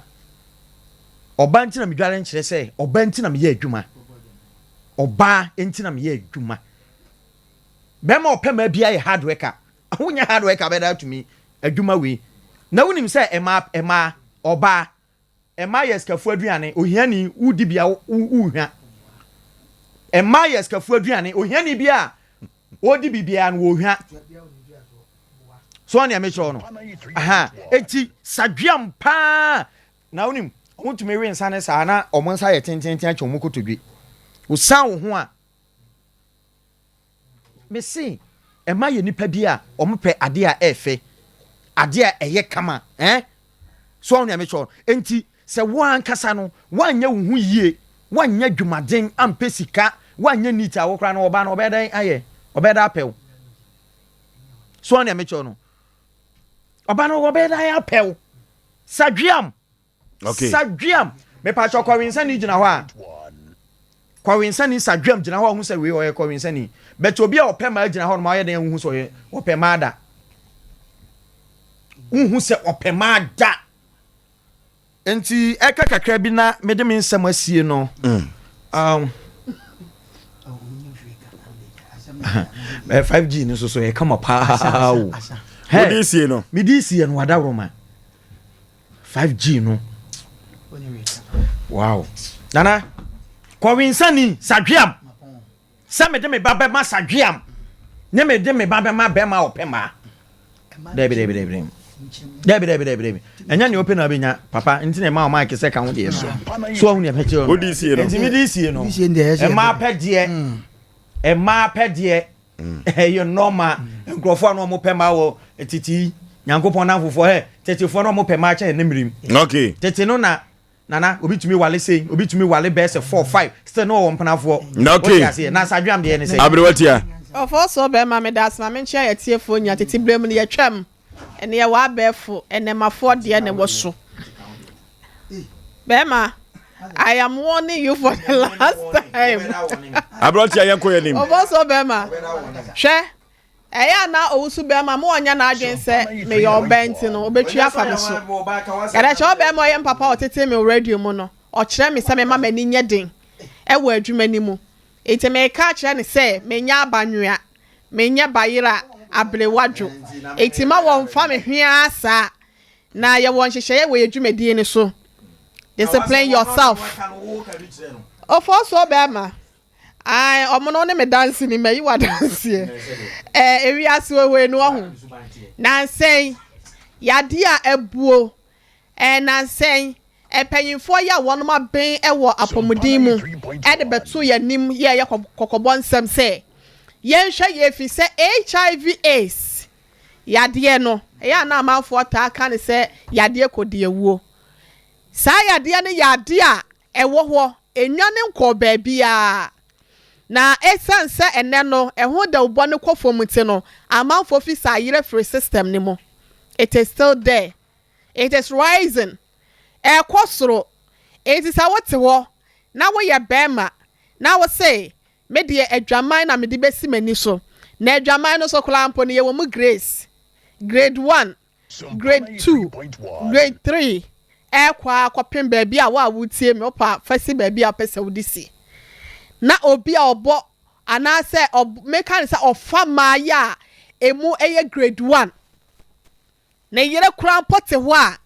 ɔba nti na medware nkyerɛ sɛ ɔba nti na meyɛ adwuma ɔbaa nti na meyɛ adwuma Bɛrima a ɔpɛ mmaa biara yɛ hard worker. Wonyɛ hard worker bɛda atumi adwuma wei. Na wonim sɛ mmaa, mmaa, ɔbaa, mmaa yɛ asikafoɔ aduane, ohiani wodi bia wohwa. Mmaa yɛ asikafoɔ aduane, ohiani bi a Wɔdi biribiara no wɔhwa. So ɔne ɛmekyerɛw no. Aha, eti sadweam paa na wonim wɔn tumi we nsa ne saa na wɔn nsa yɛ tententen akyɛ wɔn kotodwe. Wosan wo ho a Mese ɛma yɛ nipa bi a wɔn pɛ adeɛ a ɛɛfɛ, adeɛ a ɛyɛ kama eh? So wɔn nea mekyerɛ no? Enti sɛ wo ankasa no woanyɛ wo ho yie, woanyɛ adwumaden, ampɛ sika, woanyɛ neat a wo koraa no ɔbaa no ɔbɛyɛ dɛn ayɛ? Ɔbɛyɛ dɛn apɛ wo? So wɔn nea mekyerɛ no? Ɔbaa no ɔbɛyɛ dɛn apɛ wo? Sadweam! Okay. Sadweam. Mepakyɛ kɔwensani gyina hɔ a. Kɔwensani sadweam gyina hɔ a ɔhu sɛ wei ɔyɛ kɔwensani. But obi a ɔpɛ maa gyina hɔ nom ɔyɛ dɛn wohu sɛ ɔyɛ ɔpɛ maa da. Wohu sɛ ɔpɛ maa da. Nti ɛka kakra bi na mede me nsɛm asie no. Mm. Um, 5G eh, no nso so yɛ kama paa o. Mede sie no. Mede sie no adaworoma. 5G no. Wow. Nana, kɔwensani sadweam. Sɛ mede me ba bɛma sadweam ne mede me ba bɛma bɛma ɔpɛ maa. Dabi dabi dabi dabi. Dabi dabi dabi dabi. Ɛnyɛ nea ɔpɛ na ɔbɛnya papa nti na ɛma ɔma akesɛ ka ho deɛ so. So ɔho nea mɛkyerɛ no. Wodi sie no. Nti mede sie no. Ɛmaa pɛ deɛ. Ɛmaa pɛ deɛ. Ɛyɛ nɔɔma nkurɔfoɔ a na wɔn pɛ maa wɔ tete yi nyankopɔn namfofoɔ hɛ tetefoɔ na wɔn pɛ maa kyɛn ne mmirim. Okay. Tete no na nana obi tumi wale sei obi tumi wale bɛyɛ sɛ four five still na ɔwɔ mpenafoɔ. Okay. Wote aseɛ na asadweam deɛ ne sɛ. Aberewa tia. Ɔfɔɔ so bɛɛma meda ase ma menkyea yɛtiefoɔ nyina tete berɛ mu no yɛtwam Ɛnɛ yɛwɔ abɛɛfo ɛnɛmafoɔ deɛ na ɛwɔ so. Bɛɛma, I am warning you for the last time. Aberanteɛ yɛn kɔ yɛn nim. Ɔbɔ so bɛɛma, hwɛ ɛyɛ a na owusu bɛɛma mo ɔnyɛ n'adwene sɛ meyɛ ɔbaa nti no obetwi afa me so. Yɛdɛ kyɛ ɔbɛɛma ɔyɛ mpapa ɔtete me wɔ radio mu no ɔkyerɛ me sɛ mema m'ani nyɛ den ɛwɔ adwuma no mu. Nti meka akyerɛ no sɛ menyɛ abanwea. Menyɛ bayerɛ a aberewa dwo, enti mma wɔmmfa me hwe ara saa. Na yɛwɔ nhyehyɛeɛ wɔ yɛn dwumadie no so. Discipline yourself. Ofosuo bɛrima, ae, ɔmo no ne me danseni, mayi wo adanseɛ. Ɛɛ, ewiase wɔ hɔ yi no, wahu. Nansa yi, yadeɛ a abuo Ɛɛ nnansa yi, mpanyimfoɔ yi a wɔnom aben wɔ apɔmuden mu de bɛto yɛn anim yɛ ɛyɛ kɔkɔbɔ nsɛm sɛ yɛnhwɛ yie ɛfiri sɛ HIV AIDS yadeɛ no, ɛyɛ a na amanfoɔ taa ka no sɛ yadeɛ kɔdiawuo. Saa yadeɛ no yɛ adeɛ a ɛwɔ hɔ, ɛnnwane nkɔɔ baabiara. Na ɛsiane sɛ ɛnnɛ no ɛho dawubɔ no kɔ fam nti no, amanfoɔ fi sɛ ayerɛ firi system no mu. It is still there. It is rising, ɛrekɔ soro. Enti sɛ wote hɔ na woyɛ barima na wose, Me deɛ adwaman na mede bɛsi m'ani so, na adwaman no so koraa mpo no yɛwɔ mu grades, grade one, grade two, grade three, ɛrekɔ ara kɔpem baabi a wo a woretie me wopɛ a fa si baabi a wopɛ sɛ wode si. Na obi a ɔbɔ anaasɛ ɔb meka no sɛ ɔfa mmaayɛ a ɛmu yɛ grade one. Ne yere koraa mpo te hɔ a,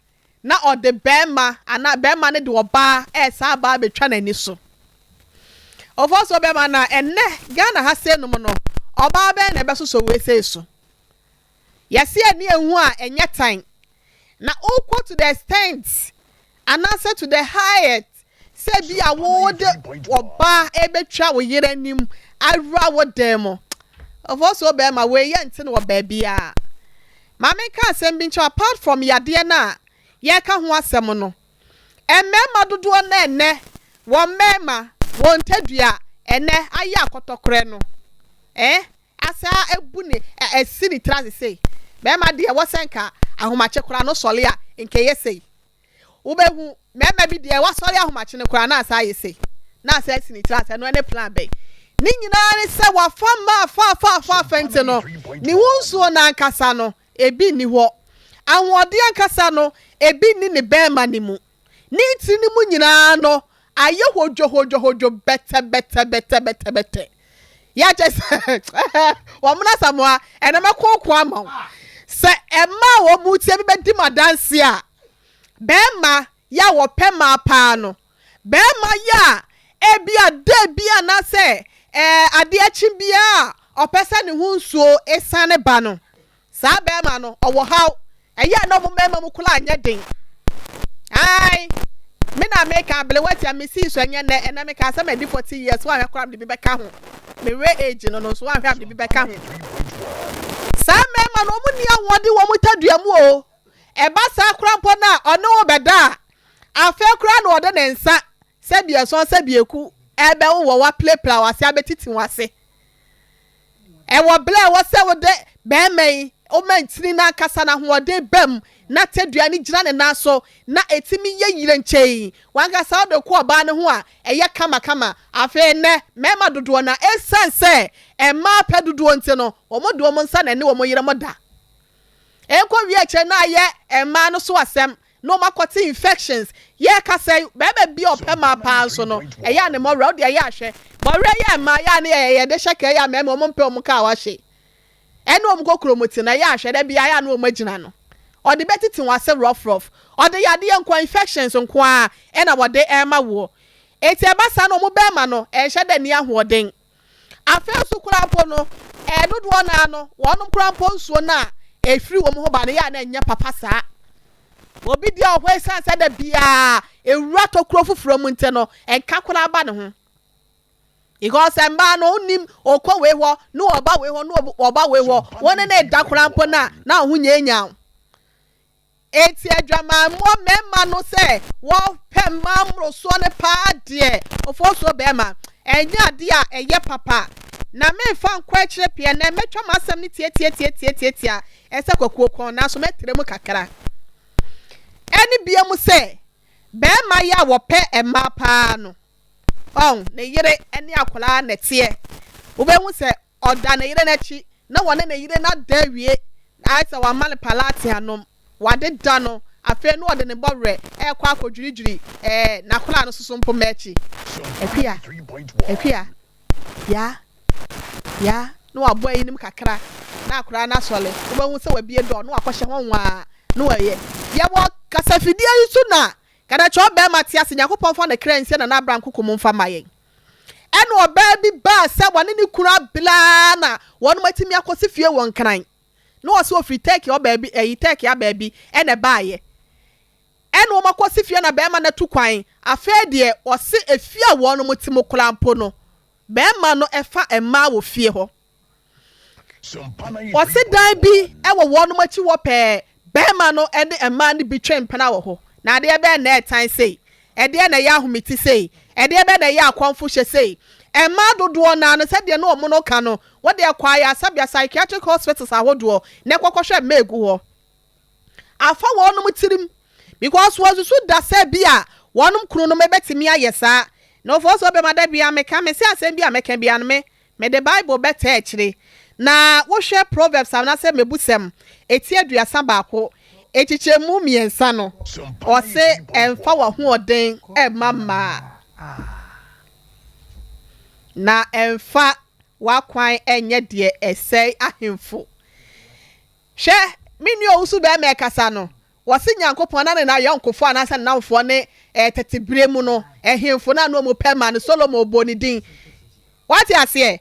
na ɔde barima anaa barima no de ɔbaa resan aba abɛtwa n'ani so. Ofosuo bɛrima na ɛnnɛ Ghana ha sei nom no, ɔbaa bɛn na ɛbɛsosɔ wei sei so? Yɛse ani ehu a ɛnyɛ tan. Na wokɔ to the extent Anaasɛ to the height sɛ bi a wode ɔbaa rebɛtwa wo yere anim awura wo dan mu. Ɔfɔ so bɛrima wei yɛ nte no wɔ baabiara. Ma menka asɛm bi nkyerɛ wo apart from yadeɛ no a yɛreka ho asɛm no, mmarima dodoɔ no a ɛnnɛ wɔn mmarima, wɔn ntadua ɛnnɛ ayɛ akɔtɔkorɛ no eh, asaa abu ne asi ne tiri ase sei. Barima deɛ ɛwɔ sɛ nka ahomakye koraa no sɔre a nka ɛyɛ sei. Wobɛhu mmarima bi deɛ wasɔre ahomakye no koraa na asa ayɛ sei na asa asi ne tiri ase ɛno ɛne plan bɛn? Ne nyinaa ne sɛ wafa mma afa afa afa afa nti no ne ho nsuo no ankasa no ebi nni hɔ. Ahoɔden ankasa no ebi nni ne barima no mu. Ne ntini no mu nyinaa no ayɛ hodwohodwohodwo bɛtɛbɛtɛbɛtɛbɛtɛbɛtɛ. Yɛ kyɛ sɛ wɔn na Asamoah ɛna mɛkooko ama wo. Sɛ ɛma a wɔn tie bi bɛdi mu adanse a, bɛrima yɛ a wɔpɛ mmaa paa no, bɛrima yɛ a ebi a da bi anaasɛ ɛɛ adeɛ kye biara a. ɔpɛ sɛ ne ho nsuo sane ba no, saa barima no, ɔwɔ haw. Ɛyɛ a na wɔn mmarima mu koraa nyɛ den. Ae, me na meka, abelewa tia, mesii so, ɛnyɛ nnɛ, ɛnnɛ mekaa sɛ madi 40 years, woanhwɛ koraa mede bi bɛka ho. Me we age no no nso, woanhwɛ a mede bi bɛka ho. Saa mmarima no, wɔn nni ahoɔden wɔ wɔn tadua mu o. Ɛba saa koraa mpo no a, ɔne wo bɛda a, afei koraa na ɔde ne nsa sɛbiɛsɔn sɛbiɛku ɛrebɛwowɔ wo, apirapira wo ase, abɛtiti wo ase. Ɛwɔ berɛ a ɛwɔ sɛ wode barima yi, woma ntini no ankasa no ahoɔden ba mu na tadua no gyina ne nan so na ɛtumi yɛ yirenkyɛn. W'ankasa wode kɔ ɔbaa no ho a, ɛyɛ kamakama. Afei nnɛ, mmarima dodoɔ no ara, ɛsiane sɛ mmaa pɛ dodoɔ nti no, wɔde wɔn nsa na ɛne wɔn yerenom da. Ɛnkɔwie akyire na ayɛ mmaa no so asɛm na wɔn akɔte infections. Yɛrekasa yi, barima bi a ɔpɛ mmaa paa nso no, ɛyɛ a ne mmɔwerɛ, wo deɛ ɛyɛ a hwɛ. Bɔwerɛ yɛ mmaa, yɛ a ne yɛ yɛde hyɛ kaa yi a mmarima wɔn mpɛ wɔn kaa wahye. Ɛne wɔn kɔ kurom te no, ɛyɛ a hwɛ, da biara ɛyɛ a na wɔn agyina no. Ɔde bɛtete wɔn ase rough rough. Ɔde yadeɛ nko ara, infections nko ara ɛna wɔde ɛrema woɔ. Enti ɛba saa no wɔn barima no, ɛnhyɛ da nni ahoɔden. Afei nso koraa mpo no, ɛɛ dodoɔ no ara no, wɔnom koraa mpo nsuo no a ɛfiri wɔn ho ba no, yɛ a na ɛnyɛ papa saa. Obi deɛ wɔ hɔ ɛsiane sɛ da biara ɛwura tokuro foforɔ mu nti no, ɛnka koraa ba ne ho. Because mmaa no wonim ɔkɔ wei hɔ na ɔba wei hɔ na ɔba wei hɔ, wɔn ne ne da koraa mpo no a, na wo ho nyaanyaa wo. Enti adwamammɔ mmarima no sɛ wɔpɛ mmaa mmorosoɔ no paa deɛ, ofosuo barima, ɛnyɛ adeɛ a ɛyɛ papa. Na memfa nkɔ akyire pii ɛnnɛ, mɛtwa m'asɛm no tiatiatiatiatiatia ɛsɛ kwakuo kɔn, nanso mɛtrɛ mu kakra. Ɛne bia mu sɛ, barima yi a wɔpɛ mmaa paa no, ɔn, ne yere ne akwadaa na ɛteɛ. Wobɛhu sɛ Ɔda ne yere no akyi na wɔne ne yere no ada awie, na ayɛ sɛ wama no palaate anom. Wadeda no, afei na ɔde ne bɔwerɛ rekɔ akɔdwiridwiri ɛɛ n'akwadaa no soso mpoma akyi. Akua, Akua, yaa, yaa, na wabɔ ayinom kakra na akwadaa no asɔre. Wobɛhu sɛ wabue dɔɔ na wakɔhyɛ hɔ nwaa na wayɛ. Yɛwɔ kasafidie yi so na kadakyɛ ɔbarima te ase, Nyankopɔn mfa ne kra nsie Nana Abraham Kuku mu mfa ma yɛn. Ɛna ɔbaa bi baa sɛ wɔne ne kunu abere ara na wɔnom atumi akɔsi fie wɔ Nkran. Na ɔse ɔfiri Turkey hɔ baabi, ɛyi Turkey ha baabi ɛna ɛbaeɛ. Ɛna wɔn akɔsi fie na bɛrima no atu kwan. Afei deɛ ɔse efie a wɔnom te mu koraa mpo no, bɛrima no ɛfa mmaa wɔ fie hɔ. Wɔse dan bi wɔ wɔnom akyi hɔ pɛɛ, barima no ne mmaa no bi twe mpena wɔ hɔ. Na adeɛ bɛn na ɛtan sei? Ɛdeɛn na ɛyɛ ahomete sei? Ɛdeɛ bɛn na ɛyɛ akɔmfo hyɛ sei? Mmaa dodoɔ no ara no, sɛdeɛ na wɔn no ka no, wɔde kɔ ayaresabea, psychiatric hospitals ahodoɔ, na ɛkɔkɔhwɛ mmaa ɛgu hɔ. Afa wɔnom tirim because wɔnsusu da sɛ bi a wɔnom kununom bɛtumi ayɛ saa. Na ɔfɔɔ sɛ ɔbɛma da biara meka, mese asɛm bi a mɛka biara no me Mede Bible bɛtaa akyire. Na wohwɛ Proverbs anaasɛ Mmebusɛm eti 31, nkyekyɛmu mmiɛnsa no, ɔse ɛmfa w'ahoɔden mma mmaa, na ɛmfa w'akwan nyɛ deɛ ɛsɛe ahemfo. Hwɛ, me nua owusu bɛrima ɛkasa no, wɔse Nyankopɔn na ne n'ayɔnkofoɔ anaasɛ ne nnamfoɔ ne eh, tete berɛ mu no, ɛhemfo no a na wɔn pɛ ma no, Solomon bɔ ne din. Wate aseɛ?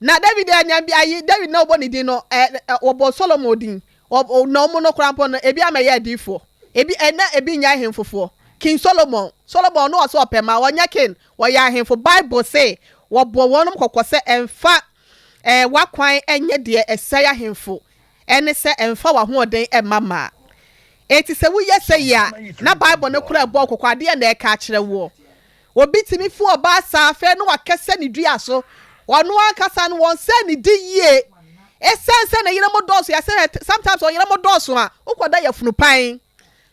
Na David anya bi ayi, David na wɔbɔ ne din no, eh, eh, wɔbɔ Solomon din. Wɔ, na wɔn no koraa mpo no, ebi amɛyɛ adiifoɔ. Ebi, ɛnɛ ebi nyɛ ahemfofoɔ. King Solomon, Solomon no ɔsɛ ɔpɛ ma, ɔnyɛ king, wɔyɛ ahemfo. Bible se, wɔbɔ wɔnom kɔkɔ sɛ ɛmfa eh, w'akwan nyɛ deɛ ɛsɛe ahemfo, ɛne sɛ ɛmfa w'ahoɔden mma mmaa. Enti sɛ woyɛ sɛyi a, na Bible no koraa ɛbɔ wo kɔkɔ, adeɛ na ɛreka akyerɛ woɔ. Obi tumi fu ɔbaa saa, afei na wakɛsɛ ne dua so. Ɔno ankasa no, wɔnsɛe ne di yie. Ɛsiane sɛ ne yere mo dɔɔso, yɛsɛ sometimes ɔyere mo dɔɔso a, wokɔda yafunu pan.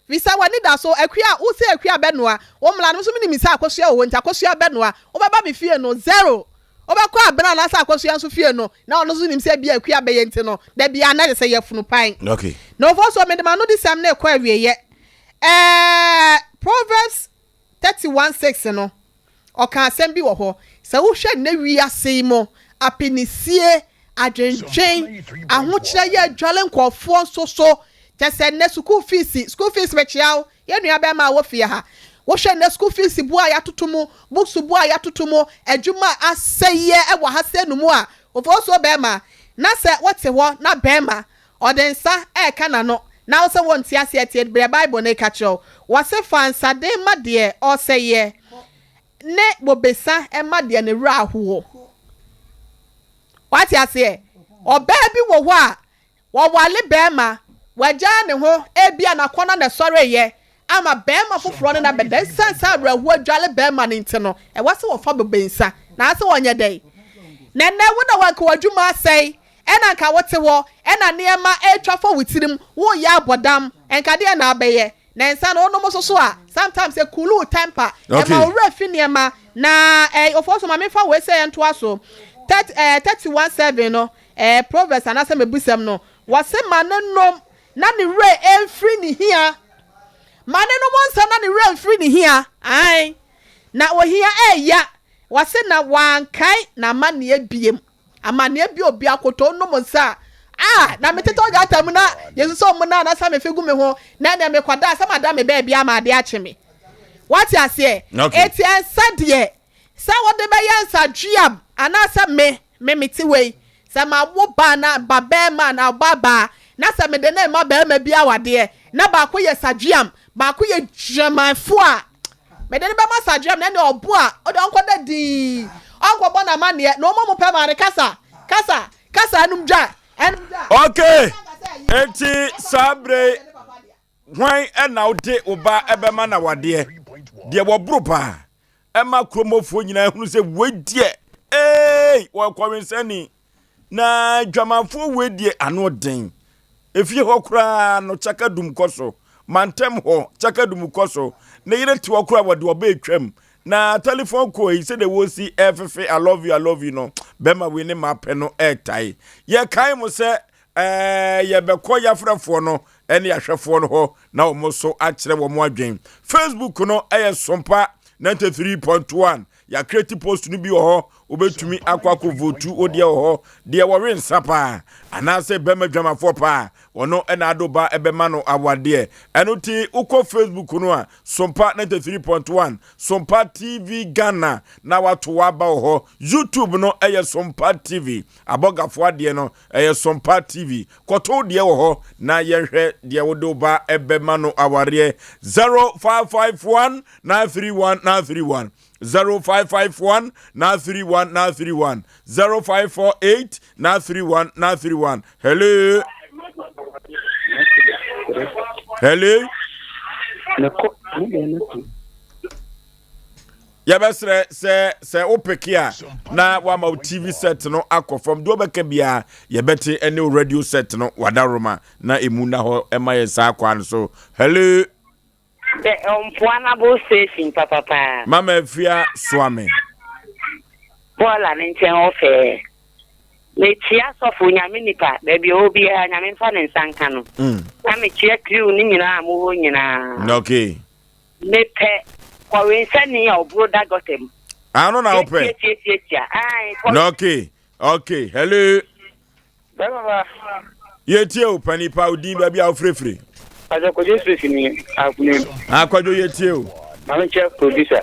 Firi sɛ w'ani da so, Akua, wo se Akua bɛnoa, wo mmara no, me nso menim sɛ Akosua wɔ hɔ nti Akosua bɛnoa, wobɛba me fie no, zero. Wobɛkɔ Abena anaasɛ Akosua nso fie no, na ɔno nso nim sɛ ebia Akua bɛyɛ nti no, da biara na ɛsɛ sɛ yafunu pan. Okay. Na Ofosuo, mede m'anodisɛm no rekɔ awieɛ. Ɛɛ, Proverbs 31 6 no, ɔka asɛm bi wɔ hɔ. Sɛ wohwɛ nnɛ wiase yi mu, apinisie, adwendwen, ahokyerɛ yɛ adwale nkurɔfoɔ nso so. Kyɛ sɛ nnɛ sukuu fees, school fees mekyea wo, yɛn nua bɛrima a wɔ fie ha. Wohwɛ nnɛ school fees bo a yɛatoto mu, books bo a yɛatoto mu, adwuma a asɛeɛ wɔ ha sɛ no mu a, Ofosuo bɛɛma, na sɛ wote hɔ na bɛɛma ɔde nsa reka n'ano na wo sɛ wonte aseɛ tie deɛ Bible no reka kyerɛ wo. Wɔse fa nsaden ma deɛ ɔresɛeɛ ne bobesa ma deɛ ne werɛ ahoɔ. Wate aseɛ? Ɔbaa bi wɔ hɔ a Waware barima, wagyaa ne ho, ebia n'akɔnnɔ na ɛsɔreeɛ ama barima foforɔ ne no abɛda. Esiane sɛ awerɛhoɔ adware barima no nti no, ɛwɔ sɛ wɔfa bobe nsa. Anaasɛ wɔnyɛ dɛn? Na ɛnnɛ, wo na anka w'adwuma asɛe, ɛna anka wote hɔ, ɛna nneɛma retwa fa wo tirim, woreyɛ abɔdam, anka deɛn na wobɛyɛ? Na nsa no wonom nso so a, sometimes ɛkuulu wo temper, ɛma wo werɛ fi nneɛma. Na eh, Ofosu, ma memfa wei sɛ yɛntoa so. 31 7 no, Ɛɛ Proverbs anaasɛ Mebusɛm no, wɔse ma no nnom na ne werɛ mfiri ne hia. Ma no nnom nsa na ne werɛ mfiri ne hia. Ae, na ohia ɛɛya. Wɔse na wankae n'amanneɛ biem. Amanneɛ bi obi akoto nom nsa a, ah, na metetɛ ɔgata mu na yɛsosɔ mu na anasa mefe gu me ho na ɛnɛ mekɔda a sɛ mada me baabi ama adeɛ akye me. Wate aseɛ? Okay. Eti nsa deɛ, sɛ wode bɛyɛ nsadweam anaasɛ me, Me mete wei, sɛ mawo ba anaa ba barima anaa ɔba baa, na sɛ mede no rema barima bi awadeɛ, na baako yɛ sadweam, baako yɛ dwamanfoɔ a, mede no bɛma sadweam, na ɛnneɛ ɔbo a, ɔde ɔnkɔda dinn, ɔnkɔbɔ no amanneɛ, na wɔn a wɔpɛ maa no kasa, kasa, kasa, ɛnom dwa, ɛnom dwa. Okay, enti saa bere yi, Hwan na wode wo ba bɛma no awadeɛ? Deɛ wɔboro paa ɛma kuromɔfoɔ nyinaa hunu sɛ wei deɛ ee wɔyɛ kɔwensani na dwamanfoɔ wei deɛ ano den. Efie hɔ koraa no kyaka dum kɔ so, mantam hɔ kyaka dum kɔ so, ne yere te hɔ koraa wɔde ɔbɛ atwam na telefon kɔ yi sɛdeɛ wɔsi ɛfefe I love you I love you no bɛma wei ne mapɛ no ɛɛtae. Yɛkae mo sɛ Ɛɛ, yɛbɛkɔ yafrɛfoɔ no ne ahwɛfoɔ no hɔ na wɔn nso akyerɛ wɔn adwen. Facebook no yɛ Sompa 93.1. Yɛakreti post no bi wɔ hɔ. Wobɛtumi akɔ akɔ votu wo deɛ wɔ hɔ. Deɛ wɔwe nsa paa anaasɛ bɛma dwamafoɔ paa, ɔno na ado ba bɛma no awadeɛ. Ɛno nti wokɔ Facebook no a, Sompa 93.1, Sompa TV Ghana na wato w'aba wɔ hɔ. YouTube no yɛ Sompa TV. Abɔgafoɔ adeɛ no Ɛyɛ Sompa TV. Kɔto wo deɛ wɔ hɔ na yɛnhwɛ deɛ wode wo ba bɛma no awareɛ. 0551 931 931 0551 931 931 0548 931 931 Hello. Hello. Yɛbɛsrɛ sɛ sɛ wo peke a na wama wo TV set no akɔ fam. Deɛ wobɛka biara yɛbɛte ɛne wo radio set no wadaroma na emu nna hɔ ɛma yɛ saa kwan so. Hello. Bɛ Mpoanabo station papapaa. Mama Afia Soame. Bɔɔla ne nkyɛn hɔ fɛɛ. Mekyia sɔfo Nyame nipa baabi ɔwɔ biara Nyame mfa ne nsa nka no. Na mekyia crew no nyinaa a mowɔ nyinaa. Okay. Mepɛ kɔwensani a ɔboro da gɔta mu. Ano na wopɛ? Tiatiatiatia. Ae, kɔ. Na okay, okay. Hello. Bɛrima ba. Yɛtie o, pani pa wo din baabi a wofirefiri. Pastor Kwadwo Space ni Akune. Ah, Kwadwo yɛtie o. Maame kyɛ producer.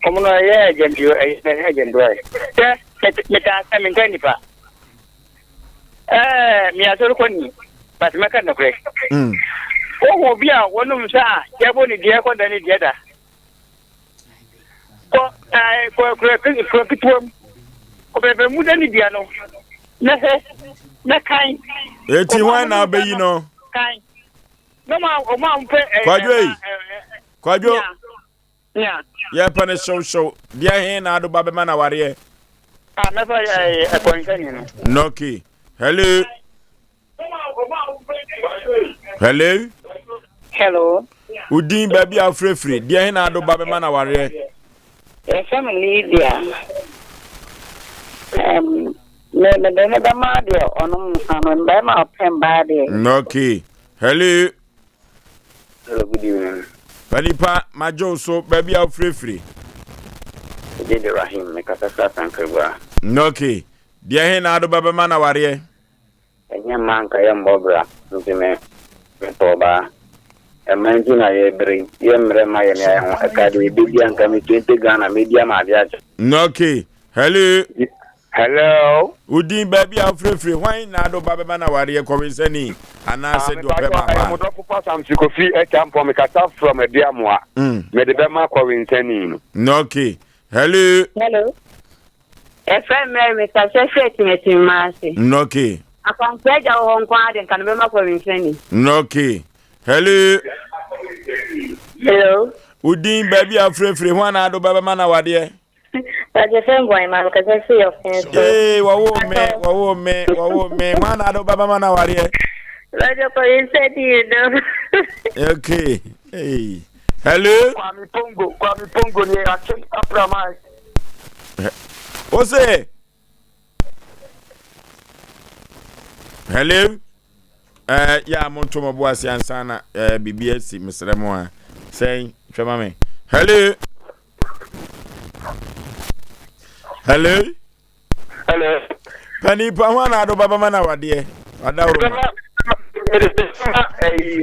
Ɔmo no ɛyɛ agyɛntuo ɛyɛ ɛyɛ agyɛntuo ayɛ. Sɛ metaa sɛ menka nipa. Ɛɛ me asɔre kɔ ni but mɛka nokorɛ. Mm. Wohu obi a wɔnom nsa a yɛbɔ ne deɛ kɔ da ne deɛ da. Kɔ ɛɛ kɔ kura kura ketewa mu. Kɔ mu da ne dua no. Na hwɛ na kan. Eti hwan na abɛyi no? Kan. Na ɔmo a ɔmo a wɔpɛ ɛɛ. Kwadwo yi. Kwadwo. Yɛpɛ no hyewhyew. Deɛ he na ado ba bɛma no awareɛ? Ah, mɛfa ɛkɔnsɛni no. Nɔki. Hello. Hello. Hello. Udin baabi a wofirefiri. Deɛ he na ado ba bɛma no awareɛ? Yɛfrɛ me Lydia. Um, me mede ne bɛma deɛ ɔnom nsa no, mmarima a ɔpɛ mbaa deɛ. Nɔki. Hello. Hello, good evening. Panipa, magye wo so, baabi a wofirefiri. Medin de Rahim, mekasa firi Asankragua. Ok, deɛ he na ado ba bɛma no awareɛ? Ɛnyɛ mma anka yɛmmɔ bra nti me mepɛ ɔbaa. Ɛmma nti na yɛbrɛ yi, yɛmmerɛ mma yɛne ayɛ ho ɛka deɛ yɛbɛdi anka me 20 Ghana mɛdi ama adeɛ akye. Ok, hello. Hello. Wo din, baabi a wofirefiri, hwan na ade wo ba bɛma no awareɛ, kɔwensani anaasɛ deɛ ɔpɛ ma ba? Mo dɔfo pa Samson Kofi Acheampong, mekasa from Aduamoa. Mede bɛma kɔwensani no. Okay. Hello. Hello. Ɛfrɛ Mary, mekasa firi Atimatim ase. Okay. Akwampra agya wɔ hɔ nko ara de nka no bɛma kɔwensani. Okay. Hello. Hello. Wo din, baabi a wofirefiri, hwan na ade wo ba bɛma no awadeɛ? Ee, wɔwoo me, wɔwoo me, wɔwoo me. Hwan na ade wo ba bɛma no awareɛ? Okay. Hey. Hello. Kwame Pongo, Kwame Pongo ni akyem apraman. O se. Hello. Eh, ya mo nto mo bo ase ansa na eh bibi asi mesrɛ mo a. Sɛn, hwɛ ma me. Hello. Hello. Hello. Pani pa ho ana ado baba ma na wadeɛ. Adaworo ma.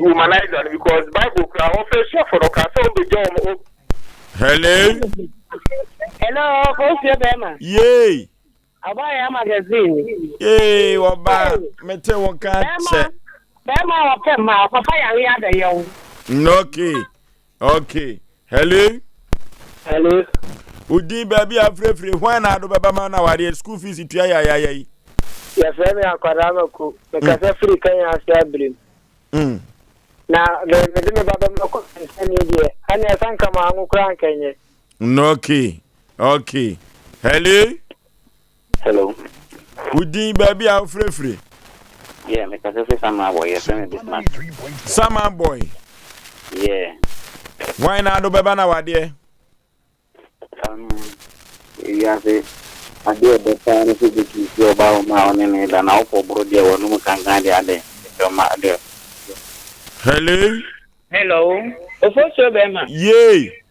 Womanizer no because Bible kura wɔn fɛ suafo no ka sɛ wɔn bɛ gya wɔn. Hello. Hello, Kofi Bɛma. Yay. Ɔbaa yɛ magazine. Yay, ɔbaa mete wo ka kyɛ. Bɛma ɔpɛ ma ɔkɔfa yare abɛyɛ wo. Okay. Okay. Hello. Hello. Wo din baabi a afirafiri hwan na ado bɛba ma na wadeɛ school fees tua yayaya yi. Yɛfrɛ me Akwadaa Mako. Mekasa firi Kenya ase Abirim. Na mede me ba bɛma kɔ nsɛnni deɛ ɛne ɛsɛ nka maa ngo koraa nka nyɛ. Okay. Okay. Hello. Hello. Wo din baabi a wofirafiri. Yeah, me kasa fi Sama boy. Yɛfrɛ me Bismarck. Sama boy. Yeah. Wan na ado bɛba na wadeɛ? Wiase adeɛ ɛdɛ paa ne sɛ wobɛtumi si ɔbaa hɔ ma a ɔne ne da na wokɔ boro deɛ wɔnom kankan deɛ adɛn ɔma deɛ. Hello. Hello. Ofosuo bɛrima. Yay.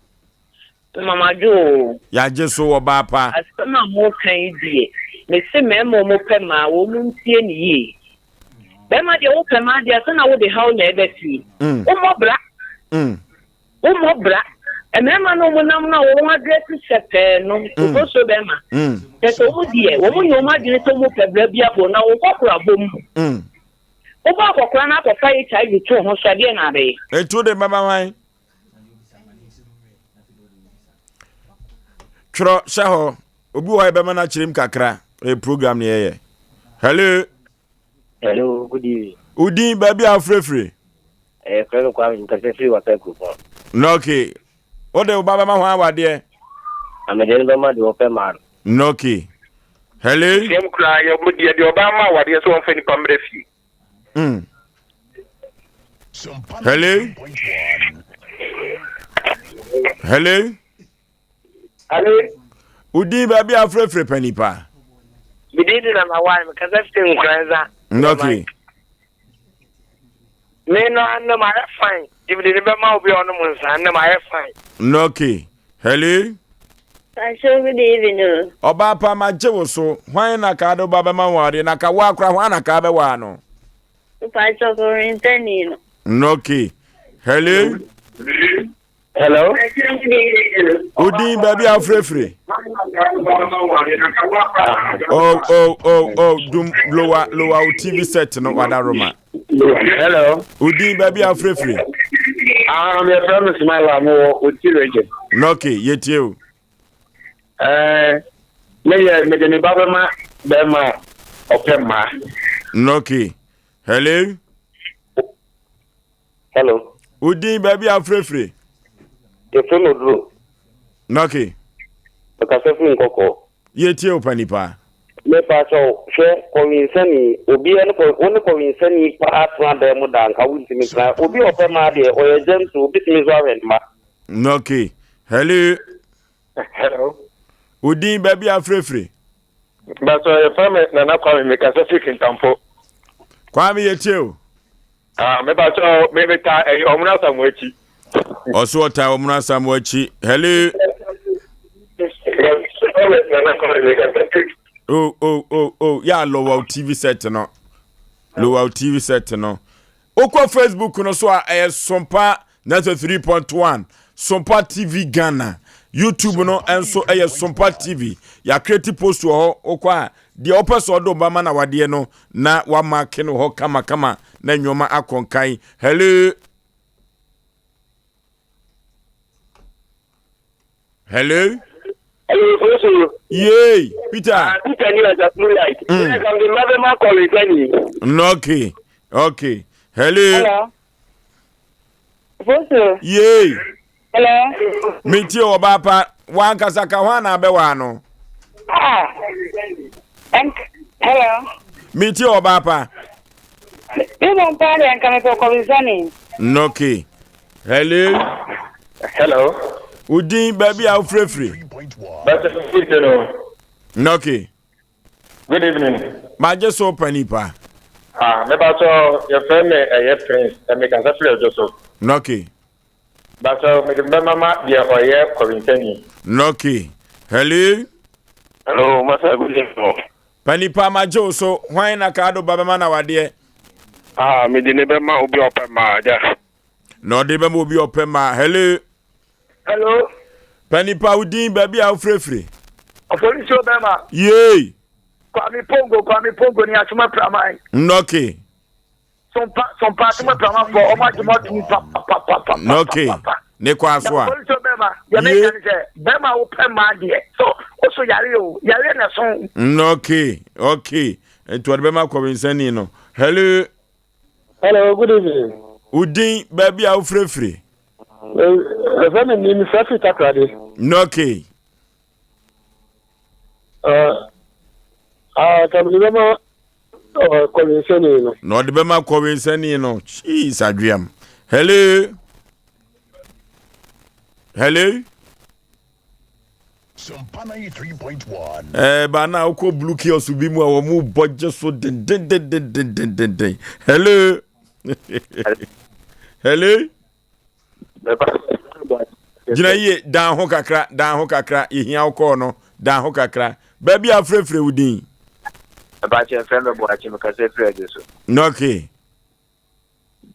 Mama dwo oo. Yagye so ɔbaa pa. Asɛm a moka yi deɛ, mese mmarima a wɔpɛ mmaa, wɔn ntie no yie. Barima deɛ wopɛ mmaa deɛ, sɛ na wode haw na ɛba fie. Wommɔ bra. Wommɔ bra. Mmarima no wɔn nam no a wɔn adrɛse hyɛ pɛɛ no, ofosuo bɛrima. Kyɛ sɛ wɔn deɛ, wɔn nyɛ wɔn adwene sɛ wɔn pɛ bra bi abɔ na wɔn kɔkora bom. Wobɔ akɔkora no akɔfa HIV to ho so adeɛ na abɛyɛ. Etu de bɛma hwan? Twerɛ hyɛ hɔ. Obi wɔ hɔ yɛbɛma no akyerɛ mu kakra. Ɛyɛ program ne yɛyɛ. Hello. Hello, good evening. Wo din baabi a wofirefiri? Ɛyɛ frɛ no Kwame Nkasa firi Wasa Kuropɔn. Na okay. Wode wo ba bɛma hwan awadeɛ? Na mede no bɛma deɛ ɔpɛ maa no. Na okay. Hello. Tiam koraa yɛ yɛde ɔbaa ma awadeɛ sɛ ɔmfa nipa mmerɛ fie. Hello. Hello. Hello. Wo din baabi a wofrɛfrɛ pa nipa. Me din de Nana Wan, mekasa firi Nkoranza. Okay. Me no anam ayɛ fine. Nti mede ne bɛma obi a ɔnom nsa anam ayɛ fine. Okay. Hello. Pastor, good evening. Oh. Ɔbaa pa ma gye wo so. Hwan na ka de ba bɛma wo adeɛ na ka wo akora hwan na ka bɛwaa no? Pastor Korintani no. Okay. Hello. Hello. Wo din baabi a wofirefire? Oh, oh, oh, oh, dum lower lower wo TV set no wada Roma. Hello. Wo din baabi a wofirefire? Ah, me friend me smile am wo Oti region. Okay, yetie o. Eh, me ye me de me ba bɛma bɛma ɔpɛ mmaa. Okay. Hello. Hello. Wo din baabi a wofirefire? Yɛfrɛ me Oduro. Okay. Mekasa firi Nkɔkɔɔ. Yɛtie wo pa nipa. Mepa kyɛw, hwɛ, kɔwensani, obiara ne kɔ, wo ne kɔwensani paa tena dan mu da nka wontumi ntena. Obi a ɔpɛ mmaa deɛ, ɔyɛ gentle, obetumi nso ahwɛ ne mma. Okay. Hello. Hello. Wo din baabi a wofirefire? Bàtò yɛfrɛ me Nana Kwame, mekasa firi Kintampo. Kwame yɛtie o. Ah, me ba so me me ta eh ɔmono asamu akyi. Ɔso ɔta ɔmono asamu akyi. Hello. Oh oh oh oh ya lower TV set no. Lower TV set no. Okɔ Facebook no so a ɛyɛ Sompa 93.1 Sompa TV Ghana. YouTube no nso ɛyɛ Sompa TV. Yɛakreti post wɔ hɔ wokɔ a deɛ wopɛ sɛ ɔde wo ba ma no awadeɛ no na wamake no hɔ kamakama na nneɛma akɔ nkan. Hello. Hello. Hello, Fosu. Yay, Peter. Ah, Peter ni ọjà blue light. Yes, I'm the Mavema calling. Okay, okay. Hello. Hello. Fosu. Yay. Hello. Metie ɔbaa pa wankasa ka hɔ ana abɛwaa no. Ah. Hello. Metie ɔbaa pa. Me bɔ mpa deɛ nka mepɛ kɔbisani. Okay. Hello. Hello. Wo din baabi a wofirefiri. Bàtà fífi no. Okay. Good evening. Magye so pa nipa. Ah, me bàtà yɛfrɛ me ɛyɛ Prince, ɛmi kasa firi ɛdwo so. Okay. Bàtà mede bɛma ma deɛ ɔyɛ kɔrintani. Okay. Hello. Hello, Masa, good evening. Pa nipa magye wo so, hwan na kaado ba bɛma na wadeɛ? Ah, mede ne bɛma obi a ɔpɛ maa agya. Na ɔde bɛma obi a ɔpɛ maa. Hello. Hello. Pa nipa wo din baabi a wofirefiri. Ɔpolisuo bɛma. Yee. Kwame Pongo, Kwame Pongo ni Asoma Praman. Nnɔke. Sompa, Sompa Asoma Praman fɔ, ɔmo agye mo atum papapapapa. Nnɔke. Ne kɔ aso a. Na ɔpolisuo bɛma, deɛ meka ne sɛ, bɛma wopɛ maa deɛ, so, woso yare o, yare na ɛso. Nnɔke, okay. Nti ɔde bɛma kɔwensani no. Hello. Hello, good evening. Wo din, baabi a wofirefiri? Ɛfɛ mi ni mefrɛ firi Takoradi. Okay. Ka mede bɛma kɔwensani no. Na ɔde bɛma kɔwensani no. Jeez, adweam. Hello. Hello. Ɛɛ ba na wokɔ blue kiosk bi mu a wɔn mu bɔ gye so dendendendendenden. Hello. Hello. Gyina yie dan ho kakra dan ho kakra yɛhia wo kɔɔ no dan ho kakra baabi a frɛfrɛ wo din. Ɛbaakyɛ mfrɛ me boakye mekasa firi adwo so. Okay.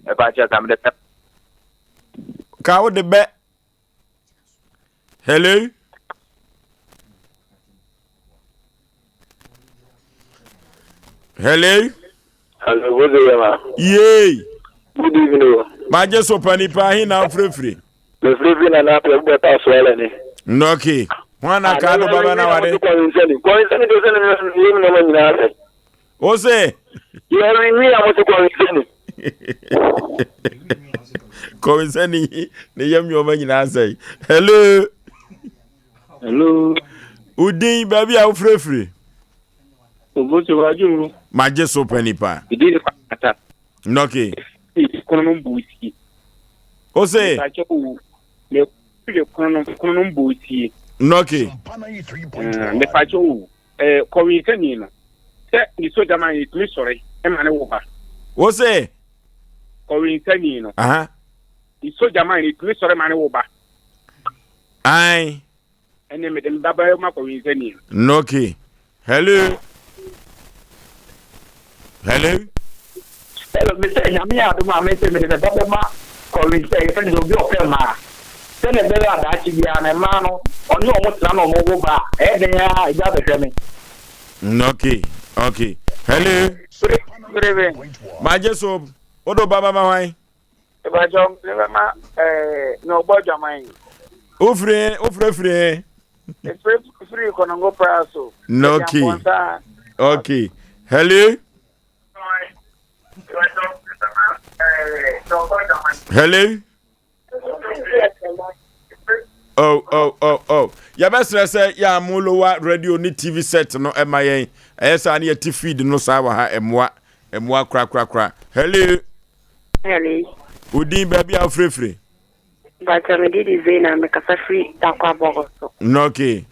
Ɛbaakyɛ ka mede bɛ. Ka wo de bɛ. Hello. Hello. Hello, good evening. Yay. Good evening. Magye so pa nipa ahe na afirefire. Mefirefire na na apɛ bɛ pa so ala ni. Nɔke. Ho na ka do baba na wade. Kɔnsɛni kɔnsɛni de sɛni mi mi nɔɔma nyinaa sɛ. O se. Yɛri mi a mo ti kɔnsɛni. Kɔnsɛni ne yam nneɛma nyinaa sɛ. Hello. Hello. Udin baabi a wofirefire. Obosi waju. Magye so pa nipa. Idi ne kwata. Nɔke. Kono mbusi. O se. Me firi kono kono mbusi. Nɔke. Me pa cho eh kɔwi sani no. Sɛ ni soja man yi tumi sɔre ɛma ne wo ba. O se. Kɔwi sani no. Aha. Ni soja man yi tumi sɔre ma ne wo ba. Ayi. Ɛne mede me ba bɛyɛ ma kɔwinsani. Okay. Hello. Hello. Hello, me sɛ nyame yɛ adom a me sɛ mede me ba bɛma kɔwinsɛ yɛfɛ no sɛ obi ɔpɛ mmaa sɛdeɛ ɛbɛyɛ a daakye biara no mmaa no ɔne ɔmo tena na ɔmo wo ba a ɛyɛ den ara a ɛgya abɛhwɛ me. Okay, okay. Hello. Good evening. Magye so, wodo ba ba ma hwan? Ìbàjọ́ mi fẹ́ ma ẹ̀ẹ́ ní ọgbọ́ adwaman yi. Wofiri he? Wofiri firi he? Efiri firi Konongo Praso. Okay. Okay. Hello. Hello. Oh, oh, oh, oh. Yɛbɛsrɛ sɛ yɛ a mo lower radio ne TV set no ɛma yɛn. Ɛyɛ saa ne yɛte feed no saa wɔ ha ɛmmoa. Ɛmmoa korakorakora. Hello. Hello. Wo din baabi a wofirefiri? Mpakyɛ me din de Zainab mekasa firi Tarkwa Bɔgɔ so. Nɔke.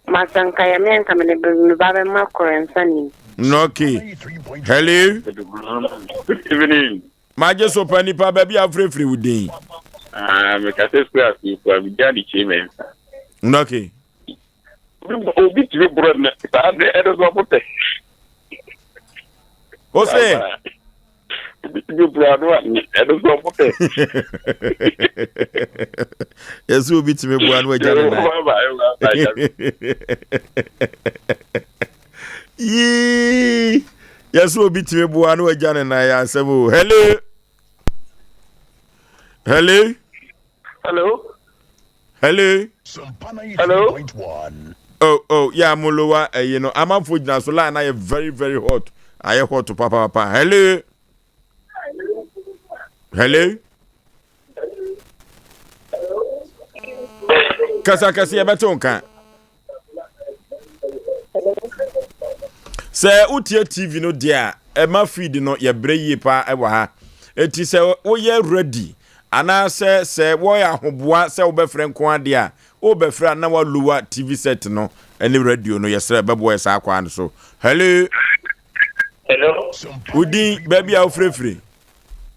Masa nka yɛ me nka mede me ba bɛma kɔrɛnsani. Nɔke. Hello. Good evening. Magye so pa nipa baabi a wofirefiri wo din? Ah, mekasa firi Asuofua, me din ade Kyei Mensah. Nɔke. Obi tumi borɔ nnɛ saa de ɛde so ɔmo pɛ. O se. tumi boa no a ɛno nso ɔmo pɛ. Yɛsɛ obi tumi boa no agya ne nan. Yii yɛsɛ obi tumi boa no agya ne nan yɛ asɛm o. Hello. Hello. Hello. Hello. Hello. Oh oh yeah mo lower ɛyi no amanfo gyina so line ayɛ very very hot ayɛ hot papa papa. Hello. Hello. Kasa kɛse yɛbɛte wo nka. Sɛ wotie TV no deɛ a, ɛma feed no yɛbrɛ yie paa ɛwɔ ha. Eti sɛ woyɛ ready anaasɛ sɛ wɔyɛ ahoboa sɛ wobɛfrɛ nko adeɛ a, wobɛfrɛ a na walowa TV set no ne radio no yɛsrɛ bɛboa yɛ saa kwaa no so. Hello. Hello. Wodin baabi a wofirefiri?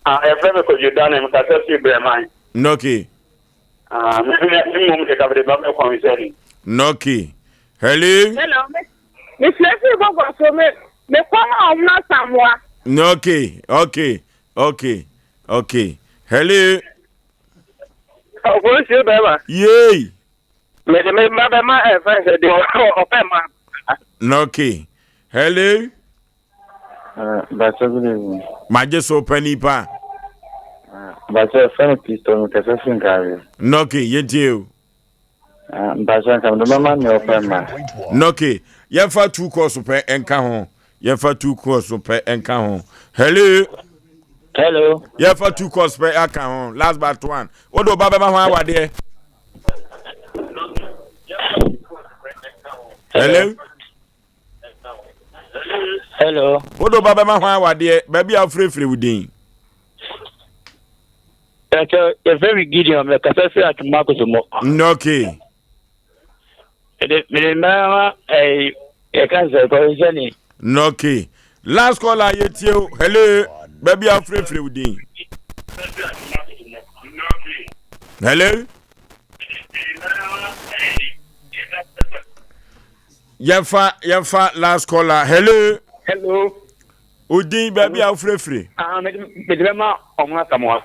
Ah, yɛfrɛ me Kwadwo Dane, mekasa firi Brɛman. Okay. Ah, me me mmom de kabere ba me kɔn sɛ ni. Noki. Hello. Hello. Me me firi bɔbɔ so me me kɔn a ɔmo asamoa. Okay, okay, okay, okay. Hello. Ɔfɔ nsuo bɛrima. Yay. Me de me ba bɛma ɛfɛn sɛ deɛ ɔpɛ ma. Noki. Hello. Bakyɛ good evening. Magye so panin pa. Bakyɛ fɛn no pistol mi kasa firi nkaare. Nɔke yɛntie o. Bakyɛ nka mede bɛma nea ɔpɛ ma. Nɔke yɛmfa two course pɛ nka ho yɛmfa two course pɛ nka ho. Hello. Hello. Yɛmfa two course pɛ aka ho last but one. Wode wo ba bɛma ho awadeɛ. Hello. Hello. Wode wo ba bɛma hwan awadeɛ baabi a wofirefire wo din? Ɛkyɛ yɛfrɛ me Gideon mekasa firi Atwoma Kosomo. Okay. Mede mede mɛma ɛyi yɛka sɛ kɔhwehwɛni. Okay. Last call a yɛtie o. Hello. Baabi a wofirefire wo din? Hello. Yɛmfa yɛmfa last caller. Hello. Hello. Odin baabi a wofirefire. Ah, mede bɛma ɔmo asamoa.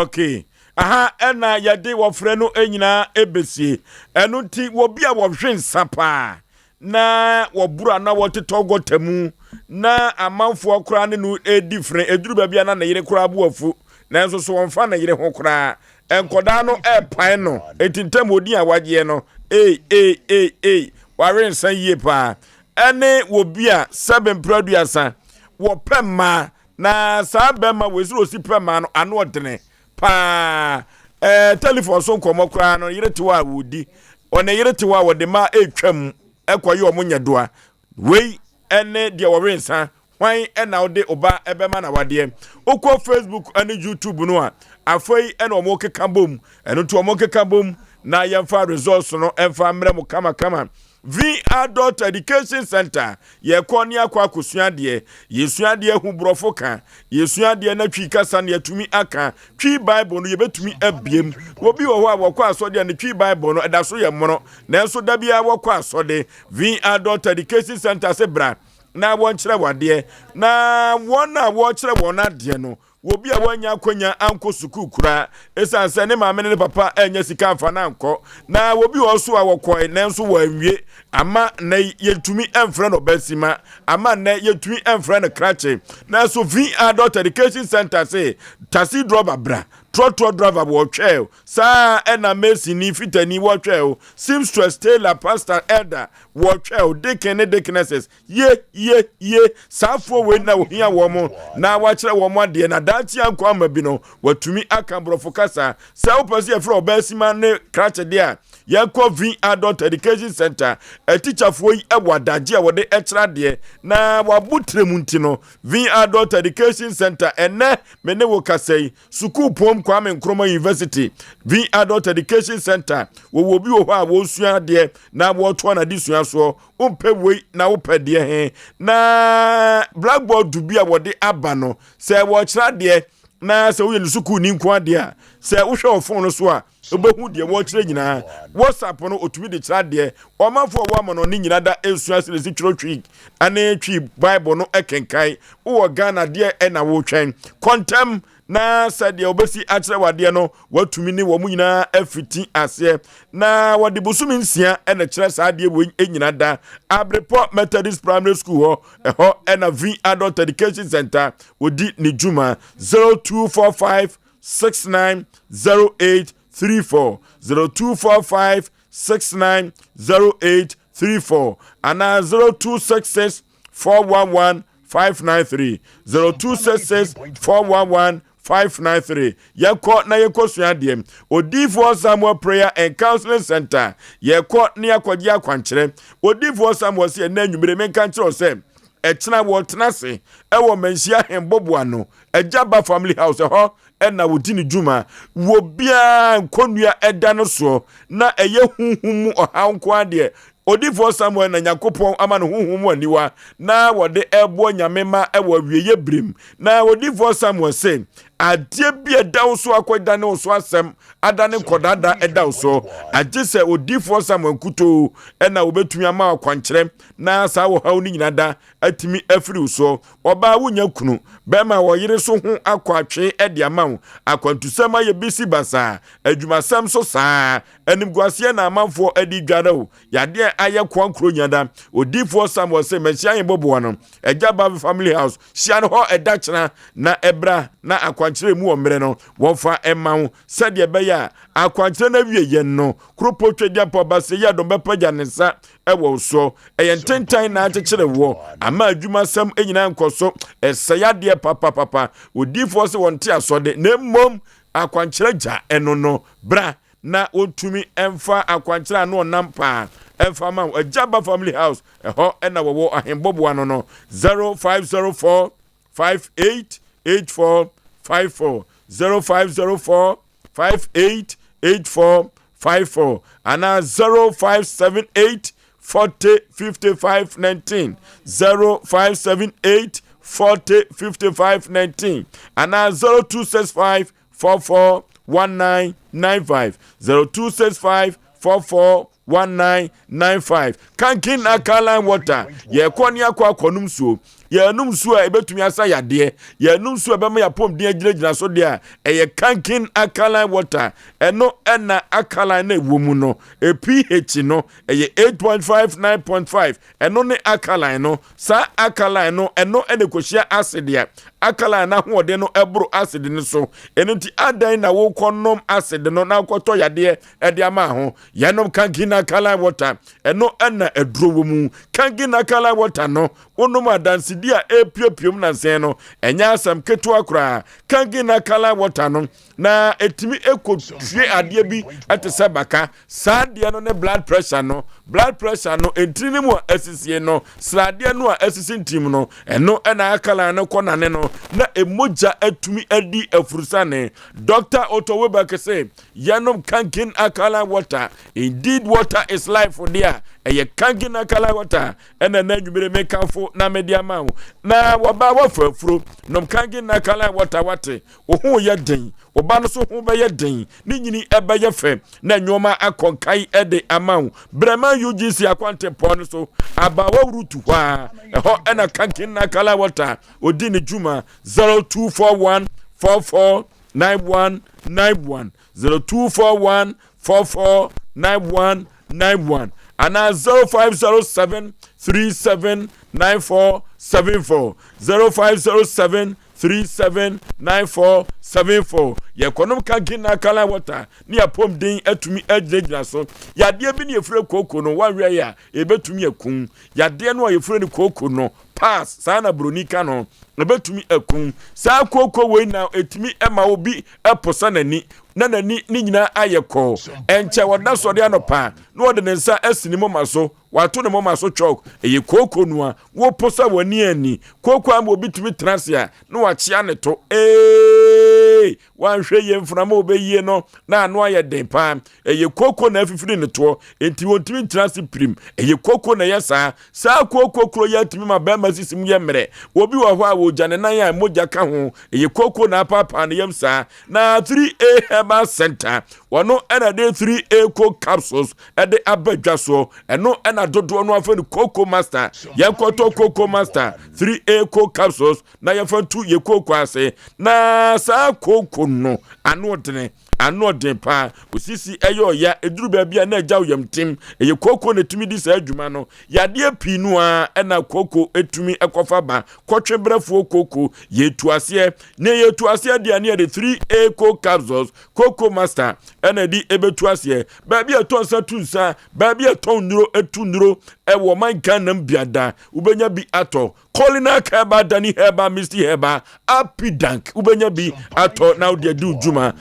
Okay. Aha ɛna yɛde wɔfrɛ no nyinaa ebesie. Ɛno nti wɔbi a wɔhwe nsa paa na wɔboro ana wɔtetɔ gɔta mu na amanfoɔ koraa ne no edi fere eduru baabi a na ne yere koraa bo afu nanso so wɔmfa ne yere ho koraa Nkɔdaa no ɛrepae no enti ntam odin a wagyeɛ no ei ei ei ei wawe nsa yie paa ɛne wɔbi a sɛbe mprɛ aduasa wɔpɛ mmaa na saa bɛrima wei sɛ ɔsi pɛ mmaa no ano ɔdene paa ɛɛ telefon so nkɔmmɔ koraa no yere te hɔ a wɔdi ɔne yere te hɔ a wɔde mmaa ɛretwam ɛkɔyɛ ɔmo nyɛdoa wei ɛne deɛ wɔwe nsa Hwan na wode wo ba bɛma no awadeɛ? Wokɔ Facebook ne YouTube no a, afei na wɔkeka bom. Ɛno nti wɔkeka bom na yɛmfa results no mfa mmerɛ mo kamakama. V Adult Education Center, yɛkɔ ne akɔ akɔsua adeɛ. Yɛsua adeɛ ahu borɔfo ka. Yɛsua adeɛ na Twi kasa no yɛatumi aka. Twi Bible no yɛbɛtumi abiem. Obi wɔ hɔ a wɔkɔ asɔde a ne Twi Bible no ɛda so yɛ mono, nanso da biara wɔkɔ asɔde. V Adult Education Center se bra na wɔnkyerɛ wo adeɛ, na wɔn a wɔrekyerɛ wɔn adeɛ no, obi a wannya akwanya ankɔ sukuu koraa ɛsiane sɛ ne maame ne ne papa annya sika amfa no ankɔ, na obi wɔ so a wɔkɔe nanso wɔanwie, ama nnɛ yɛntumi mfrɛ no ɔbasima, ama nnɛ yɛntumi mfrɛ no krakye. Nanso V Adult Education Center se, taxi driver bra, trɔtrɔ driver wɔtwɛɛ o, saa ɛna masonni, fitani wɔtwɛɛ o, seamstress, tailor, pastor, elder, Wɔtwɛɛ o, deacon ne deaconesses, ye, ye, ye, saa afoɔ wei na ohia wɔn na wakyerɛ wɔn adeɛ na daakye ankɔ ama bi no watumi aka borɔfo kasa. Sɛ wopɛ sɛ yɛfrɛ ɔbaa sima ne krakye deɛ a, yɛnkɔ V Adult Education Center. Atikyafoɔ yi wɔ adagye a wɔde kyerɛ adeɛ na wɔabo tire mu nti no, V Adult Education Center, ɛnnɛ me ne wo kasa yi, Sukuupɔn Kwame Nkrumah University, V Adult Education Center, wɔwɔ obi wɔ hɔ a wɔresua adeɛ na wɔretoa n'adesua soɔ. Wompɛ wei na wopɛ deɛ he? Na blackboard bi a wɔde aba no, sɛ wɔrekyerɛ adeɛ Na sɛ woyɛ ne sukuuni nko adeɛ a, sɛ wohwɛ wɔ fon no so a, wobɛhu deɛ wɔrekyerɛ nyinaa. WhatsApp no, ɔtumi de kyerɛ adeɛ. Ɔmanfoɔ a wɔwɔ amanɔne nyinaa da resua sɛdeɛ ɛsi twerɛ Twi ne Twi Bible no kenkan. Wowɔ Ghana deɛ na woretwɛn. Kɔ ntɛm na sɛdeɛ wɔbɛsi akyerɛ wo adeɛ no, woatumi ne wɔn nyinaa afiti aseɛ. Na wɔde bosome nsia na ɛkyerɛ saa adeɛ wei nyina da. Abrepɔ Methodist Primary School hɔ, ɛhɔ na V Adult Education Center wɔdi ne dwuma. 0245 690834 0245 690834 anaa 0266 411 593 0266 411 593. Yɛkɔ na yɛkɔsua adeɛ. Odiyifoɔ Samuel Prayer and Counseling Center. Yɛkɔ na yɛakɔgye akwankyerɛ. Odiyifoɔ Samuel sɛ ɛnɛ anwummere menka nkyerɛ wo sɛ ɛkyena wɔtena ase ɛwɔ Manhyia Hemboboa Agya ba Family House ɛhɔ ɛna wɔdi ne dwuma. Wɔ biara nkɔnnua ɛda no soɔ na ɛyɛ honhom mu ɔhaw nko ara deɛ Odiyifoɔ Samuel na Nyankopɔn ama no honhom mu aniwa na wɔde ɛreboa Nyame mma wɔ awieɛ berɛ mu. Na Odiyifoɔ Samuel se, Adeɛ bi a ɛda wo so akɔdane wo so asɛm adane nkɔdaada ɛda wo so, agye sɛ Odiyifoɔ Samuel nkutoo na wɔbɛtumi ama wo akwankyerɛ na saa ɔhaw no nyina da atumi afiri wo soɔ. Ɔbaa wonya kunu, bɛrima ɔyere so ho akɔ atwee de ama wo, akwantusɛm ayɛ bisi basaa, adwumasɛm so saa, animguaseɛ na amanfoɔ de dware wo, yadeɛ ayɛ koa nkuro nya da. Odiyifoɔ Samuel se, Mahyia yɛn bɔboa no, Agya Bavi Family House, hyia no hɔ ɛda kyena na ɛbra na akwankyerɛ mu wɔ mmerɛ no wɔmfa mma wo, sɛdeɛ ɛbɛyɛ a akwankyerɛ no awieɛ no, Kuropɔ Twedeampɔ Baseyi Adom bɛpagya ne nsa wɔ wo soɔ. Ɛyɛ ntentan na akyekyere woɔ, ama adwumasɛm nyinaa nkɔ so, ɛsɛe adeɛ papapapa. Odiyifoɔ se wɔnte asɔde, na mmom akwankyerɛ gya ɛno no. Bra na wɔntumi mfa akwankyerɛ ano ɔnam paa ɛmfa ma wo. Agya Ba Family House, ɛhɔ na wɔwɔ ahembɔboa no no. 0504 58 84 54 0504 58 84 54 anaa 0578 40 55 19 0578 40 55 19 anaa 0265 44 1995 0265 44 1995 Kankin alkaline water yɛkɔ ne akɔ akɔnom nsuo. Yɛnom nsuo a ɛbɛtumi asa yadeɛ. Yɛnom nsuo a ɛbɛma yɛapɔmuden agyinagyina so deɛ a ɛyɛ Kankin alkaline water. Ɛno ɛna alkaline na ɛwɔ mu no. pH no ɛyɛ 8.5 9.5. Ɛno ne alkaline no. Saa alkaline no ɛno ɛna ɛkɔhyia acid a alkaline no ahoɔden no ɛboro acid no so. Ɛno nti adɛn na wokɔnom acid no na wokɔtɔ yadeɛ ɛde ama ho? Yɛnom Kankin alkaline water. Ɛno ɛna aduro wɔ mu. Kankin alkaline water no wonom adansedi a ɛrepuepue mu nansa no, ɛnyɛ asɛm ketewa koraa. Kangen alkaline water no, na ɛtumi ɛkɔtue adeɛ bi ɛte sɛ baka. Saa adeɛ no ne blood pressure no. Blood pressure no, ntini no mu a asisie no, sradeɛ no a asisi ntinim no, ɛno ɛna alkaline no kɔnane no, na mogya atumi adi afurusane. Dr. Otto Weberg se, yɛnom Kangen alkaline water. Indeed, water is life deɛ a, ɛyɛ Kangen alkaline water. Ɛna na anwummere mekamfo na mede ama wo. Na wɔbaa wɔfa afuro nom kangen na alkaline water wate. Wo ho yɛ den, wo ba no so ho bɛyɛ den, ne nyini ɛbɛyɛ fɛ na nneɛma akɔ nkae de ama wo. Brɛman UGC akwantempɔn no so abaawa wurutu hɔ a, ɛhɔ ɛna kangen na alkaline water odi ne dwuma 0241 44 9191 0241 44 91 91 anaa 0507 37 94 74 0507 37 94 74. Yɛkɔnom kankin alkaline water ne apɔmuden atumi agyinagyina so. Yadeɛ bi ne yɛfrɛ kooko no, woanwɛ yɛ a ɛbɛtumi akum. Yadeɛ no a yɛfrɛ no kooko no, pass, saa na buroni ka no, ɛbɛtumi akum. Saa kooko wei na ɛtumi ma obi posa n'ani na n'ani ne nyinaa ayɛ kɔɔ. Ɛnkyɛ ɔda sɔre anɔpa na ɔde ne nsa asi ne moma so, wato ne moma so chalk. Ɛyɛ kooko no a woposa w'ani anni. Kooko ama obi tumi tena ase a na wakyea ne to. Ee! Hey, wanhwɛ yie mframa a ɔbɛyie no na ano ayɛ den paa. Ɛyɛ kooko na afifiri ne toɔ, enti wɔntumi ntena ase pirim. Ɛyɛ kooko na ɛyɛ saa. Saa kooko kuro yi atumi ma barima sisi mu yɛ mmerɛ. Obi wɔ hɔ a wɔgya ne nan a mogya ka ho. Ɛyɛ kooko na apaapaa ne yam saa. Na 3A Herbal Center, wɔno ɛna de 3A Coke Capsules ɛde aba dwa soɔ. Ɛno ɛna dodoɔ no afɛ no Coco Master. Yɛnkɔtɔ Coco Master 3A Coke Capsules na yɛmfa ntu yɛ kooko ase. Na saa kooko no ano ɔdene. Ano ɔden paa. Osisi ɛyɛ ɔya, ɛduru baabi a na agya wo yam tim. Ɛyɛ kooko na ɛtumi di saa adwuma no. Yadeɛ pii no ara ɛna kooko ɛtumi ɛkɔfa ba. Kɔtwe brɛfoɔ kooko, yɛtu aseɛ. Nea yɛtu aseɛ deɛ ne yɛde 3A coke capsules, Coco Master ɛna ɛde ɛbɛtu aseɛ. Baabi a ɛtɔ nsa tu nsa, baabi a ɛtɔn nnuro ɛtu nnuro ɛwɔ ɔman Ghana mu biada wobɛnya bi atɔ. Colinak Herbal, Dani Herbal, Misty Herbal, Apidank wobɛnya bi atɔ na wode adi dwuma.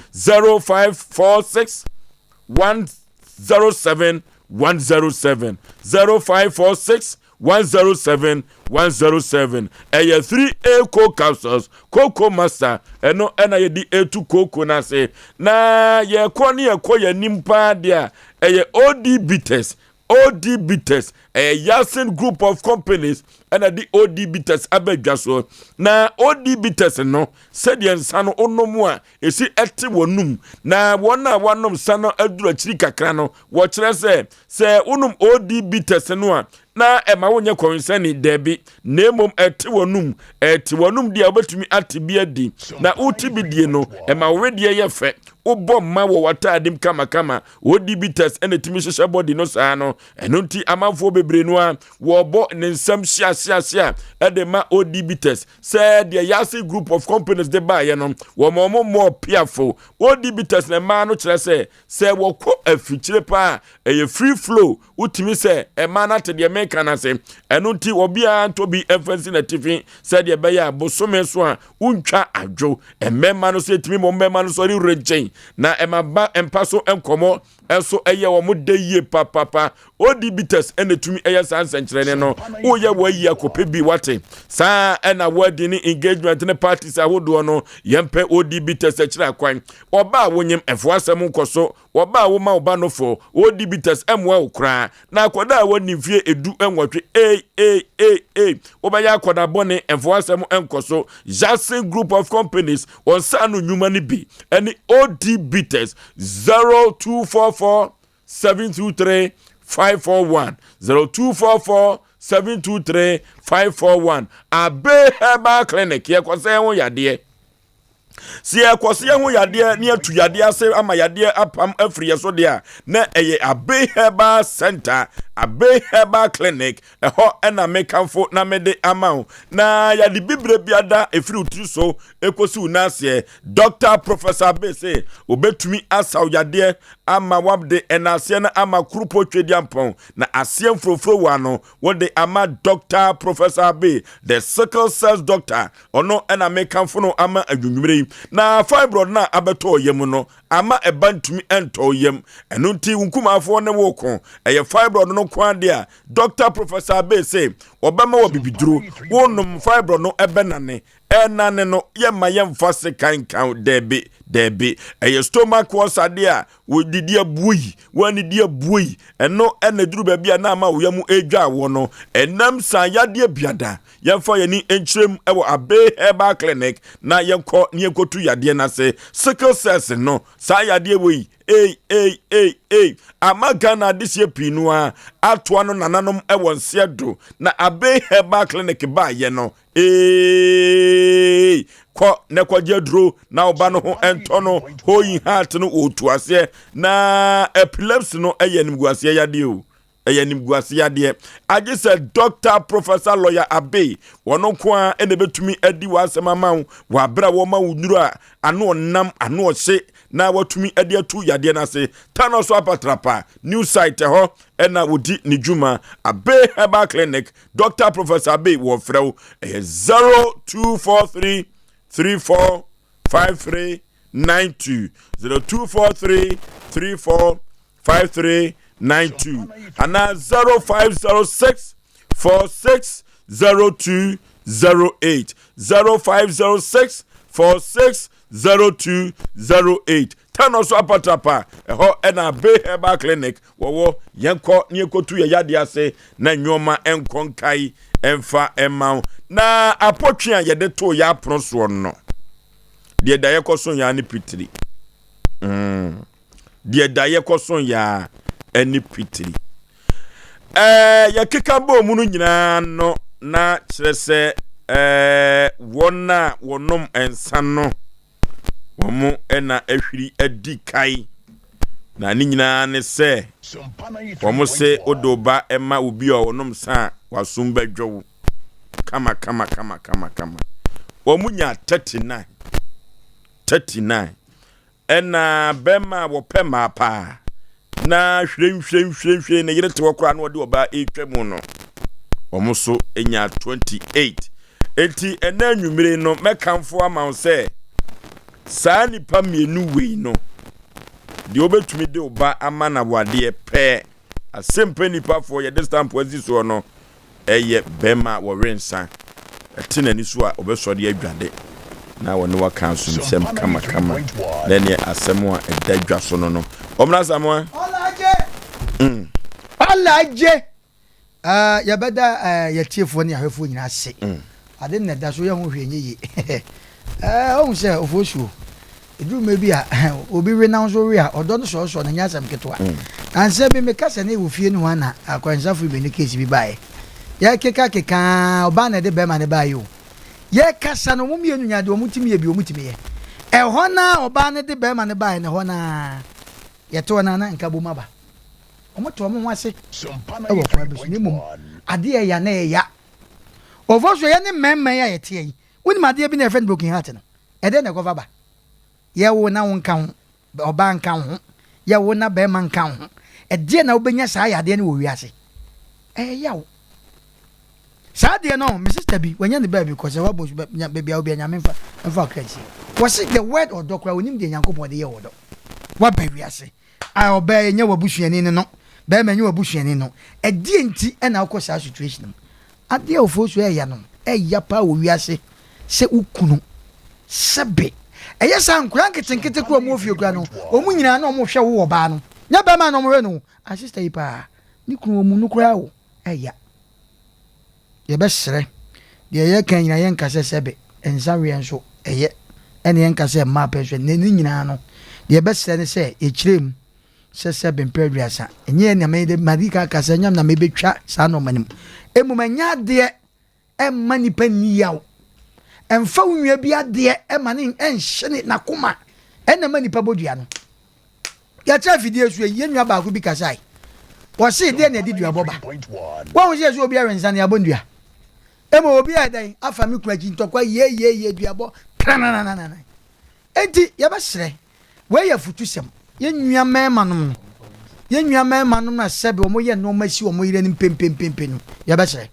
0546 107 107 0546 107 107 ɛyɛ 3A co capsules cocoa master ɛno ɛna yɛde etu cocoa no ase na yɛkɔ ne yɛkɔ yɛn anim paa deɛ a ɛyɛ OD bitters. OD Bitters, ɛyɛ Yasin Group of Companies ɛna de OD Bitters aba dwa so. Na OD Bitters no, sɛdeɛ nsa no wonom a ɛsi ɛte wɔnum, na wɔn a wɔanom nsa no aduru akyiri kakra no, wɔkyerɛ sɛ sɛ wonom OD Bitters no a, na ɛma wonyɛ kɔnsani, daabi, na mmom ɛte wɔnum. Ɛte wɔnum deɛ a wobɛtumi ate bi adi, na wote bi die no, ɛma wo wedeɛ yɛ fɛ, wobɔ mma wɔ w'ataade mu kamakama. Wɔdi bitters ɛna ɛtumi hyehyɛ body no saa no. Ɛno nti amanfoɔ bebree no a wɔbɔ ne nsam hyeahyeahyea ɛde ma odi bitters sɛ deɛ Yase group of companies de baeɛ no, wɔn wɔn mmɔɔ piafo. Odi bitters na mmaa no kyerɛ sɛ sɛ wɔkɔ afikyire paa ɛyɛ free flow, wotumi sɛ mmaa no ate deɛ meka no ase. Ɛno nti obiara ntɔ bi mfa nsi n'atifi sɛdeɛ ɛbɛyɛ a bosome so a wontwa adwo. Mmarima no nso ɛtumi ma mmarima no sɔre regyen na ɛma ba mpa so nkɔmmɔ nso ɛyɛ wɔn dɛ yie papapa. Odi bitters ɛna ɛtumi ɛyɛ saa nsɛnkyerɛnne no. Woyɛ wɔayi akɔpɛ bi wate. Saa ɛna wedding ne engagement ne parties ahodoɔ no yɛmpɛ odi bitters akyiri akwan. Ɔbaa wonyem ɛfo asɛm nkɔ so. Wɔba a woma wo ba no fo, wɔdi bitters mmoa wo koraa. Na akwadaa a wadi mfeɛ 18, ei, ei, ei, ei, wobɛyɛ akwadaa bɔne, mfa w'asɛm nkɔ so. Jackson Group of Companies, wɔn nsa ano nnwuma no bi ne OD Bitters, 0244 723 541, 0244 723 541. Abe Herbal Clinic, yɛkɔsɛn ho yadeɛ. Sɛ yɛkɔso yɛn ho yadeɛ ne yɛtu yadeɛ ase ama yadeɛ apam afiri yɛ so deɛ a, na ɛyɛ Abe Herbal Center, Abe Herbal Clinic, ɛhɔ ɛna mekamfo na mede ama wo. Na yɛde bibire biada ɛfiri wo tiri so ɛkɔsi wo nan aseɛ. Dr. Professor Abe se obɛtumi asaw yadeɛ ama wade ɛnaaseɛ no ama kurupo twedeampɔn na aseɛ mfurofuro wɔ ano wode ama Dr. Professor Abe, the sickle cells doctor. Ɔno na mekamfo no ama anwummerɛ yi. Na fibroid no a abɛtɔ yam no, ama ɛba ntumi ntɔ yam. Ɛno nti wo nkumaafoɔ ne wo ko. Ɛyɛ fibroid no nko adeɛ a Dr. Professor Abe se wɔbɛma wɔ bibiduro. Wonom fibroid no ɛbɛnane. Ɛnane no yɛmma yɛmfa sekan nka daabi, daabi. Ɛyɛ stomach ulcer adeɛ a Wodidi abuo yi, woannidi abuo yi, ɛno na ɛduru baabi a na ama wo yam redwa woɔ no. Ɛnam saa yadeɛ biada, yɛmfa yɛn ani nkyerɛ mu wɔ Abbey Herbal Clinic na yɛnkɔ na yɛnkɔtu yadeɛ no ase. Sickle cells no, saa yadeɛ wei, ei, ei, ei, ei, ama Ghana adehyeɛ pii no ara atoa no nananom wɔ nseɛ do. Na Abbey Herbal Clinic baeɛ no, Eeii kɔ na kɔgye aduro na ɔba no ho ntɔ no. Hoyin heart no wɔtu aseɛ na epilepsy no ɛyɛ animguaseɛ yadeɛ o, ɛyɛ animguase yadeɛ. Agye sɛ doctor professor lawyer Abe wɔn nko ara ɛna ɛbɛtumi adi w'asɛm ama wo wɔ abere a wɔma wo nnuro a ano ɔnam ano ɔhye na watumi de atu yadeɛ no ase. Tano so apatrapa new site ɛhɔ ɛna wɔdi ne dwuma. Abe Herbal Clinic. Doctor Professor Abbey wɔfrɛ wo ɛyɛ 0243 34 53 92 0243 34 53 92 anaa 0506 46 02 08 0506 46. 0208. Tano so apatrapa, ɛhɔ ɛna Abe Herbal Clinic wɔwɔ. Yɛnkɔ ne yɛnkɔtu yɛ yadeɛ ase na nneɛma nkɔ nkae ɛmfa ɛma wo. Na apɔtwe a yɛde too yɛ apono soɔ no, deɛ da yɛkɔso yɛa ne pitiri. Mm. Deɛ da yɛkɔso yɛa ɛne pitiri. Ɛɛ yɛkeka bɔɔ mu no nyinaa no na kyerɛ sɛ ɛɛ wɔn a wɔnom nsa no wɔn na ahwiri adi kae. Na ne nyinaa ne sɛ wɔn se wode wo ba ma obi a ɔnom nsa a wasom bɛdwo wo kama kama kama kama kama. Wɔn nya 39 39 Ɛna bɛrima a wɔpɛ mmaa paa na hwirenhwirenhwirenhwiren ne yere te hɔ koraa na ɔde ɔbaa retwa mu no, wɔn nso nya 28. Enti ɛnɛ anwummere no mɛkamfo ama wo sɛ saa nnipa mmienu wei no, deɛ wobɛtumi de wo ba ama no awadeɛ pɛ asɛmpɛ nnipafoɔ yɛde stamp asi soɔ no Ɛyɛ bɛrima a wɔwe nsa, ɛte n'ani so a ɔbɛsɔre adwade na wɔne wo aka asomsɛm kamakama na ɛneɛ asɛm a ɛda dwa so no no. Ɔmena Asamoah. Ɔlagye! Mm. Ɔlagye! Uh, yɛbɛda uh, yɛtiefoɔ ne ahwɛfoɔ nyinaa ase. Mm. Ade na ɛda so yɛ ho hwee nyɛ yie. Eh, ɔhu sɛ ofosuo, ɛduru mmerɛ bi a obi we na wo nso we a, ɔdɔ no sɔɔsɔɔ no nyɛ asɛm ketewa. Ansa bi meka sɛ ne wɔ fie no hɔ a na akwansafo mmienu case bi baeɛ. Yɛkeka kekaa, ɔbaa na ɛde bɛrima no baeɛ o. Yɛkasa no, wɔn mmienu nyinaa deɛ wɔn tumi yɛ bi wɔn tumi yɛ. Ɛhɔ no ara ɔbaa no de bɛrima no baeɛ no ɛhɔ no ara yɛte hɔ no ara na nkabom aba. Wɔn te wɔn ho ase wɔ kwan bi so na mmom adeɛ ɛya na ɛya. Ofosuo yɛne mmarima yi a yɛteɛ yi, Wonim adeɛ bi na yɛfrɛ no broken heart no? Ɛdɛn na ɛkɔfa ba? Yɛwo na wo nka ho, ɔbaa nka wo ho, yɛwo na bɛrima nka wo ho. Ɛdeɛn na wobɛnya saa yadeɛ no wɔ wiase? Ɛyɛ yaw. Saa adeɛ no, me sister bi, wanya ne baabi kɔ sɛ wabɔ nsu baabi a wobia Nyame mfa mfa ɔkra nsie. Wɔse the word ɔdɔ koraa onim deɛ Nyankopɔn de yɛ ɔdɔ. Waba wiase a ɔbaa nyɛ wabusuani no no, bɛrima nyɛ wabusuani no. Ɛdeɛn nti na wokɔ saa situation mu? Adeɛ a Ofosu ɛɛya no ɛya paa wɔ wiase sɛ wo kunu sɛbe ɛyɛ saa nkwadaa nketenkete koraa ɔmo wɔ fie koraa no ɔmo nyinaa na ɔmo hwɛ wo ɔbaa no nyɛ bɛɛma na ɔmo hwɛ no o ah sister yi paa ne kunu ɔmu no koraa o ɛya yɛbɛsrɛ deɛ yɛka nyinaa yɛnka sɛ sɛbe nsa weɛ nso ɛyɛ ɛne yɛnka sɛ mmaa pɛ nso ne nyinaa no deɛ yɛbɛsrɛ ne sɛ yɛkyerɛ mu sɛ sɛbe mpɛ aduasa. Ɛnyɛ nea me de madi kan aka sɛ ɛnyɛ na mebɛtwa saa nɔɔma no mu. Mmom ɛnyɛ adeɛ ɛmma nipa nni yaw. Ɛmfa wo nua bi adeɛ ɛma ne ɛnhye ne n'akoma ɛna ɛma nipa bɔ dua no. Yɛkyerɛ afidie so yi, yɛn nua baako bi kasae. Wɔse deɛ na ɛde duabɔ ba. Wɔn sɛ yɛsɛ obi awe nsa na yɛabɔ ndua. Mmom obi ayɛ dɛn afa me kunu akyi ntɔkwa yie duabɔ kranananana. Enti yɛbɛsrɛ, wei yɛ afutusɛm, yɛn nua mmarimanom no, yɛn nua mmarimanom no a sɛbe wɔn yɛ nnoɔma si wɔn yere anim pempempempe no, yɛbɛsrɛ,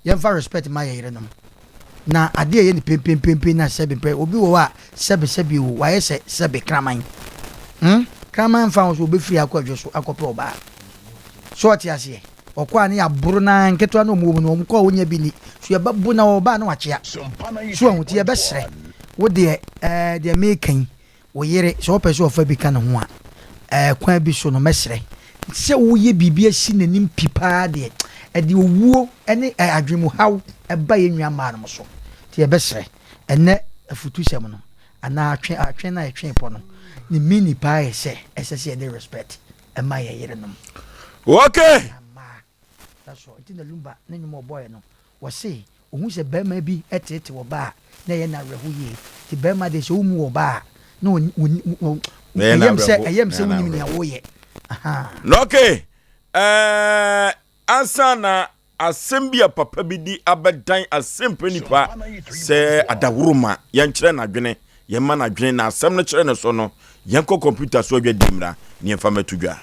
yɛmfa respect ma yɛn yerenom. Na adeɛ a ɛyɛ no pempempempe no a sɛbe mpɛ, obi wɔ hɔ a sɛbe sɛbe o, wayɛ sɛ sɛbe kraman. Hmm? Kraman mfa ho so obɛfiri akɔ adwo so akɔpɛ ɔbaa. So ɔte aseɛ? Ɔkɔ a ne yɛaboro no ara, nketewa no a wɔwɔ mu no, wɔkɔ a wɔnya bi nni. So yɛbɛbo na ɔba a na wakyea. So wahu? Nti yɛbɛsrɛ wo deɛ, ɛɛ, deɛ mereka yi, wo yere, sɛ ɔpɛ sɛ ɔfa bi ka ne ho a, ɛɛ, kwan bi so no, mɛsrɛ sɛ woyɛ biribi asi n'anim pi paa deɛ, ɛde owuo ne ɛɛ, adwenemuhaw ba yɛn nua mmaa nom so. Nti yɛbɛsrɛ, ɛnnɛ afutusɛm no, anaa atwe, atwe no a yɛtwee pɔ no, ne meaning paa yɛ sɛ, ɛsɛ sɛ yɛde respect ɛma yɛn yerenom. Okay. That's all. Nti na Lumba ne nnwom a ɔbɔeɛ no, wɔse ɔhu sɛ barima bi teete ɔbaa a, na ɛyɛ no awerɛho yie. Nti barima deɛ sɛ wommu ɔbaa a, na ɛyɛ me sɛ ɛyɛ me sɛ wonim nea woyɛ. Ahaa. Okay. Ɛɛ ansa na Asɛm bi a papa bi de abɛdan asɛmpɛ nipa sɛ adaworoma, yɛnkyerɛ no adwene, yɛmma no adwene na asɛm no kyerɛ ne so no, yɛnkɔ kɔmputa so adwadie mmra na yɛmfa mmɛto dwa.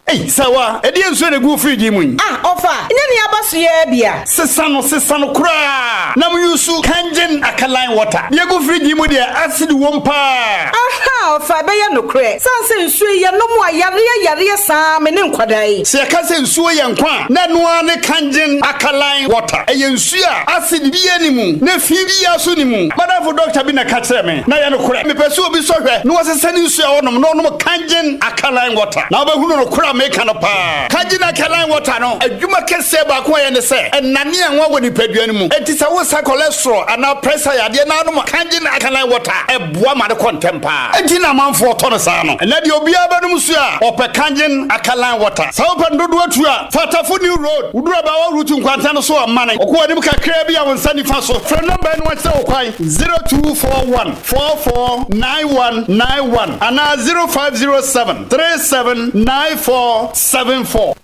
Ei, Sawa, ɛdeɛn nsuo na ɛgu wo fridge yi mu yi? Ah, ɔfa, nyɛ nea aba so yi ara bi a? Sesa no, sesa no koraa na mo use Kangen alkaline water. Deɛ ɛgu fridge yi mu deɛ, acid wom paa. Aha! Ah, ɔfa ɛbɛyɛ nokorɛ. Sane sɛ nsuo yi yɛnom a, yareɛ yareɛ saa me ne nkwadaa yi. Sɛ yɛka sɛ nsuo yɛ nkwa a, na ɛno ara ne Kangen Alkaline Water. Ɛyɛ nsuo a acid biara nni mu, na fi biara nso nni mu. M'adamfo dɔkta bi na ɛka kyerɛɛ me, na ɛyɛ nokorɛ. Mepɛ sɛ obi sɔ hwɛ na ɔsesa ne nsuo a ɔnom na ɔnom Kangen Alkaline Water, na wobɛhunu nokorɛ a meka no paa. Kangen Alkaline Water no, adwuma kɛseɛ baako a ɛyɛ ne sɛ, ɛnane anwa wɔ nipadua no mu. Enti sɛ woresa cholesterol anaa pressure yadeɛ na wonom Kangen Alkaline Water a, ɛboa ma no kɔ ntɛm paa. Enti na amanfoɔ tɔ no saa no. Ɛnnɛ deɛ obiara bɛnom nsuo a, ɔpɛ Kangen Alkaline Water. Sɛ wopɛ no dodoɔ tu a, fa Tafo New Road, woduru Abaawa Route nkwanta no so a, mane kɔ w'anim kakraa bi a wo nsa nifa so. Frɛ nɔmba yi na wɔnkyerɛ wo kwan, 0241 44 9191 anaa 0507 37 94 74.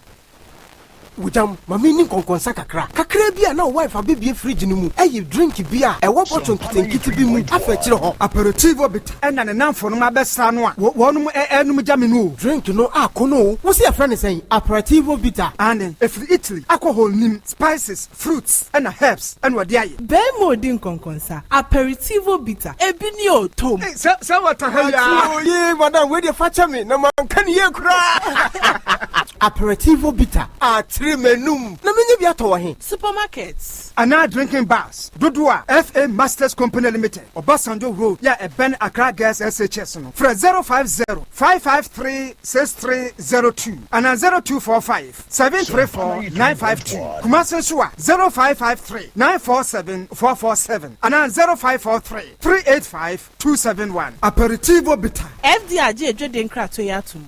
Wogyam, ma menni nkɔnkɔnsa kakra. Kakraa bi a na wo wife abɛbue fridge no mu ayi drink bi a ɛwɔ bottle nketenkete bi mu afa akyire hɔ. Aperitivo bitter ɛna ne namfonom abɛsra no a wɔnom ɛɛnom gya me no o. Drink no akɔ no o. Wo se yɛfrɛ no sɛn? Aperitivo bitter? Aane, ɛfiri Italy, alcohol nnim, spices, fruits ɛna herbs ɛna wɔde ayɛ. Barima odi nkɔnkɔnsa, Aperitivo bitter, ebi ni o, tom. Ei, sɛ sɛ wata ha yi aa. Mate o, yee madam wei deɛ fakyɛ me na manka no yie koraa. Aperitivo bitter atere m'anum na menya bi atɔ wɔ he? Supermarkets. Anaa drinking bars dodoɔ a FA Masters Company Limited, Obasanjo Road yɛ a ɛbɛn Accra Girls SHS no, frɛ 050 553 6302 anaa 0245 734 952. Kumasi nso a, 0553 947 447 anaa 0543 385 271. Aperitivo bitter. FDA agye adwadie nkratoɔ yi atom.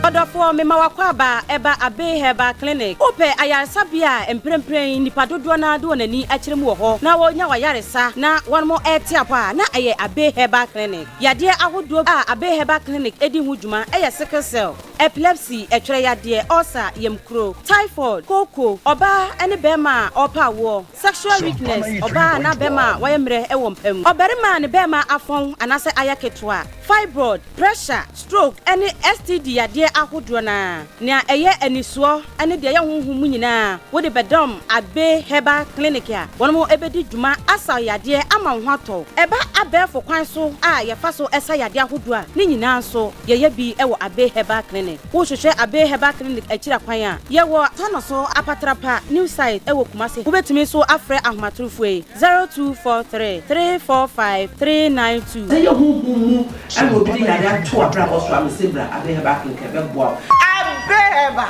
Ɔdɔfoɔ, mema w'akwaaba ɛba Abbey Herbal Clinic. Wopɛ ayaresabea a mprempren nnipa dodoɔ no ara de wɔn ani akyerɛ mu wɔ hɔ na wɔnya w'ayaresa na wɔn rete apɔ a, na ɛyɛ Abbey Herbal Clinic. Yadeɛ ahodoɔ a Abbey Herbal Clinic di ho dwuma yɛ sickle cell, epilepsy, ɛtwerɛ yadeɛ, ulcer, yamkuro, typhoid, kooko, ɔbaa ne barima a ɔrepɛ awoɔ, sexual weakness, ɔbaa anaa barima a wayɛ mmerɛ wɔ mpa mu, ɔbarima a ne barima afɔn anaasɛ ayɛ ketewa, fibroid, pressure, stroke, ne STD yadeɛ ahodoɔ no ara. Nea ɛyɛ anisoɔ ne deɛ ɛyɛ honhom mu nyinaa, wode bɛdɔm Abbey Herbal Clinic a wɔn bɛdi dwuma asa wo yadeɛ ama wo ho atɔ wo. Ɛba abɛɛfo kwan so a yɛfa so sa yadeɛ ahodoɔ a, ne nyinaa nso yɛyɛ bi wɔ Abbey Herbal Clinic. Wohwehwɛ Abbey Herbal Clinic akyiri akwan a, yɛwɔ Tanoso Apatrapa New Site wɔ Kumasi. Wobɛtumi nso afrɛ ahomatorofoɔ yi, 0243 345 392. Sɛ ɛyɛ honhom mu na obi de yare ato w'abrabɔ so a, mese bra Abbey Herbal Clinic ɛbɛboa wo. Abbey Herbal,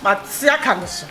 mate aka me so.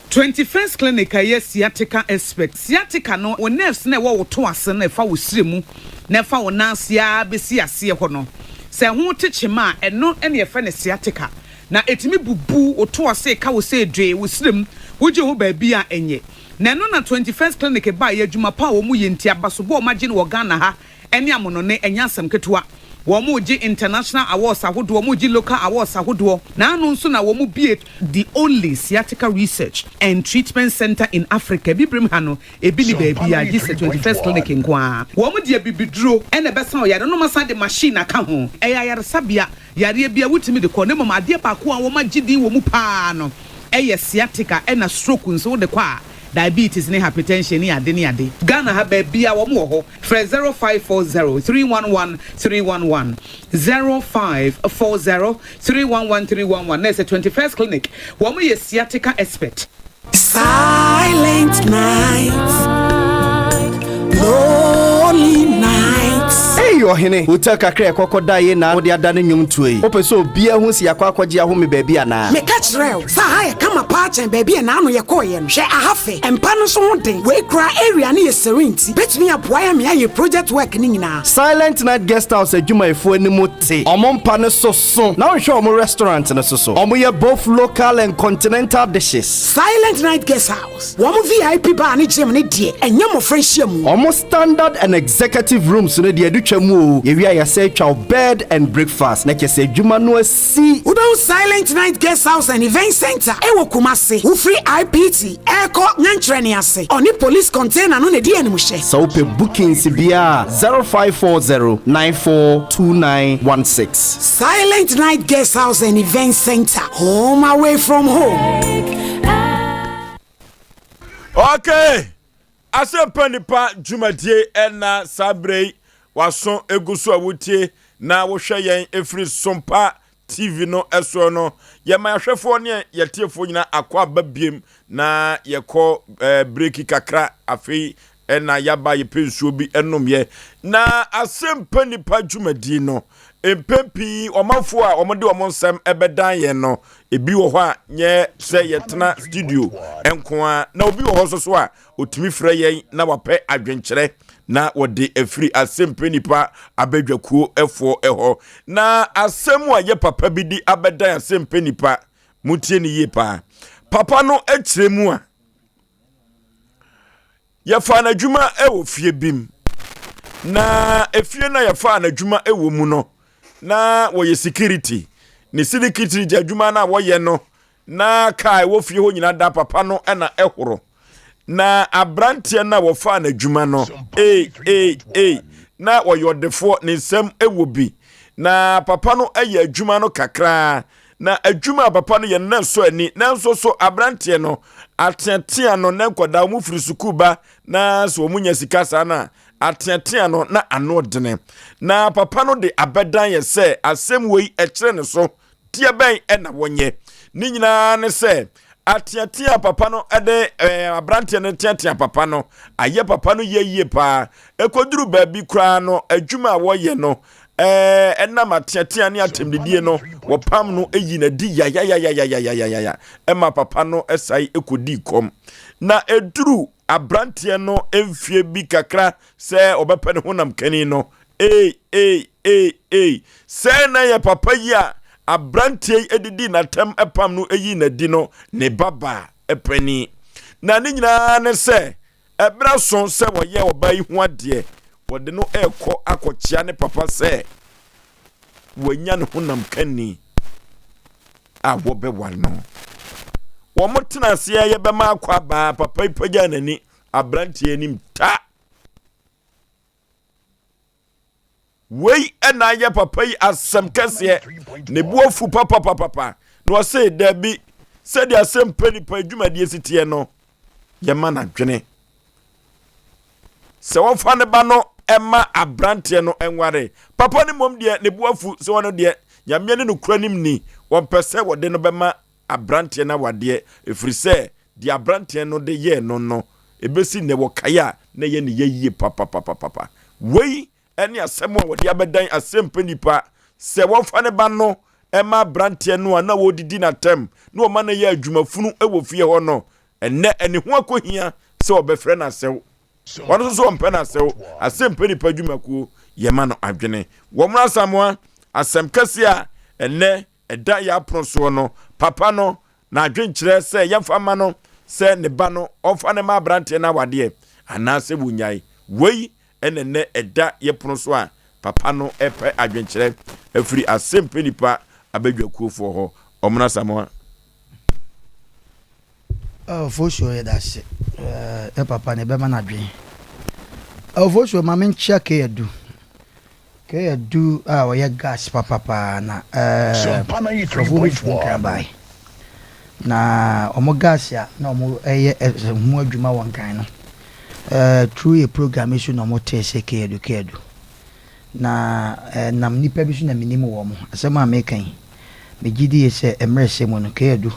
21st Clinic a ɛyɛ sciatica expert. Sciatica no, wo nerves no a ɛwɔ wo to ase no a ɛfa wo srɛ mu na ɛfa wo nan ase ara bɛsi aseɛ hɔ no, sɛ ɛho te kyema a, ɛno na yɛfrɛ no sciatica. Na ɛtumi bubu wo to ase, ɛka wo sɛ dwee, wo srɛ mu, wogye ho baabi a ɛnyɛ. Na ɛno na 21st Clinic baeɛ, adwuma pa a wɔyɛ nti, abasobɔ a wɔagye no wɔ Ghana ha ne amonone, ɛnyɛ asɛm ketewa. Wɔregye international awards ahodoɔ, wɔregye local awards ahodoɔ, na ano nso na wɔbue the only sciatica research and treatment centre in Africa. Abibirem ha no, ebi nni baabiara gye sɛ 21st Clinic nko ara. Wɔde abibiduro na ɛbɛsa ɔyare no na wɔasan de machine aka ho. Ɛyɛ ayaresabea Yareɛ biara wotumi de kɔ na mmom adeɛ baako a wɔagye din wɔ mu pa ara no yɛ sciatica ɛna stroke nso wode kɔ a diabetes ne hypertension ne ade ne ade. Ghana ha baabiara wɔn wɔ hɔ frɛ 0540 311 311 0540 311 311 na ɛsɛ 21st clinic wɔn yɛ sciatica expert. Silent night, lonely night. Ei ɔhene, hotel kakra a yɛkɔkɔ daeɛ na wode adane nnwomtoɔ yi. Wopɛ sɛ obiara hu sɛ yɛakɔ akɔgye ahome baabi anaa? Meka kyerɛɛ wo sɛ aha yɛ kama paa kyɛn baabi a naano yɛkɔeɛ no. Hwɛ aha fɛ, mpa no nso ho den. Wei koraa area no yɛ serene nti bɛtumi aboa yɛn ma yɛayɛ project work no nyinaa. Silent Night Guest House adwumayɛfoɔ anim te, wɔn mpa no so so na wonhwɛ wɔn restaurant no so so. Wɔyɛ both local and continental dishes. Silent Night Guest House, wɔn VIP bar ne gym no deɛ, ɛnyɛ mmɔfra nhyiamu. Wɔn standard and executive rooms no deɛ, ɛde twa mu oo, yɛwie a yɛasan atwa wo bed and breakfast, na kyerɛ sɛ adwuma no asi. Wobɛhu Silent Night Guest House and Event Centre wɔ Kumasi. Wofiri IPT rekɔ Nyankyerɛne ase, ɔne police container no na ɛdi animhyɛ. Sɛ wopɛ bookings biara a, 0540 94 2916. Silent Night Guest House and Event Centre, home away from home. Okay. Asɛmpa Nipa dwumadie ɛna saa berɛ yi waso egu so a wotie na wohwɛ yɛn ɛfiri Sompa TV no soɔ no. Yɛma yɛahwɛfoɔ ne yɛtiefoɔ nyinaa akɔ aba biem na yɛkɔ eh, breki kakra afei ɛna yɛaba yɛpɛ nsuo bi ɛnomyɛ. Na Asɛmpa Nipa dwumadie no mpɛn pii ɔmanfoɔ a wɔde wɔn nsɛm ɛbɛdan yɛn no Ebi wɔ hɔ a nyɛ sɛ yɛtena studio nko ara, na obi wɔ hɔ nso so a otumi frɛ yɛn na wapɛ adwenkyerɛ na wɔde afiri asɛmpɛ nipa abadwakuo foɔ hɔ. Na asɛm a yɛ papa bi de abɛdan asɛmpɛ nipa, montie no yie paa. Papa no kyerɛ mu a, Yɛfaa no adwuma wɔ fie bi mu. Na efie no a yɛfaa no adwuma wɔ mu no, na wɔyɛ security. Ne security adwuma no a wɔyɛ no, na kaa ɛwɔ fie hɔ nyinaa da papa no na ɛhoro. Na aberanteɛ no a wɔfaa no adwuma no, ei, ei, ei, na ɔyɛ ɔdefoɔ, ne nsam wɔ bi. Na papa no yɛ adwuma no kakraa. Na adwuma a papa no yɛ no na ɛsɔ ani, nanso so aberanteɛ no ateatea no na nkwadaa wɔn firi sukuu ba na sɛ wɔn nya sika saa no a ateatea no na ano dene. Na papa no de abɛdan yɛ sɛ asɛm wei ɛkyerɛ ne so deɛ bɛn ɛna wɔnyɛ. Ne nyinaa ne sɛ ateatea papa no de ɛɛ aberanteɛ no teatea papa no ayɛ papa no yɛ yie paa. Ɛkɔduru baabi koraa no adwuma a wɔyɛ no Ɛɛ, ɛnam ateatea ne atɛmdidie no, wɔpam no yi no adi yayayayayayaya ɛma papa no sae kɔdii kɔm. Na ɛduru aberanteɛ no mfeɛ bi kakra sɛ ɔbɛpɛ ne honam kani no, ei, ei, ei, ei, sɛɛ na yɛ papa yi a aberanteɛ yi didii n'atɛm pam no yii no adi no ne babaa panin. Na ne nyinaa ne sɛ, Ɛberɛ aso sɛ wɔyɛ ɔbaa yi ho adeɛ, wɔde no rekɔ akɔkyea ne papa sɛ wanya ne honam kani a wɔbɛware no. Wɔtena aseɛ yɛbɛma akɔ abaa, papa yi pagyaa n'ani, aberanteɛ anim ta. Wei na ayɛ papa yi asɛm kɛseɛ. Ne bo afu papapapapa. Na ɔse, Dabi, sɛdeɛ asɛm pɛ nipa adwumadie si teɛ no, yɛma no adwene. Sɛ wɔfa ne ba no ma aberanteɛ no nware. Papa no mmom deɛ, ne bo afu sɛ ɔno deɛ, Nyame ne nokorɛ nim ni, wɔmpɛ sɛ wɔde no bɛma aberanteɛ no awadeɛ, ɛfiri sɛ deɛ aberanteɛ no de yɛɛ no no, ɛbɛsi nnɛ wɔkae a, na ɛyɛ ne ya yie papapapapa. Wei ne asɛm a wɔde abɛdan asɛmpɛ nipa, sɛ wɔmfa ne ba no mma aberanteɛ no a na wɔredidi no atɛm na wɔma no yɛ adwumafunu wɔ fie hɔ no. Ɛnnɛ, ɛne ho akɔhia sɛ wɔbɛfrɛ no asɛw. Wɔn nso so wɔmpɛ no asɛw. Asɛmpɛ nipa dwumakuo, yɛma no adwene. Wɔmmra Asamoah, asɛm kɛseɛ a ɛnnɛ ɛda yɛn apono soɔ no, papa no n'adwenkyerɛ sɛ yɛmfa mma no sɛ ne ba no ɔmfa no mma aberanteɛ no awadeɛ anaasɛ wɔnnyae. Wei na ɛnnɛ ɛda yɛn pono so a papa no repɛ adwenkyerɛ afiri Asɛmpɛ Nnipa Abadwakuofoɔ hɔ. Ɔmono Asamoah. Oh Fosuo yɛda ase eh, yɛ papa no yɛbɛma no adwene. Oh Fosuo ma menkyia Kay Adu. Kay Adu a ɔyɛ gas papa paa na eh, nkurɔfoɔ bi firi Nkran bae. Na wɔn gas a na wɔn ɛyɛ eh, ho adwuma wɔ Nkran no eh, through yɛ program yi so na wɔn tee sɛ Kay Adu Kay Adu. Na ɛnam nnipa bi so na menim wɔn. Asɛm a mereka yi, megye die sɛ mmerɛ sɛ mu no, Kayadu,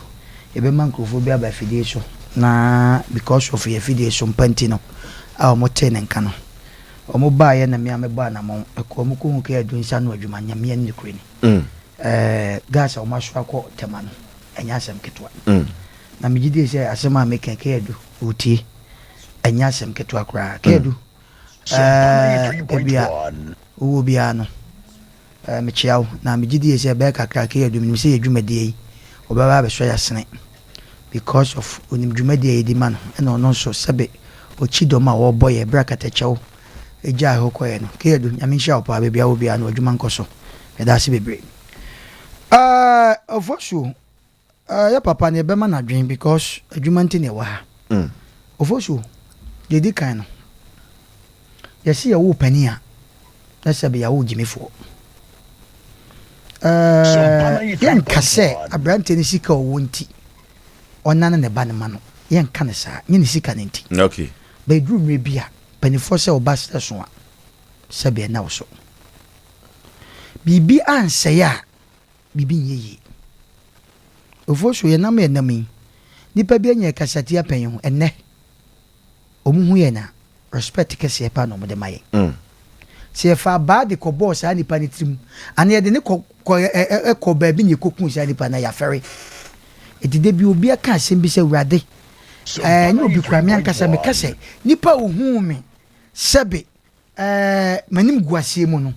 yɛbɛma nkurɔfoɔ bi aba afidie so na because of yɛn afidie so mpa nti no a wɔtee ne nka no, wɔn baeɛ na me a mebɔɔ anamɔn kɔɔ mu kɔhuu Kayadu nsa ano adwuma, Nyame ani nokorɛ ni. Ɛɛ, gas a wɔasoa kɔ Tema no, ɛnyɛ asɛm ketewa. Na megye die sɛ asɛm a meka yi, Kayadu, ɔretie. Ɛnyɛ asɛm ketewa koraa. Kayadu. Ɛɛ, baabi a wowɔ biara no, ɛɛ, mekyea wo, na megye die sɛ ɛbɛyɛ kakra KAdu, menim sɛ yɛ dwumadie yi, ɔbɛba abɛsɔ yɛ asene because of onim dwumadie a yɛdi ma no, ɛna ɔno nso sɛbe ɔkyi dɔm a wɔbɔ yɛ berɛ a katakyɛw gyae hɔ kɔeɛ no. KAdu, Nyame nhyira wo paa, baabi a wowɔ biara no, w'adwuma nkɔ so. Meda ase bebree. Ɛɛ, Ofosuo, Eh yɛ papa no yɛbɛma no adwen because adwuma nti na yɛwɔ ha. Ofosuo, deɛ ɛdi kan no, yɛse yɛwoo panin a, na sɛbe yɛawo gyimifoɔ. Eh, yɛnka sɛ aberanteɛ no sika a ɔwɔ nti, ɔnane ne ba no ma no. Yɛnka no saa, nyɛ ne sika no nti. Okay. But ɛduru mmerɛ bi a, mpaninfoɔ sɛ wo ba serɛ so a, sɛbe ɛnna wo so. Biribi ansɛe a, biribi nyɛ yie. Ofosuo, yɛnam yɛn nam yi, nnipa bi anya kasatia pɛn o, ɛnnɛ, wɔn hu yɛn a, respect kɛseɛ paa na wɔde ma yɛn. Sɛ yɛfa abaa de kɔbɔɔ saa nipa no tirim, anaa yɛde no kɔ kɔ ɛ ɛ kɔ baabi na yɛkɔkuu saa nipa no a, yɛafɛre. Enti da bi obi aka asɛm bi sɛ, Awurade, ɛɛ, ɛnyɛ obi koraa, me ankasa meka sɛ, nipa a ohuu me sɛbe ɛɛ m'animguaseɛ mu no,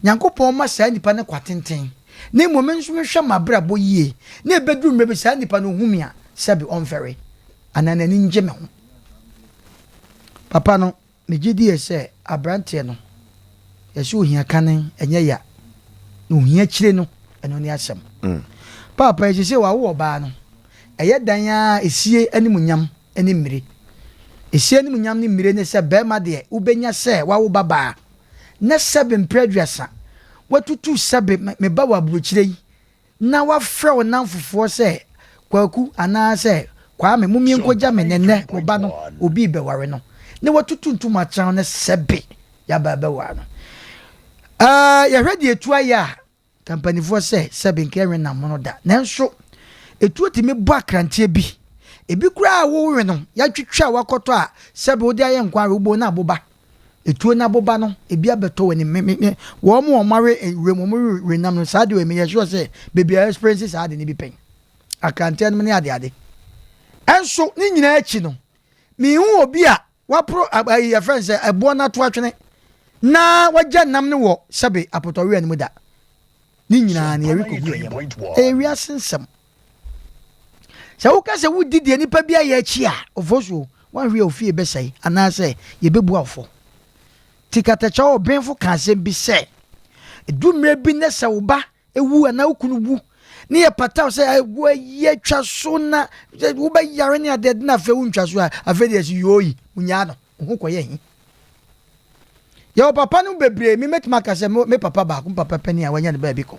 Nyankopɔn mma saa nipa no kwa tenten, na mmom me nso mehwɛ m'abrabɔ yie, na ɛbɛduru mmerɛ bi saa nipa no ɔhu me a, sɛbe ɔmfɛre, anaa n'ani ngye me ho. Papa no, megye die sɛ aberanteɛ no, yɛse ohia kane ɛnyɛ ya, na ohia akyire no, ɛno ne asɛm. Paapa yi, seesei wawo ɔbaa no, ɛyɛ dan ara esie animuonyam ne mmire. Esie animuonyam ne mmire ne sɛ barima deɛ wobɛnya sɛ wawo babaa na sɛbe mprɛ aduasa watutu sɛbe me ba wɔ aburokyire yi na wafrɛ wo namfofoɔ sɛ Kwaku anaa sɛ Kwame momie nkɔgya me na ɛnɛ mo ba no obi rebɛware no na watutu ntoma kyɛn no sɛbe yaba bɛware no. Ɛɛ yɛhwɛ deɛ etu ayɛ a Ka mpanimfoɔ sɛ, Sɛbe nka yɛnwe nam mono da. Nanso etuo tumi bɔ akranteɛ bi. Ebi koraa a wowe no, yɛatwitwa a woakɔtɔ a sɛbe wode ayɛ nkwan awe, wobɔ no aboba. Etuo no aboba no, ebi abɛtɔ w'anim. Me, me, me, wɔn a wɔawe wuram, wɔwe we nam no, saa deɛ meyɛ sure sɛ bebree a experience saa ade no bi pɛn. Akranteɛ nom ne adeade. Ɛnso, ne nyinaa akyi no, menhu obi a Wɔaporo ayi yɛfrɛ no sɛ ɛboɔ no ato atwene na wɔagya nam no wɔ sɛbe apotɔwea no mu da. Ne nyinaa no yɛrekɔgu yɛn yam. Ɛyɛ wiase nsɛm. Sɛ woka sɛ wodi deɛ nipa bi ayɛ akyi a, ofosuo, woanhwɛ a ofie bɛsɛe anaasɛ yɛbɛbua wo fɔ. Ti katakyɛw ɔbenfo ka asɛm bi sɛ, ɛdu mmerɛ bi na sɛ wo ba wu anaa wo kunu wu ne yɛ pata wo sɛ ayi atwa so na wobɛyare ne adeɛ na afei wontwa so a, afei deɛ yɛsi yooyi wonyaa no wo ho kɔyɛ he. Yɛwɔ papa no bebree, me mɛtumi aka sɛ me papa baako, me papa panin a wanya ne baabi kɔ,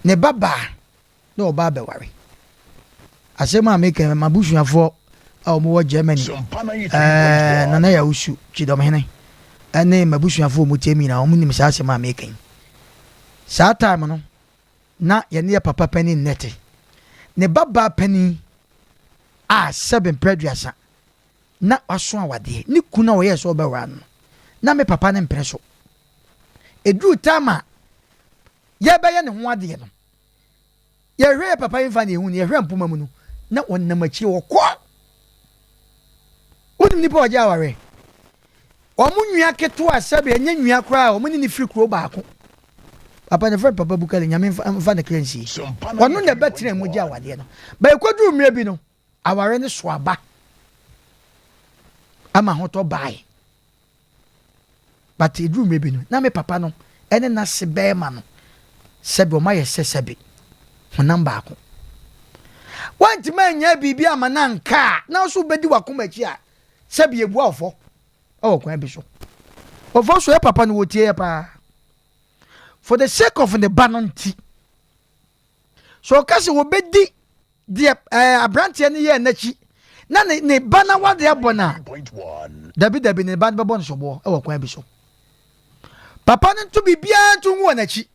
ne ba baa na ɔba abɛware. Asɛm a meka yi, m'abusuafoɔ a wɔwɔ Germany, ɛɛ Nana Yawusu, Kyidɔmhene, ɛne m'abusuafoɔ a wɔtie me nyinaa, wɔnim saa asɛm a meka yi. Saa time no na yɛne yɛ papa panin nnɛ te. Ne ba baa panin a sɛbe mprɛ aduasa na waso awadeɛ, ne kunu a ɔyɛɛ sɛ ɔbɛwara no no, na me papa no mpene so. Ɛduruu time a yɛrebɛyɛ ne ho adeɛ no, Yɛhwɛ yɛ papa yi mfa na yɛhu no, yɛhwɛ mpoma mu no, na ɔnam akyire ɔkɔ. Wonim nipa ɔgye awareɛ? Wɔn nua ketewa sɛbe ɛnyɛ nua koraa, wɔn ne ne firi kuro baako. Papa ne frɛ papa Bukale, nyame mfa ne kra nsie. Ɔno na ɛbɛtena mu gye awadeɛ no. Ba ɛkɔduru mmerɛ bi no, aware no so aba ama ahotɔ bae. But ɛduru mmerɛ bi no, na me papa no ne n'ase bɛrima no, sɛbe wɔn ayɛ sɛ sɛbe honam baako. Woantumi annya biribi ama no anka a, na wo nso wobɛdi w'akoma akyi a, sɛbe yɛbua wo fɔ wɔ kwan bi so. Ɔfɔ so yɛ papa no wɔtie yɛ paa. For the sake of ne ba no nti, so ɔka sɛ wɔbɛdi deɛ ɛɛ aberanteɛ no yɛɛ n'akyi na ne ne ba na wade abɔ no a, dabi dabi ne ba no bɛbɔ no soboɔ wɔ kwan bi so. Papa no nto biribiara nto ngu wɔ n'akyi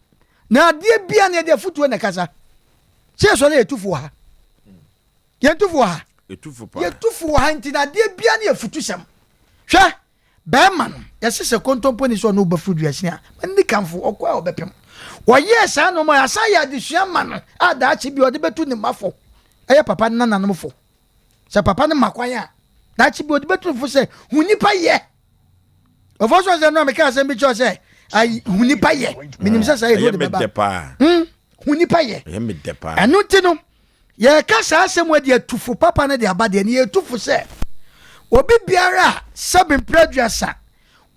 na adeɛ bia no yɛde afutuo na ɛkasa. Sɛ yɛsɔre yɛtu fo wɔ ha. Yɛntu fo wɔ ha. Yɛtu fo wɔ ha nti na adeɛ bia no yɛ futusɛm. Hwɛ Bɛɛma no, yɛse sɛ kontomponi sɛ ɔne wo bɛforo duasin a, ma no ni kamfo, ɔkɔ a ɔbɛpem. Wɔyɛɛ saa nnoɔma yi, asan yɛ adesua ma no a daakye bi ɔde bɛtu ne mma fo, ɛyɛ papa no nananom fo. Sɛ papa no ma kwan a, daakye bi ɔde bɛtu no fo sɛ, hu nipa yɛ. Ɔfɔ so sɛ no a meka asɛm bi kyerɛ sɛ, ayi, hu nipa yɛ. Menim sɛ saa yɛ de wode bɛba. Hmm, hu nipa yɛ. Ɛno nti no, Yɛreka saa asɛm wei de atu fo papa no de aba deɛ ne yɛtu fo sɛ obi biara a sɛbe mprɛ aduasa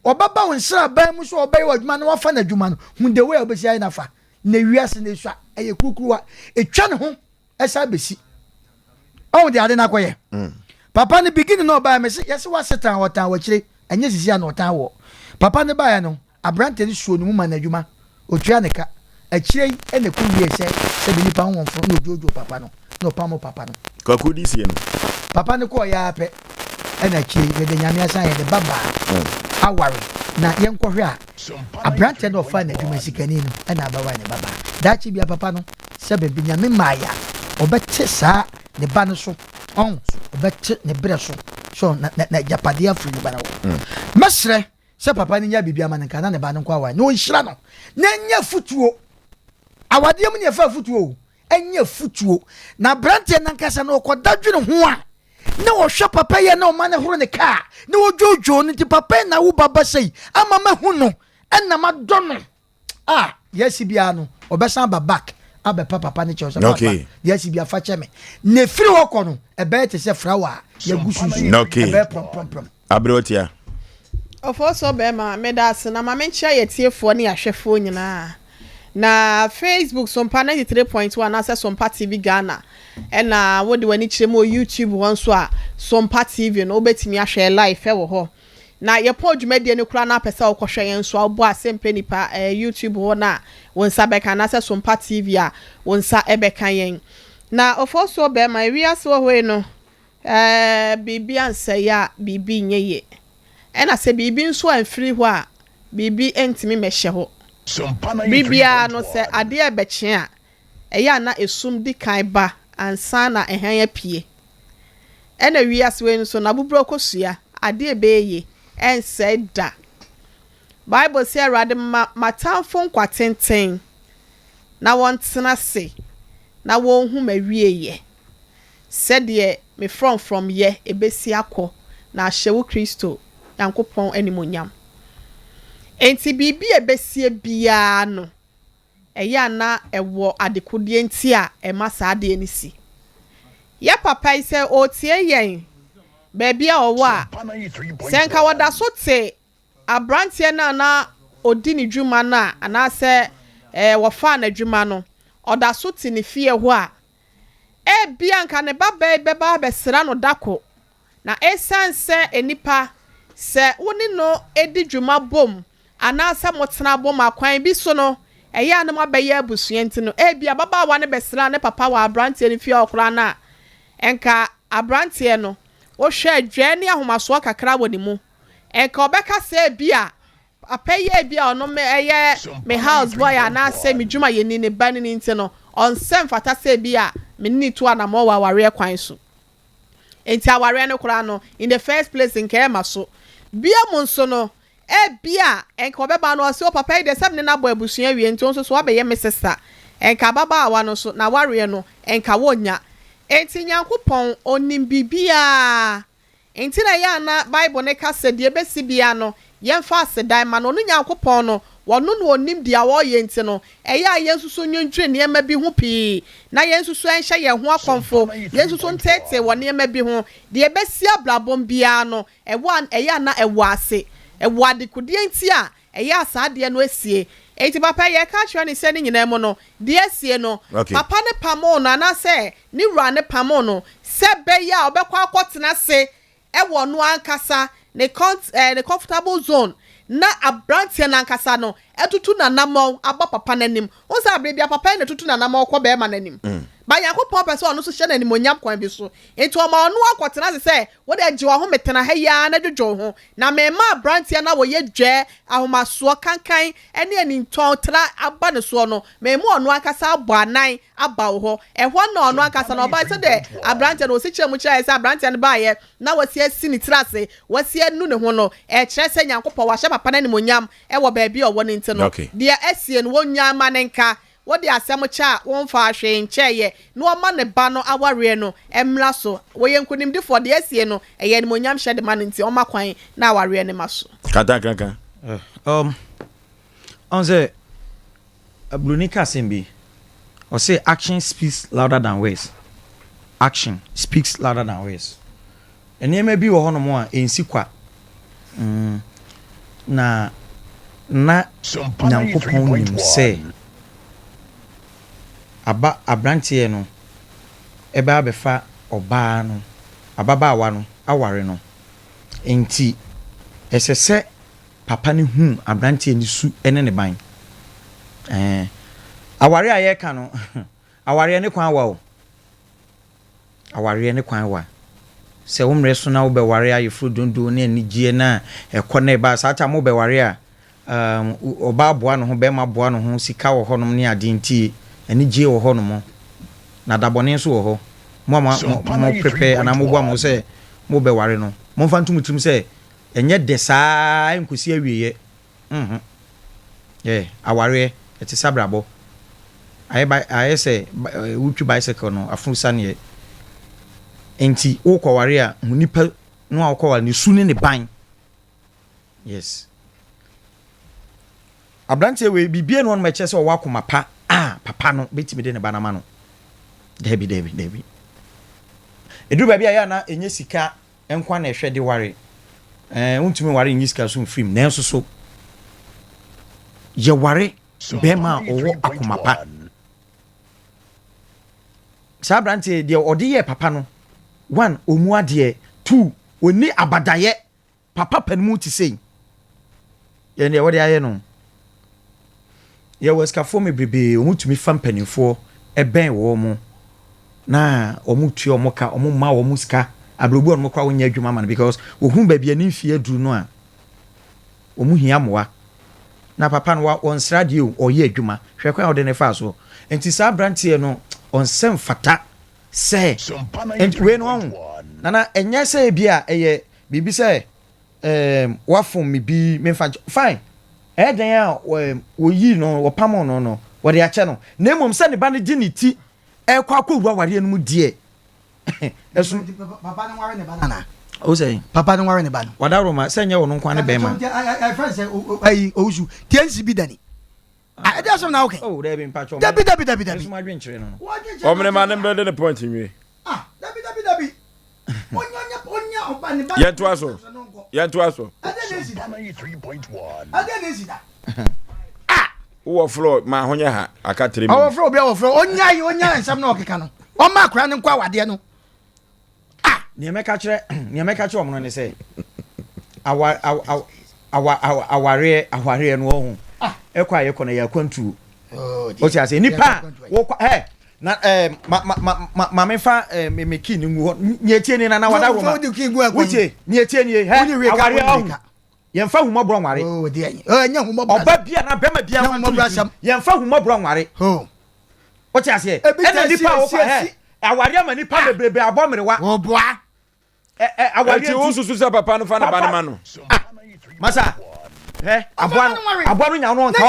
ɔbɛba wo nsraban mu sɛ ɔbɛyɛ w'adwuma na wafa n'adwuma no hu the way a wobɛsi ayɛ no afa na wiase no esua ɛyɛ kurukuruwa etwa ne ho ɛsa bɛsi ɔho deɛ ade no akɔyɛ mm. papa no beginning na ɔbaeɛ mese yɛse wasetan ɔtan wakyire ɛnyɛ sisi a na ɔtan wɔ papa no baeɛ no Aberante no suoo ne mu maa no adwuma, otuaa ne ka. Akyire yi na ɛkɔwiee sɛ sɛbe nnipa ho wɔmforo na ɔdwoodwoo papa no. na ɔpamo papa no. Kwaku di sie no. Papa no kɔɔ yɛ ara pɛ ɛna akyire yi yɛde Nyame asan yɛde ba baa aware na yɛnkɔhwɛ a abranteɛ no ɔfaa n'adwuma sikani no ɛna abɛware ne ba baa. Daakye bia papa no sɛ baabi Nyame maa yɛ a ɔbɛte saa ne ba no so ɔn ɔbɛte ne berɛ so so na na agyapadeɛ afiri ne ba no hɔ. Mɛsrɛ sɛ papa no nya biribi ama no nka na ne ba no nkɔ aware na ɔnhyira no na ɛnyɛ afutuo. Awadeɛ mu ne yɛfa afutuo o, ɛnyɛ afutuo. Na aberanteɛ no ankasa no ɔkɔda dwene ho a na ɔhwɛ papa yi a na ɔma no horo ne kaa na ɔdwoodwoo no nti papa yi na wo ba ba sei ama mahu no ɛna madɔ no a deɛ asi biara no ɔbɛsan aba back abɛpa papa no kyɛw sɛ papa deɛ asi biara fa kyɛ me na ɛfiri hɔ kɔ no ɛbɛyɛ te sɛ frawa a yɛagu so nsuo ɛbɛyɛ prɔmprɔmprɔm. Aberɛ ɔtia. Ɔfɔɔsoɔ bɛɛma, meda ase na ma menkyea yɛ atiefoɔ ne yɛ ahwɛfoɔ nyinaa. Na Facebook Sompa 93.1 anaasɛ Sompa TV Ghana ɛna wode w'ani kyerɛ mu wɔ YouTube hɔ nso a Sompa TV no wobɛtumi ahwɛ yɛ live ɛwɔ hɔ. Na yɛpɔn dwumadie no koraa na apɛ sɛ wokɔhwɛ yɛn nso a wobɔ Asɛmpɛ Nipa eh, YouTube hɔ no a wo nsa bɛka anaasɛ Sompa TV a wo nsa ɛbɛka yɛn. Na ɔfɔɔsoɔ bɛɛma, ewiase wɔ hɔ yi no Ɛɛ, biribi ansɛe a, biribi nyɛ yie. Ɛna sɛ biribi nso amfiri hɔ a, biribi ntumi mmɛhyɛ hɔ. Bere biara no, sɛ adeɛ rebɛkye a, ɛyɛ a na esum di kan ba ansa na hann apue. Ɛna wiase wei nso, n'aboborɔ kosua, adeɛ ɛbɛyɛ yie, ɛnsɛe da. Bible se, Awurade ma m'atamfo nkwa tenten, na wɔntena ase na wɔnhu m'awieeɛ. Sɛdeɛ me frɔmfrɔmyɛ ɛbɛsi akɔ na ahyɛ wo Kristo Nyankopɔn animuonyam. Enti biribi a ɛbɛsie biara no, ɛyɛ a na ɛwɔ adekodeɛ nti a ɛma saa adeɛ no si. Yɛ papa yi, sɛ ɔretie yɛn baabi a ɔwɔ a, sɛ nka ɔda so te aberanteɛ no a na ɔdi ne dwuma no a, anaasɛ wɔfaa no adwuma no, ɔda so te ne fie hɔ a, Ebia anka ne babaa yi bɛba abɛsra no da koro, na esiane sɛ nnipa, sɛ wo ne no di dwuma bom anaasɛ motena bom a, kwan bi so no, ɛyɛ a na moabɛyɛ abusua nti no, ebia ababaawa no bɛsraa ne papa wɔ aberanteɛ no fie hɔ koraa no a, anka aberanteɛ no, wohwɛ dwɛɛ ne ahomasoɔ kakra wɔ ne mu. Anka ɔbɛka sɛ ebia Papa yi a ebia ɔno me ɛyɛ me house boy anaasɛ me dwumayɛni ne ba no ni nti no, ɔnsɛ mfata sɛ ebia me ne no tu anammɔn wɔ awareɛ kwan so. Enti awareɛ no koraa no, in the first place nka ɛmma so. Biom nso no, ebia nka ɔbɛba no ɔse, oh papa yi deɛ sɛ me ne no abɔ abusua awie nti wo nso so woabɛyɛ me sister. Nka ababaawa no nso, n'awareɛ no, nka wɔnnya. Enti Nyankopɔn, ɔnim biribiara. Enti na ɛyɛ a na Bible no ka sɛ deɛ ɛbɛsi biara no, yɛmfa aseda mma no. Ɔno Nyankopɔn no, ɔno na ɔnim deɛ ɔreyɛ nti no, ɛyɛ a yɛnsusu nnwendwene nneɛma bi ho pii, na yɛnsusu nhyɛ yɛn ho akɔmfo, yɛnsusu nteetee wɔ nneɛma bi ho. Deɛ ɛbɛsi abrabɔ mu biara no, ɛwɔ a ɛyɛ a na ɛwɔ ase. Ɛwɔ adekodeɛ nti a ɛyɛ a saa adeɛ no asie. Enti papa yi, yɛreka akyerɛ no sɛ ne nyinaa mu no, deɛ asie no, papa no pamoo no anaasɛ ne wura no pamoo no sɛ ɛbɛyɛ a ɔbɛkɔ akɔtena ase wɔ ɔno ankasa ne ne comfortable zone na aberanteɛ no ankasa no atutu n'anammɔn aba papa no anim. Wohu sɛ aberɛ biara papa yi na ɛtutu n'anammɔn kɔ barima no anim. But Nyankopɔn pɛ sɛ ɔno nso hyɛ no animuonyam kwan bi so. Nti ɔma ɔno akɔtena ase sɛ, wo deɛ gye w'ahome tena ha yi ara na dwodwo wo ho. Na mema aberanteɛ no a ɔyɛ dwɛɛ, ahomasoɔ, kankan ne anintɔn tra aba ne soɔ no, mema ɔno ankasa abɔ anan aba wo hɔ. Ɛhɔ na ɔno ankasa no ɔbaeɛ. Sɛdeɛ aberanteɛ no, ɔsi kyerɛɛ mu kyerɛɛ sɛ aberanteɛ no baeɛ na wasi asi ne tiri ase, wasi anu ne ho no, ɛkyerɛ sɛ Nyankopɔn wahyɛ papa no animuonyam wɔ baabi a ɔwɔ no nti no, deɛ asie no, wɔnnyaa mma no nka. Wode asɛm kyɛ a womfaa hwee nkyɛeɛ na ɔma ne ba no awareɛ no mmra so. Wɔyɛ nkonimdifoɔ, deɛ asie no, ɛyɛ animuonyamhyɛ de ma no nti ɔmma kwan na awareɛ no mma so. Kantankankan. Um, ɔn sɛ Broni ka asɛm bi, ɔse action speaks louder than words. Action speaks louder than words. Nneɛma bi wɔ hɔnom a ɛnsi kwa. Mm, na na Nyankopɔn nim sɛ aba abranteɛ no ɛbɛ abɛfa ɔbaa no, ababaawa no aware no. Nti ɛsɛ sɛ papa no hu abranteɛ no su ne ne ban. Ɛɛ, aware a yɛreka no, awareɛ ne kwan wa o. Awareɛ ne kwan wa. Sɛ wo mmerɛ so na wobɛware ayeforo dwoodwoo ne anigyeɛ na ɛkɔ na ɛba a, saa time wobɛware a, um, ɔbaa boa ne ho, barima boa ne ho, sika wɔ hɔnom ne adeɛ nti anigyeɛ wɔ hɔnom. Na dabɔne nso wɔ hɔ. Mo a mo, mo, mo prepare anaa moboa mo ho sɛ mobɛware no, momfa nto mo tirim sɛ ɛnyɛ dɛ saa ɛnkɔsi awieɛ. Nhu. Yeah, awareɛ, ɛte sɛ abrabɔ. Ayɛ bi, ayɛ sɛ wotwi bicycle no, afunu saneɛ. Enti wokɔware a, hu nipa no a wokɔware ne su ne ne ban. Yes. Aberanteɛ wei, biribiara ni hɔ nom ɛkyerɛ sɛ ɔwɔ akoma pa a papa no bɛtumi de ne ba no ama no. Dabi, dabi, dabi. Ɛduru baabi a ɛyɛ a na ɛnyɛ sika nko ara na ɛhwɛ de ware. Ɛɛ, wontumi nware nyi sika so mfiri mu. Nanso so yɛware bɛrima a ɔwɔ akoma pa. Saa aberanteɛ deɛ ɔde yɛɛ papa no, one, ɔmu adeɛ, two, ɔnni abadayɛ. Papa panin te sei. Yɛn deɛ wɔde ayɛ no. Yɛwɔ asikafoɔ mebrebee, wɔn tumi fa mpanimfoɔ bɛn wɔn mo na wɔn tua wɔn ka, wɔn ma wɔn sika. Abere obi wɔn koraa wɔnyɛ adwuma ma no because wɔhu baabi a ne mfie aduru no a, wɔn hia mmoa. Na papa no wɔn nsra deɛ o, ɔyɛ adwuma. Hwɛ kwan a wɔde ne faa so. Nti saa aberanteɛ no ɔnsɛ mfata sɛ nti wei no ɔho nana ɛnyɛ sɛ ebi a ɛyɛ biribi sɛ ɛɛm wafom me bi memfa nkyɛ fine ɛyɛ dɛn a ɛɛm wɔyii no wɔpamo no no wɔde akyɛ no na mmom sɛ ne ba no gye ne ti ɛkɔ akɔwura awareɛ no mu deɛ ɛso papa no nware ne ba no anaa o sɛ papa no nware ne ba no wadaroma sɛ nyɛ wɔn nko ne bɛrima ɛfɛn sɛ ayi owusu tie nsi bi dani Ah, ɛde asɛm na wokɛ. Oh, dabi mpatsɔ. Dabi dabi dabi dabi. Ɛsum adwen kyerɛ no no. Ɔmene ma ne mbɛ de ne point nwie. Ah, dabi dabi dabi. Onya onya onya ɔba ne ba. Yɛn to aso. Yɛn to aso. Ɛde na esi da. Ɛde na esi da. Ah. Wowɔ floor ma ho nyɛ ha aka three minutes. Ɔwɔ floor obi awɔ floor onya yi onya nsɛm na ɔkeka no. Ɔma akora ne nkɔ awadeɛ no. Ah! Nea mɛka kyerɛ nea mɛka kyerɛ wɔn no ne sɛ awa awa awa awareɛ awareɛ no ɔho ah. ɛkɔ a yɛkɔ no yɛ akwantuo oh, o ti ase nipa a wɔkɔ ɛ na ɛ ma ma ma ma ma me fa ɛ me me kii ne ngu hɔ nea etie ni na na wada roma wutie nea etie ni ɛ awareɛ ɔho yɛnfa humɔborɔ nware oh, ɔba bia na bɛma bia yɛnfa humɔborɔ nware. Oh. Wote aseɛ? Ɛna nipa a wokɔ ɛ awareɛ ama nipa ah. bebrebe abɔ mmerewa. Wɔboa. Ɛ ɛ awareɛ nti. Eti wosusu sɛ papa no fa ne ba no ma no. Ah masa hɛ aboa no aboa no nya no ɔnka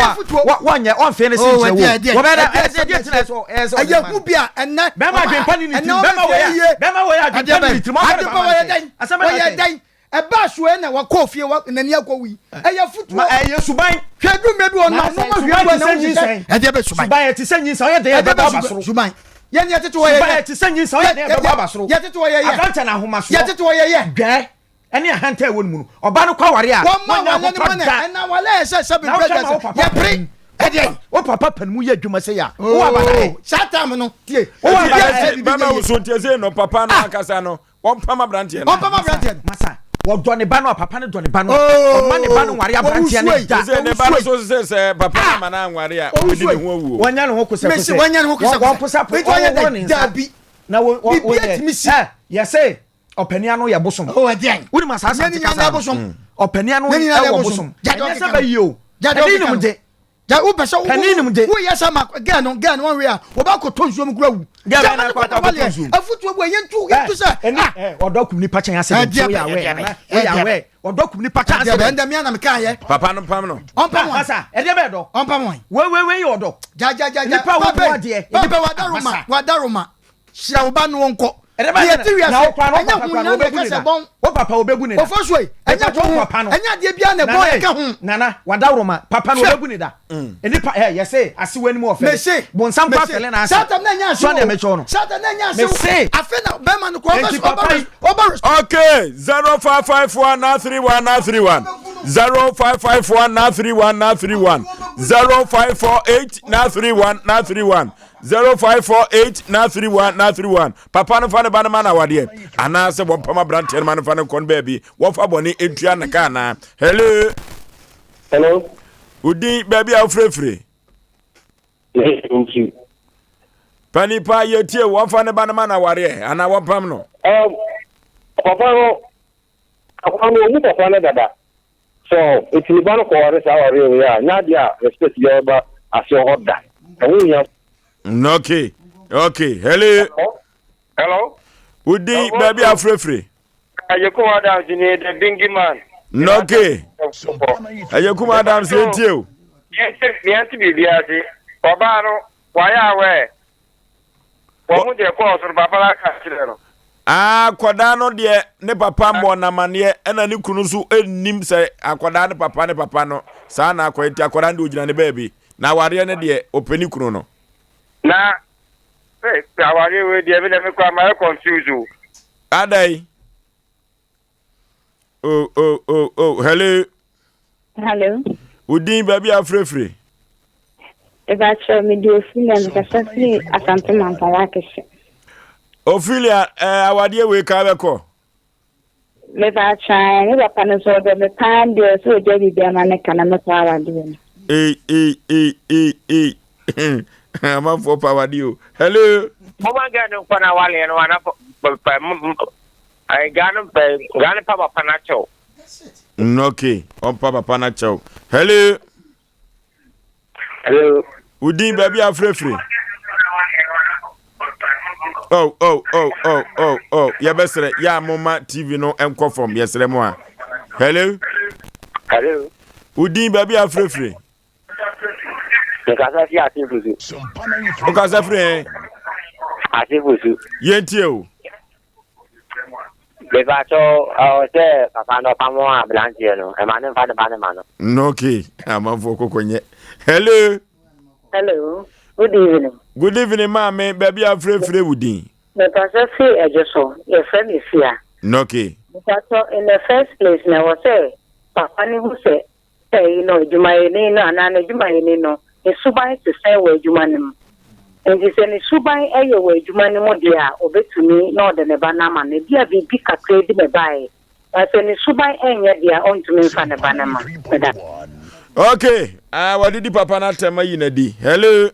wa wɔnyɛ ɔnfɛn ne si nkyɛn wo wɔbɛ dɛ ɛsɛ ɛdeɛ tina ɛsɛ ɛsɛ ɛyɛ hu bi a ɛnɛ bɛrima adwempa ni ne tirim bɛrima wɔ yɛ bɛrima wɔ yɛ adwempa ni ne tirim ɔfɛ ne ba ma ne sɛ asɛm ɛna sɛ Ɛbaa soɛ na wakɔ fie wa n'ani akɔ wi. Ɛyɛ futuo. Ma ɛyɛ suban. Hwɛ du mmerɛ bi wɔ na ɔno ma hwɛ gu na wosi sɛ ɛdeɛ bɛ suban. Suban ɛte sɛ nyinsa ɔyɛ den ɛbɛbɔ aba soro. Suban. Yɛn yɛtete hɔ yɛyɛ. Suban ɛte sɛ nyinsa ɔyɛ den ɛbɛbɔ aba soro. Yɛtete hɔ yɛyɛ. Aberanteɛ na ahomasoɔ. Yɛtete hɔ yɛyɛ. Dwɛ ɛne ahantan ɛwɔ ne mu no ɔbaa no kɔ aware a wɔn nya ahotɔ da. Ɛna awale yɛ sɛ sɛbi mpɛ dɛ sɛ yɛpere ɛdeɛ. Wo papa pɛn mu yɛ adwuma sɛ yɛ a wo abadaɛ. Saa time no tie. Wo abadaɛ. Bɛma wusu nti ɛsɛ no papa no ankasa no Wɔmpam aberanteɛ no. Wɔmpam aberanteɛ no. Masa, wɔdɔ ne ba no a, papa no dɔ ne ba no a, oh, ɔma ne ba no nware aberanteɛ no da. Sɛ ne ba no so sɛ sɛ papa no ama no anware a, ɔbɛdi ne ho awuo. Wɔnyɛ ne ho kosɛkosɛ. Wɔnyɛ ne ho kosɛkosɛ. Wɔn posapo, wɔwɔ ne nsa. Dabi. Na wɔn wɔn yɛ. Yɛsɛ ɔpani ano yɛ bosom. Oh, ɛdeɛn. Wonim asaasa nti kasa no. Ɔpani ano ɛwɔ bosom. Ɛnyɛ sɛ bɛyi o. Ɛne nim de. Gya wo pɛ sɛ wo Panin nim de. wo yɛ sɛ ma gɛɛ no gɛɛ no wɔn wei a wɔbɛ akɔ tɔ nsuo mu kura wu. Gɛɛ Gya bɛ ma na ne akɔ kɔ na akɔ tɔ waleɛ nsuo mu. afutuo bu yɛn tu yɛn tu sɛ Ɛni ah. ɛ ɔdɔ kum nipa kyɛn asɛ Ɛdeɛ woyɛ bɛ awɛ ɛdeɛ bɛ nana woyɛ ɛdeɛ bɛ awɛ ɔdɔ kum nipa kyɛn ɛdeɛ asɛ bɛ ɛndɛ mia na mi kaa yɛ. Papa no pam no. Ɔmpam wɔn Masa ɛdeɛ bɛ dɔ. ɔmpam wɔn. Wei wei wei yɛ ɔdɔ. Gya gya gya gya Nipa wo pape bu adeɛ. pape Nipa wadaroma masa. wadaroma hyira wo ba no ɔnkɔ. Ɛdeɛ bɛ Deɛ ɛte wiase na wo kora no ɛnyɛ papa ho kora no nyinaa na wobɛbu ɛka ne sɛ da. bɔn. Wo papa wobɛbu ne da. Ofosu ei ɛnyɛ Mepatwa ho wo papa no. ɛnyɛ adeɛ biara na ɛbɔn Nana ɛka ho. Nana wadaworoma papa no Hwɛ. wobɛbu ne da. Nipa ɛ yɛse asewa anim ɔfɛle. Mese Bonsam kɔ mese afɛle n'ase. Satan na ɛnyɛ So asew deɛ o. mekyɛw no. Satan na ɛnyɛ asew. Mese. Afe na bɛrima no kɔ Enti ɔbɛ papa ɔbɛ yi. ɔbɛ Okay, 0554 931 931 0554 931 931 0548 931 931 0548 931 931 Papa no fa ne ba no ma no awadeɛ anaasɛ wɔmpam aberanteɛ no ma no fa no nkɔ no baabi wɔmfa bɔne ntua ne ka anaa? Hello. Hello. Wo din baabi a wofirefire? Nti. Pani paa yɛtie wɔmfa ne ba no ma no awareɛ anaa wɔmpam no? Um, papa no, akwadaa no ɔmu papa no dada. So nti ne ba no kɔware saa awareɛ wei a, nyɛ adeɛ a respect biara bɛba aseɛ hɔ da. Ɛho nhia. Okay, okay. Hello. Hello. Wodin baabi afirefire. Ayekum Adams ni the bingi man. Okay. Ayekum Adams yɛn tie o. Yɛn ti biribi ase. Ɔbaa no wayɛ awɛ. Wɔn ho deɛ kɔɔ so no papa no aka kyerɛ no. Akwadaa no deɛ ne papa mmɔ n'amaneɛ ɛna ne kunu nso nnim sɛ akwadaa ne papa ne papa no saa na akɔyɛ nti akwadaa no deɛ ogyina ne baabi na awareɛ no deɛ ɔpɛ ne kunu no. Na awareɛ wei deɛ me deɛ me koraa mayɛ confuse o. Adai. Oh, oh, oh, oh. Hello. Hello. Udin baabi a afirefire. Ebakyɛ me di Ophelia mekasa firi Asante Mampara Akɛse. Ophelia, eh, awadeɛ wei ka bɛkɔ. Mebakyɛ me papa no sɛ ɔdɔ me paa deɛ ɔsɛ ɔgya biribi ama ne ka na mɛkɔ awadeɛ no. Ei, ei, ei, ei, ei. Amanfoɔ pa awadeɛ o. Hello. Moma gɛ no nkɔ na waleɛ no ana gaa no pa papa no akyɛw. Okay, ɔmpa papa no akyɛw. Hello. Hello. Wodin baabi a afirafiri. Oh, oh, oh, oh, oh, oh. Yɛbɛsrɛ yɛ a moma TV no nkɔ fam yɛsrɛ mo a. Hello. Hello. Wodin baabi a afirafiri. Mekasa fi Asefosu. Wokasa firi ɛ? Asefosu. Yɛntie o. Mepakyɛ ɔwɔ sɛ papa no ɔpamo aberanteɛ no ɛma ne mfa ne ba ne ma no. Okay, amanfoɔ kɔkɔ nyɛ. Hello. Hello, good evening. Good evening maame, baabi a frɛfrɛ wo din. Mepasɛ fi ɛdwo so, yɛfrɛ me Fia. Okay. Mepasɛ in the first place na ɛwɔ sɛ papa no hu sɛ Sɛi no, adwumayɛni no anaa n'adwumayɛni no, ne suban te sɛn wɔ adwuma no mu? Enti sɛ ne suban yɛ wɔ adwuma no mu deɛ a, ɔbɛtumi na ɔde ne ba no ama no. Ebia biribi kakraa bi na ɛbaeɛ, but sɛ ne suban nyɛ deɛ a, ɔntumi mfa ne ba no mma. Meda. Okay, ah, wɔde di papa no atɛm ayi no adi. Hello.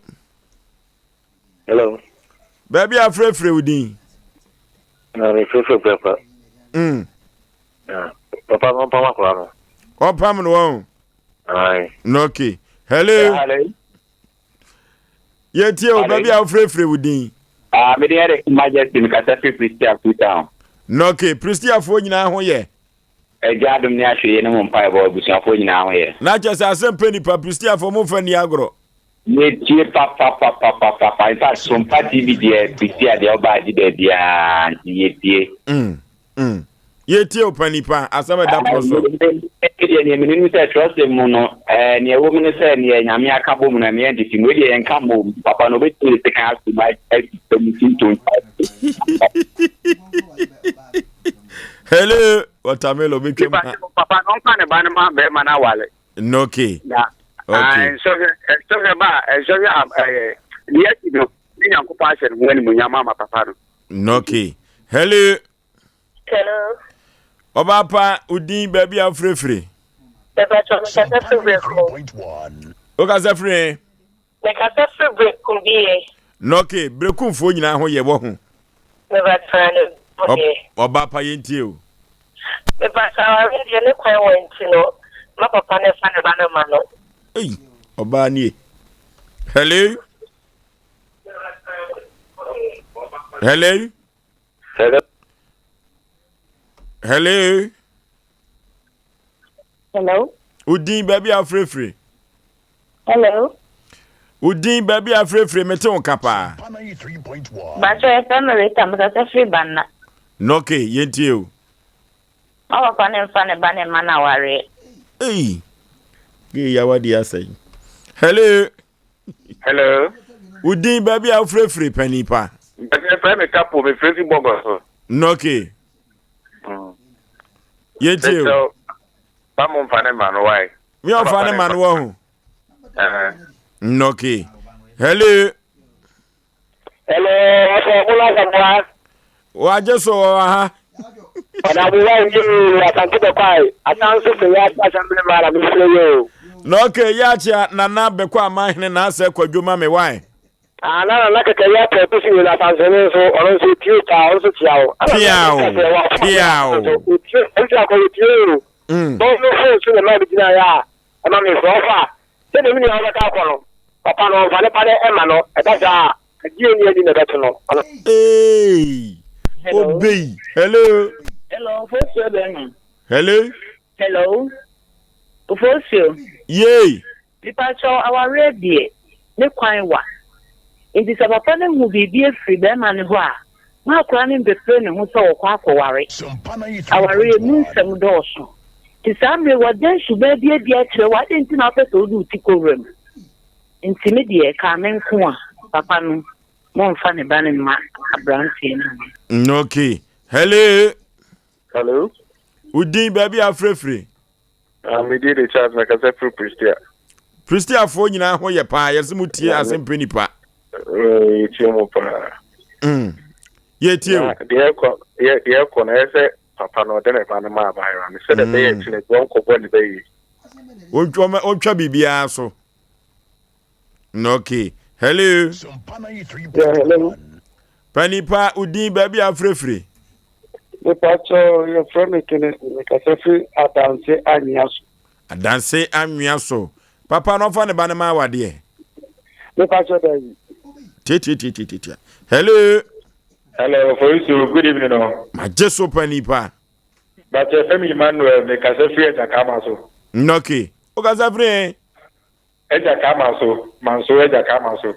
Hello. Baabi a frɛfrɛ wo din. Na mefrɛfrɛ papa. Papa no ɔmpam akwadaa no. Ɔmpam no wɔn. Ayi. No okay. Hello. Hello. Yɛtie o baabi a wofrɛfrɛ wo din. Ah, me deɛ de Majesty mekasa firi Pristia Freetown. No okay. Pristiafoɔ nyinaa ho yɛ. Agya adom ne ahwɛyie ne mo mpaebɔ abusuafoɔ nyinaa ho yɛ. Na kyerɛ sɛ asɛm pɛ nipa Pristiafoɔ momfa nni agorɔ. Metie papapapapapa in fact Sompa TV deɛ Pristia deɛ ɔba agye baabiara nti yɛtie. Mm. Mm. Yɛtie o panipa, asɛm ɛda pono so. Deɛ neɛ menim ne sɛ twerɛsɛm mu no eh, neɛ ɛwɔ mu ne sɛ neɛ Nyame aka bom no ɛmeɛ ntete mu. Wei deɛ yɛnka mmom, papa no ɔbɛtumi de sekan ato mu atwitwa mu ti ntonto. Hello, watermelon bɛtwam ha. Papa no ɔmfa ne ba no ma bɛrima no awale. Okay. Na okay. nsɔhwɛ nsɔhwɛ ba a nsɔhwɛ a ɛɛ deɛ asi no ne Nyankopɔn ahyɛ ne ho animuonyam ama papa no. Okay. Hello. Hello. Ɔbaa pa, wo din baabi a wofirefiri? Mepatwa mekasa firi Berekum. Wokasa firi he? Mekasa firi Berekum bi yɛ. Nɔke, Berekumfoɔ nyinaa ho yɛ wɔ ho. Mepatwa ne ho yɛ. Ɔbaa pa yɛntie o. Mepatwa awareɛ deɛ ne kwan wɔ nti no, ma papa no fa ne ba no ma no. Ei, ɔbaa nie. Hello. Hello. Hello. Hello. Hello. Udin baabi a frefre. Hello. Udin baabi a frefre mete wo ka paa. Bacho yɛfrɛ me Rita mekasa firi Banna. Nɔke yɛntie o. Ma papa ne mfa ne ba ne mma no awareɛ. Ei. Gee yawa di asɛn. Hello. Hello. Wo din baabi a wofirefiri panin pa. Mefrɛ me kapo mefrɛ fi bɔgɔ so. Nɔke. Yɛntie o. Ba mo mfa ne ma no wae. Mi ɔfa ne ma no wɔ ho. Nɔke. Hello. Hello, ɔsɛ ɔmo asamoa. Wagye so wɔ ha. Ɔdabowa yi asante bɛkɔ ayi asan so sɛ yɛ assembly man a mesrɛ yɛ o. Na okay yɛ akyea nana bɛkɔ amanhene na asɛ kwadwo ma me wae. Ah, na Nana Kɛkɛyi apɛ bi so yɛ Asansene nso, ɔno nso otie paa, ɔno nso kyia wo. Ɛna Piaw, na meka sɛ wafo piaw. nso otie, ɔno akɔ otie o. Bɔn no fon so na ɛma me gyina yɛ a, ɛma me frɛ ɔfa. Sɛdeɛ me nua wobɛka akɔ no, papa no ɔmfa ne ba no ɛma no, ɛba saa a, adeɛ nni ani na ɛbɛto no. Ɔno. Eeii obey hello. Hello, Ofosuo bɛma. Hello. Hello, Ofosuo. Yay. Mepakyɛw awareɛ deɛ ne kwan wa nti sɛ papa no hu biribi afiri bɛɛma no hɔ a ma akora no mpepere ne ho sɛ ɔkɔ akɔware. Awareɛ mu nsɛm dɔɔso nti saa mmerɛ yi wɔdan suban bi adi akyerɛ wo adɛn nti na wopɛ sɛ wode wo ti kɔ wuram nti me deɛ ɛkaa me nko a papa no momfa ne ba no mma abranteɛ no mma. Okay. Hello. Hello. Wo din baabi a afirafiri? Ah, me din de Charles, mekasa firi Pristia. Pristiafoɔ nyinaa ho yɛ paa, yɛsɛ mo tie asɛmpɛ nipa. Eh, yɛtie mu paa. Mm. Yɛtie o. Deɛ ɛkɔ deɛ ɛkɔ no ɛyɛ sɛ papa no ɔde ne ba no ma abaayewa no sɛdeɛ ɛbɛyɛ mm. akyi no wɔnkɔbɔ ne bɛyie. Ɔntwa biribiara so. Okay. Hello. Yeah, hello. Panipa udin baabi a afirafiri. Mepakyɛ yɛfrɛ me Kene mekasa firi Adanse Anwea so. Adanse Anwea so. Papa no ɔfa ne ba no ma awadeɛ. Mepakyɛ dabi. Tiatiatiatiatia. Hello. Hello, Foyisu, good evening. No. Magye so panipa. But yɛfrɛ me Emmanuel mekasa firi Agyakama so. Okay. Wokasa firi he? Agya Kama so, manso Agya Kama so.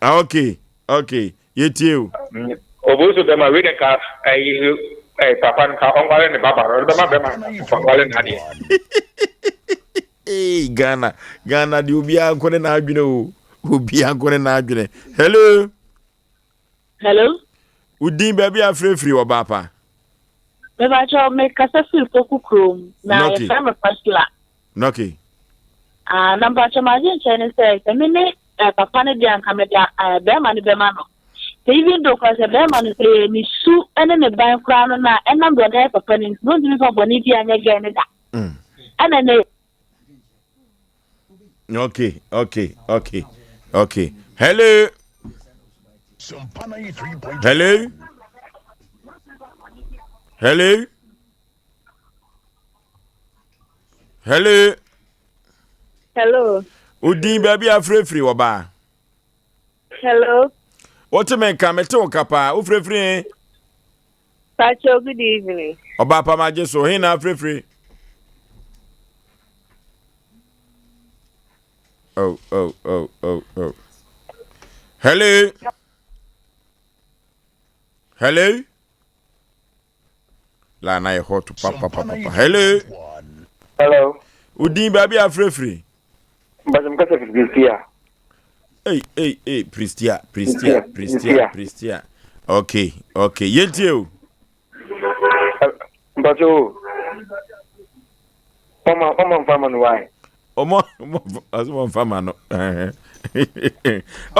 Ah, okay, okay, yɛtie o. Mm, Obosu bɛma wei de nka ɛyi ɛyi papa nka ɔnware ne baba no, ɔde bɛma bɛma nka ɔnware n'adeɛ. Hey, Ghana, Ghana deɛ obiara nko ne n'adwene o, obiara nko ne n'adwene. Hello. Hello. Wo din baabi a frɛfiri wɔ baapa. Mebakyɛw mekasa firi Poku kurom na yɛfrɛ me Priscilla. Nɔke. Ah, na mpakyɛw m'adwenkyerɛ ne sɛ sɛ me ne eh, papa no deɛ anka mede eh, bɛrima no bɛma no. Sɛ even though koraa sɛ bɛrima no sɛ yɛ ne su ne ne ban koraa no na ɛnam deɛ ɔde ayɛ papa no nti no ntumi fa bɔne bi anyɛ gɛn no da. Ɛna ne Okay, okay, okay, okay. Hello. Hello. Hello. Hello. Hello. Odin baabi afirafiri wɔ baa. Hello. Wote me nka mete wo nka paa wofirafiri he. Pacho, good evening. Ɔbaa pa magye so he na afirafiri. Oh, oh, oh, oh, oh. Hello. Hello. La na yɛ hot papapapa. Hello. Hello. Udin baabi afirafiri. Mbasem kasa firi Pristia. Ei, ei, ei, Pristia, Pristia, Pristia, Pristia. Okay, okay. Yɛntie o. Mpakyɛ o. Ɔma ɔma nfa ma no why? Ɔma ɔma nfa ma no.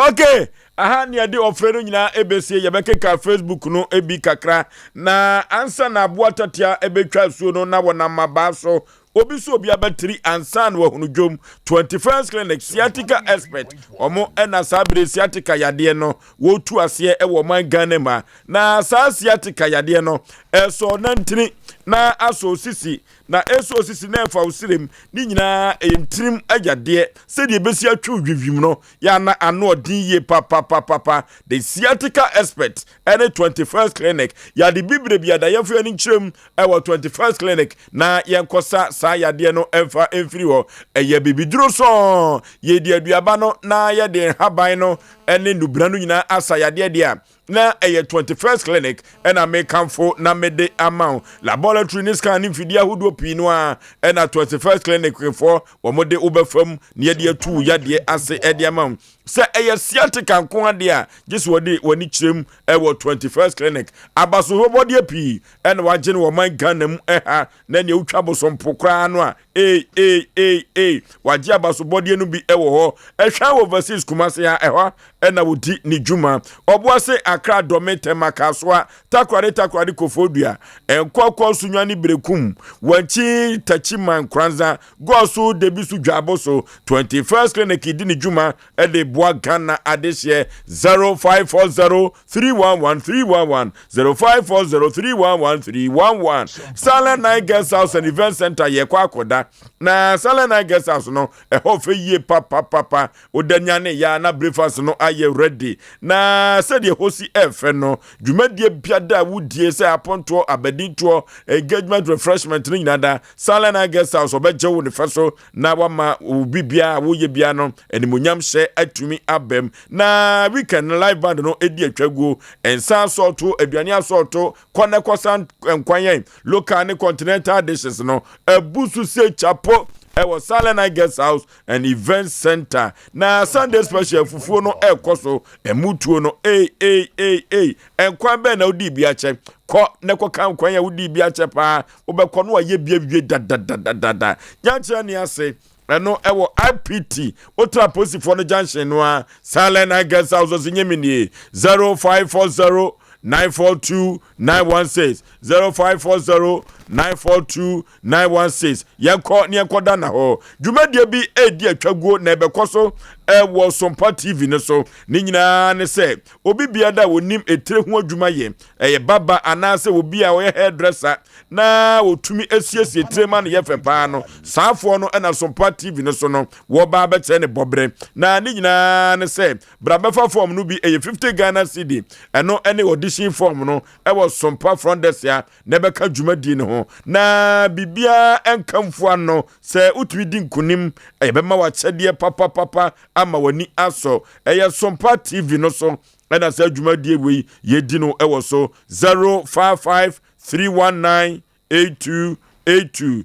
Okay, aha ne yɛde ɔfrɛ no nyinaa ɛbɛsie yɛbɛkeka Facebook no bi kakra na ansa na aboa tatea ɛbɛtwa asuo no na wɔnam mabaa so Obi so obi abatiri ansa na wahunu dwom. 21st Clinic sciatica expert wɔn ɛna saa bere sciatica yadeɛ no wɔtu aseɛ ɛwɔ ɔman Ghana mu ha. Na saa sciatica yadeɛ no ɛsɔ nantini na asɔ osisi na ɛsɔ osisi na ɛfa osirem ne nyinaa ɛyɛ ntirim yadeɛ sɛdeɛ ɛbɛsi atwe dwidwim no yɛ ana ano ɔden yie papapapapa. The sciatica expert ɛne 21st Clinic yɛade bibire bi adayɛfo yɛn nkyerɛm ɛwɔ 21st Clinic na yɛnkɔsa saa yadeɛ no mfa mfiri hɔ. Ɛyɛ bibiduro sɔɔ. Yɛdi aduaba no na yɛde nhaban no ne nnubena no nyinaa asa yadeɛ deɛ a, na ɛyɛ 21st Clinic ɛna mekamfo na mede ama wo. Laboratory ne scan ne mfidie ahodoɔ pii no ara ɛna 21st Clinic foɔ wɔn de wobɛfam na yɛde atu wo yadeɛ ase ɛde ama wo. Sɛ ɛyɛ sciatica nko adeɛ a, gye sɛ wɔde w'ani kyerɛm ɛwɔ 21st Clinic. Abasobɔdeɛ pii ɛna wagye no wɔ ɔman Ghana mu ɛha na nea wotwa bosompo koraa no a ee ee ee ee wagye abasobɔdeɛ no bi ɛwɔ hɔ ɛhwɛ wɔ overseas Kumasi ha ɛhɔ ɛna wɔdi ne dwuma Ɔboase Accra Dɔme Tema Kasoa Takoradi Takoradi Koforidua Nkɔkɔ Sunyani Berekum Wankyi Takyiman Koranza Gɔso Debisu Dwaboso 21st Clinic di ne dwuma ɛde. boa Ghana adehyeɛ. 0540 311 311 0540 311 311. Silent Night Guest House and Event Center yɛkɔ akɔda na Silent Night Guest House no ɛhɔ fɛ yie papapapa. Woda nyane ya na breakfast no ayɛ ready na sɛdeɛ ɛhɔ si ɛfɛ no, dwumadie biada a wodie sɛ apontoɔ, abadintoɔ, engagement, refreshment no nyinaa da Silent Night Guest House ɔbɛgye wo ne fɛ so na wama obi biara a woyɛ biara no animonyam hyɛ atumi abam. Na weekend no live band no ɛdi atwaguo, nsa asɔɔto, aduane asɔɔto, kɔ na kɔsa nkwan yɛn local ne continental dishes no abu so sɛ chapo ɛwɔ Silent Night Guest House and Event Center. Na Sunday special fufuo no ɛrekɔ so, ɛmu tuo no ei ei ei ei, nkwan bɛn na wodii bi akyɛ? Kɔ na kɔka nkwan a wodii bi akyɛ paa, wobɛkɔ no ayɛ bi awie dadadadada. Nyankyerɛ ne ase ɛno ɛwɔ IPT wotra apolisifoɔ no junction no a. Silent Night Guest House ɔsi nye me nie 0540 942 916 0540 942 916. Yɛnkɔ ne yɛnkɔ da na hɔ dwumadie bi ɛredi atwaguo na ɛbɛkɔ so ɛwɔ Sompa TV no so. Ne nyinaa ne sɛ obi biara a wɔnim etire ho adwuma yɛ, ɛyɛ barber anaasɛ obi a ɔyɛ hairdresser na wɔtumi asiesie tire ma no yɛ fɛ paa no, saafoɔ no ɛna Sompa TV no so no wɔba abɛkyerɛ ne bɔberɛ. Na ne nyinaa ne sɛ bra bɛfa form no bi, ɛyɛ 50 Ghana cedi, ɛno ɛne audition form no ɛwɔ Sompa front desk a na ɛbɛka dwumadie no ho na biribiara ɛnka mfoa no. Sɛ wotumi di nkonim, ɛyɛbɛma w'akyɛdeɛ papapapa ama w'ani asɔ. Ɛyɛ Sompa TV no so ɛna saa dwumadie wei yɛdi no ɛwɔ so. 055 319 8282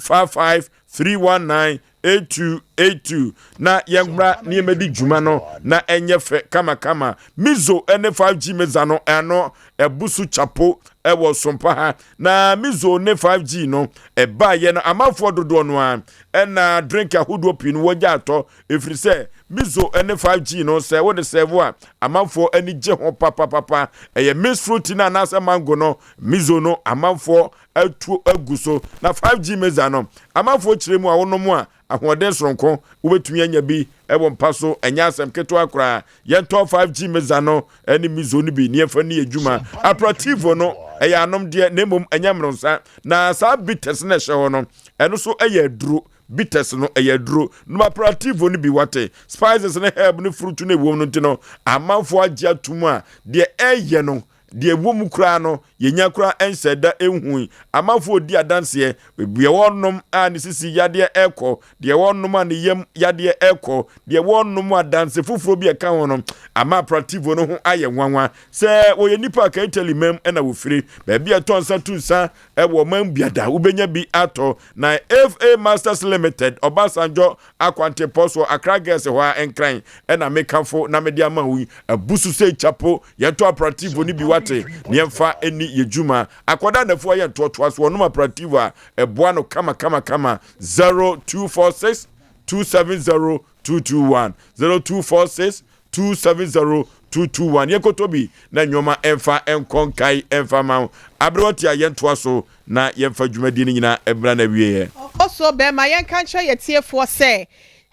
055 319 8282 na yɛmmra na yɛmmɛdi dwuma no na ɛnyɛ fɛ kamakama. Mizo ne 5G meza no ɛno ɛbu so chapo ɛwɔ Sompa ha. Na Mizo ne 5G no ɛbaayɛ no, amanfoɔ dodoɔ no a ɛna drink ahodoɔ pii no wɔgya atɔ, ɛfiri sɛ Mizo ne 5G no sɛ wode serve a, amanfoɔ ani gye ho papapapa. Ɛyɛ mixed fruit no anaasɛ mango no, Mizo no amanfoɔ atu agu so. Na 5G meza no, amanfoɔ kyerɛ mu a wonom a, ahoɔden soronko wobɛtumi anya bi wɔ mpa so. Ɛnyɛ asɛm ketewa koraa. Yɛntɔ 5G meza no ne Mizo no bi ne yɛmfa ni adwuma. Aperitivo no ɛyɛ anomdeɛ na mmom ɛnyɛ mmronsa. Na saa bitters no ɛhyɛ hɔ no, ɛno so ɛyɛ aduro. Bitters no ɛyɛ aduro. Nom aperitivo no bi wate. Spices ne herb ne fruit no ɛwom no nti no, amanfoɔ agye atom a deɛ ɛyɛ no, deɛ ɛwɔ mu koraa no, yɛnya koraa ɛnhyɛ da ɛnhui. Amanfoɔ di adanseɛ, deɛ wɔnom a ne sisi yadeɛ ɛkɔ, deɛ wɔnom a ne yam yadeɛ ɛkɔ, deɛ wɔnom adanse foforɔ bi ɛka ho no ama aperitivo no ho ayɛ nwanwa. Sɛ wɔyɛ nipa a ka Italy mam ɛna wɔfiri, baabi a ɛtɔ nsa tu nsa ɛwɔ man biada wobɛnya bi atɔ. Na FA Masters Limited, Ɔbasanjɔ akwantepɔ so, Accra Girls hɔ a Nkran ɛna mekamfo na mede ama wo yi. Abu so sɛ chapo. Yɛntɔ aperitivo no bi wate, ne yɛmfa ɛni yɛ dwuma. Akwadaa nafoɔ yɛ ntoatoa so ɔnom aperitivo a ɛboa no kama kama kama. 0246 270 221 0246 270 221. Yɛnkɔtɔ bi na nneɛma ɛmfa ɛnkɔ nkae ɛmfa ma wo. Aberɛ ɔte a yɛntoa so na yɛmfa dwumadie no nyinaa ɛmmra na awieɛ. Ɔso bɛrima, yɛnka nkyerɛ yɛ tiefoɔ sɛ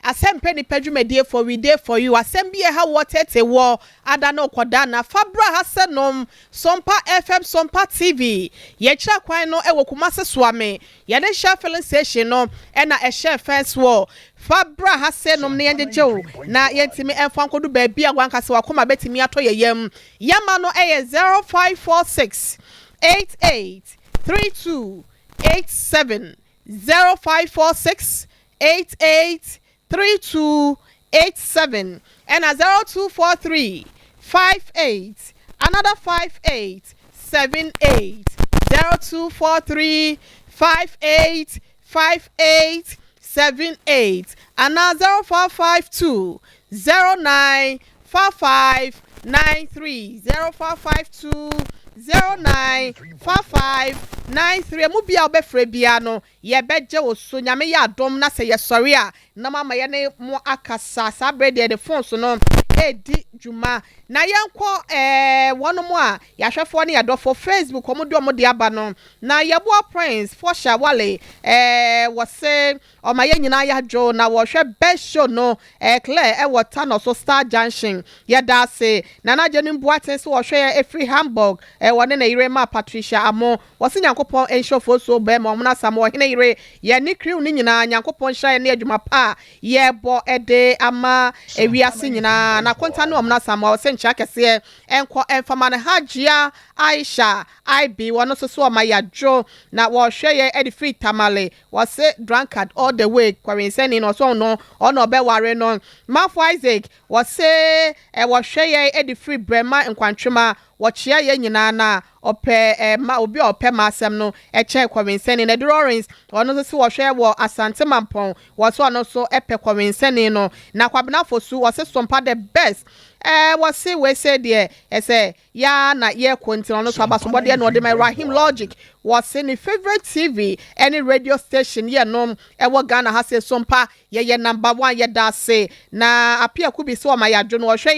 asɛm pɛ nipa dwumadiefoɔ, we dey for you. Asɛm bi ɛha wɔ tete wɔ ada ne ɔkɔda na fa bra ha sɛ nom Sompa FM, Sompa TV. Yɛkyerɛ kwan no ɛwɔ Kumase Soame, yɛde hyɛ filling station no ɛna ɛhyɛ first wall. Fa bra ha sɛ nom na yɛngyegye wo na yɛntumi ɛmfa nkɔdu baabi a wankasa wakoma bɛtumi atɔ yɛ yam. Yɛma no ɛyɛ 0546 88 32 87 0546 88 32 87 ɛna 0243 58 another 58 78 0243 58 58 78 ana 0452 09 55 93 0452 09 55 93. Mu bia wobɛfrɛ bia no, yɛbɛgye wo so. Nyame yɛ adom na sɛ yɛsɔre a, na mama yɛne mo akasa. Saa berɛ deɛ de phone so no ɛredi dwuma. Na yɛnkɔ ɛɛ wɔnom a yɛahwɛfoɔ ne yɛadɔfoɔ Facebook wɔn de wɔn de aba no. Na yɛboa Prince Fosha Wale ɛɛ wɔse ɔma yɛn nyinaa yɛadwo na wɔhwɛ best show no ɛɛ Claire ɛwɔ Tano so Star Junction. Yɛda ase. Nana Agyenim Boateng nso wɔhwɛ yɛn ɛfiri Hamburg ɛɛ wɔne ne yere ma Patricia Amo. Wɔse Nyankopɔn nhyira Ofosuo Bɛɛma Ɔmono Asamoah Ɔhene yere yɛn ne crew no nyinaa Nyankopɔn nhyira yɛn ne adwuma pa a yɛbɔ de ama ewiase nyinaa Na Akonta ne Ɔmono Asamoah wɔse nkyea kɛseɛ nkɔ mfama no Hajia Aisha IB wɔno nso so ɔma yadwo na wɔhwɛ yɛn de firi Tamale wɔse drunkard all the way Kɔwensani no ɔse ɔno ɔna ɔbɛware no Mafo Isaac wɔse wɔhwɛ yɛn de firi Brɛma Nkwantwema Wɔkyea yɛn nyinaa na ɔpɛ ma obi a ɔpɛ m'asɛm no kyɛn kɔwensani no. Lawrence, ɔno nso se wɔhwɛ wɔ Asante Mampɔn, wɔse ɔno nso pɛ kɔwensani no. Na Kwabena Fosu, ɔse Sompa the best. Ɛɛ wɔse wei sei deɛ ɛsɛ yɛ ara na yɛkɔ nti no ɔno nso abasobɔdeɛ na ɔde ma. Rahim Logic, wɔse ne favourite TV ne radio station yɛ no ɛwɔ Ghana ha se Sompa Yɛyɛ number one yɛdaase. Na Appiah Kubi sɛ ɔma yɛadwo no ɔhwɛ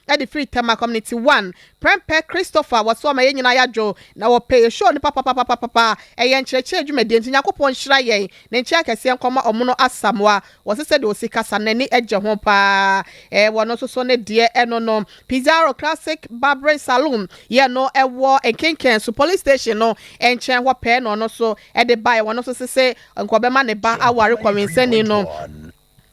yɛn de firi Tema community one. Prɛmpɛ Christopher wɔsɛ ɔma yɛn nyinaa yɛadwo na ɔpɛ yɛ show no papapapapapa ɛyɛ nkyerɛkyerɛ dwumadie nti Nyankopɔn nhyira yɛn ne nkyea kɛseɛ nkɔma Ɔmono Asamoah wɔse sɛdeɛ ɔsi kasa no n'ani gye ho paa ɛɛ wɔno nso so ne deɛ ɛno no Pizarro Classic Barbering Saloon yɛ no ɛwɔ Nkenkenso police station no nkyɛn hɔ pɛɛ na ɔno nso de baeɛ wɔno nso sese Nka ɔbɛma ne ba aware kɔwensani no.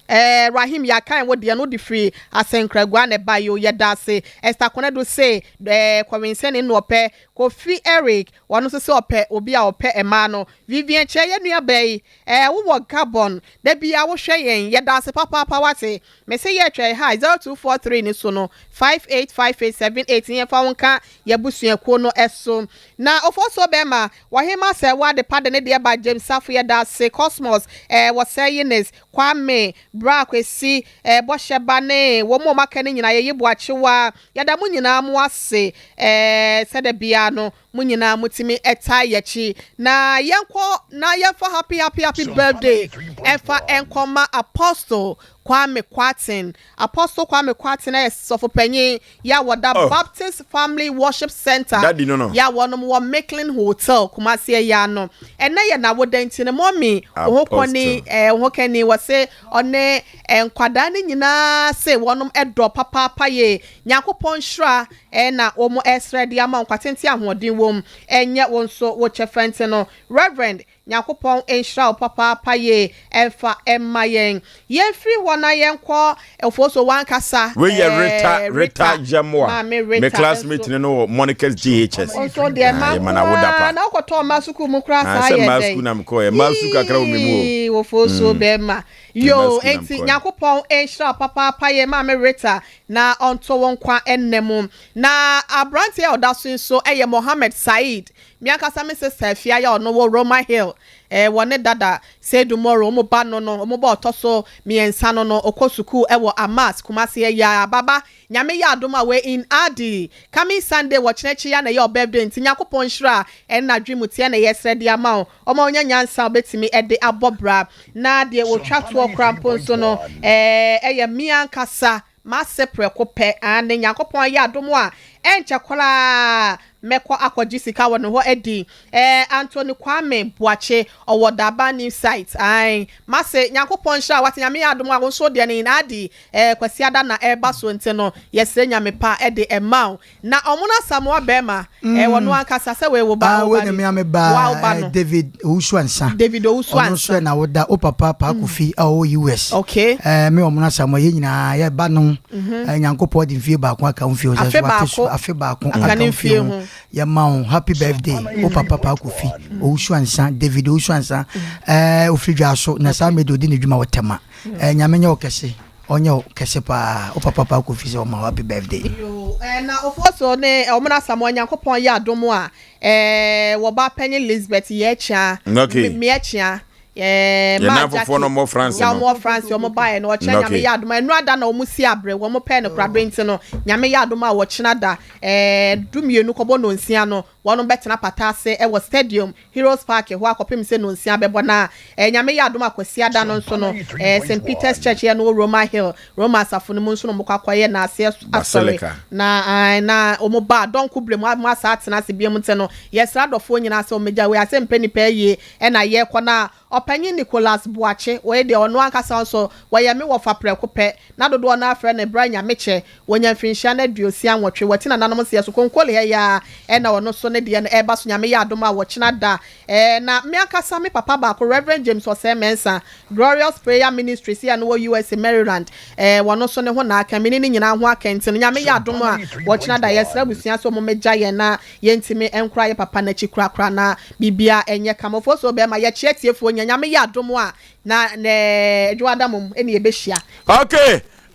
Eh Rahim yɛakan wo deɛ no wode firi Asenkragua na ɛbaeɛ o yɛdaase. Esther Konadu se eh kɔwensani no ɔpɛ. Kofi Eric ɔno nso se ɔpɛ obi a ɔpɛ mmaa no. Vivian Kyerɛ yɛn nua baa yi eh wowɔ Gabon da biara wohwɛ yɛn yɛdaase papaapa wate. Mese yɛ twɛn hi 0243 no so no 585878 ne yɛmfa wo nka yɛabusuakuo no so. Na Ofosuo bɛɛma Ɔhema sɛ wo adepa de ne deɛ ba James Safo yɛda ase Cosmos eh Wɔsɛe Eunice Kwame Bra Kwesi eh Bɔhyɛ ba ne wɔn a wɔaka no nyinaa yɛyi Boakyewa yɛda mo nyinaa mo ase eh sɛ da biara no mo nyinaa motumi taa yɛakyi na yɛnkɔ na yɛmfa happy happy happy birthday ɛmfa nkɔma Apostle Kwame Kwarteng Apostle Kwame Kwarteng yɛ sɔfopanyin yɛ a wɔda Oh. Baptist Family Worship Center Daddy no no. yɛ a wɔnom wɔ Micklin Hotel, Kumasi ɛyɛ ano. Ɛnɛ yɛ n'awoda nti no mɔmi ohokɔni Apostle. eh, ohokani wɔse ɔne eh, nkwadaa no nyinaa se wɔnom ɛdɔ papaapa yie. Nyankopɔn nhyira eh, na wɔn ɛsrɛ de ama wo nkwatenten ahoɔden wom ɛnyɛ wo nso wo kyɛfa nti no Reverend Nyankopɔn nhyira wo papaapa yie ɛmfa mma yɛn. Yɛn firi hɔ na yɛn kɔ Ofoso wankasa Wei yɛ Rita ɛɛ Rita Rita Yamoah maame me Rita classmate nso. no no wɔ Monica's JHS. Wo nso deɛ Ah, mma yɛma nko no awoda ara pa. na wokɔtɔɔ mma sukuu mu koraa Ah, saa sɛ yɛ mmaa dɛn? sukuu na mekɔɛ mmaa sukuu kakra wɔ me mu o. Yii Ofoso Mm. bɛɛma. Mmaa Yoo sukuu na enti mekɔɛ. Nyankopɔn nhyira wo papaapa yɛ maame Rita na ɔnto wo nkwa nna mu. Na abranteɛ a ɔda so yi nso yɛ Mohammed Saeed Me ankasa me sister Afia yɛ ɔno wɔ Roma Hill eh, wɔ ne dada Seidu Moro ɔmo ba no no ɔmo ba ɔtɔ so miensa no no ɔkɔ sukuu ɛwɔ Amas Kumasi ɛyaa baba Nyame yɛ adom a wei in Adi coming Sunday wɔ kyena akyi ya na ɛyɛ ɔbirthday nti Nyankopɔn nhyira ɛna adwene mu teɛ na yɛsrɛ de ama wo ɔma wonya nyansa a wobɛtumi ɛde abɔ bra na deɛ ɔtwa toɔ koraa mpo nso no eh, ɛyɛ me ankasa M'ase prɛko pɛ, aane, Nyankopɔn ayɛ adom a, ɛnkyɛ koraa mɛkɔ akɔgye sika wɔ ne hɔ adi. Ɛɛ, Anthony Kwame Boakye, ɔwɔ Daban New Site, aane. M'ase, Nyankopɔn nhyira wo, wate, Nyame yɛ adom a, wo nso wo deɛ no nyinaa adi, ɛɛ, Kwasiada na ɛreba so nti no, yɛsrɛ Nyame pa de ma wo. Na ɔmo no Asamoah bɛɛma, ɛɛ, ɔno ankasa, sɛ wei wo ba, Ah, wo wei ba ne ne, me ame wo a ba wo ba eh, no. David Owusu Ansa. David Owusu Ɔno nso Ansa. na woda wo papa Paa Kofi a ɔwɔ US. Okay. Eh, me ɔmo no Asamoah yɛn nyinaa yɛ ba no. Eh, Nyankopɔn de mfie baako aka wo mfie ho. Sɛ Afe so wate so baako afe baako aka aka ne wo mfie mfie ho. ho. Yɛma wo happy birthday wo papa Paa Kofi Owusu Ansa, David Owusu Ansa. Eh, ofiri Dwaso na saa mede odi ne dwuma wɔ Tema. Eh, Nyame nyɛ wo kɛse. Ɔnyɛ wo kɛse paa wo papa paa kofi sɛ ɔma wo happy birthday. Yoo eh na Ofosu ne Ɔmena Asamoah Nyankopɔn yɛ adom a eh wɔ ba panyin Lisbeth Yɛkyea Okay. Meɛkyea eh Yɛn maa namfofoɔ Jackie no ɔmɔ France ya no. ɔmɔ France ɔmɔ baeɛ no ɔkyena Nyame Okay. yɛ adom a ɛnora da na ɔmo si abrɛ wɔn pɛɛ no korabrɛ nti no Nyame yɛ adom a ɔkyena da eh dumienu kɔbɔ nonsia no. Wɔnom bɛtena pata ase wɔ Stadium, Heroes Park hɔ akɔpem sɛ nonsia bɛbɔ na eh, Nyame yɛ adom a Kwasiada no nso no eh, St. Peter's Church yɛ no wɔ Roma Hill, Roma asafo no mu nso na wɔkɔ akɔyɛ naaseɛ asɔre Basilica. na ae na wɔn ba dɔnko berɛ mu a wɔasan atena ase biom nti no yɛsrɛ adɔfoɔ nyinaa sɛ wɔmmɛgya wei asɛ mpɛ nipa ayie ɛna yɛkɔ na Ɔpanyin Nicholas Boakye, wei deɛ ɔno ankasa nso, wɔyɛ me wɔfa prɛko pɛ, na dodoɔ no ara frɛ no Bra Nyamekyɛ, wanya mfirinhyia no 68, wati nananom nseɛ so, Konkole ha yi ara na ɔno nso ne deɛ no ɛreba so, Nyame yɛ adom a wɔkyena da eh, na me ankasa me papa baako Rev. James Osei Mensah, Glorious Prayer Ministries a no wɔ USA Maryland eh, wɔno nso ne ho na aka, me ne ne nyinaa ho aka nti no Nyame yɛ adom a wɔkyena da yɛsrɛ abusua sɛ wɔmmɛgya yɛn na Yɛntumi nkora yɛ papa no akyi korakora na biribiara nyɛ kama. Ofosuo bɛɛma yɛkyea atiefoɔ nyinaa. Nyame yɛ adom a na nɛ dwoada mom ne yɛbɛhyia. Ok,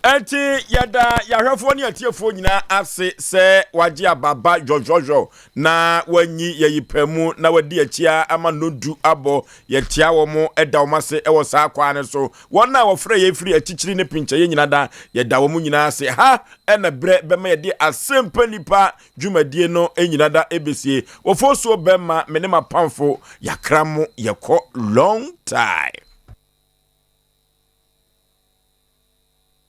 enti yɛda yɛahwɛfoɔ ne atiefoɔ nyinaa ase sɛ wagye ababa yɔyɔyɔ na wanyi yɛyi pɛ mu na wadi akyi ara ama nnɔndu abɔ. Yɛkyea wɔn da wɔn ase wɔ saa kwan no so. Wɔn a wɔfrɛ yɛn firi akyikyiri ne pinkyɛeɛ nyinaa da, yɛda wɔn nyinaa ase. Ha na berɛ bɛma yɛde asɛmpa nipa dwumadie no nyina da ɛbɛsie. Ofosuo bɛma me ne m'apamfo yakra mo yɛkɔ long time.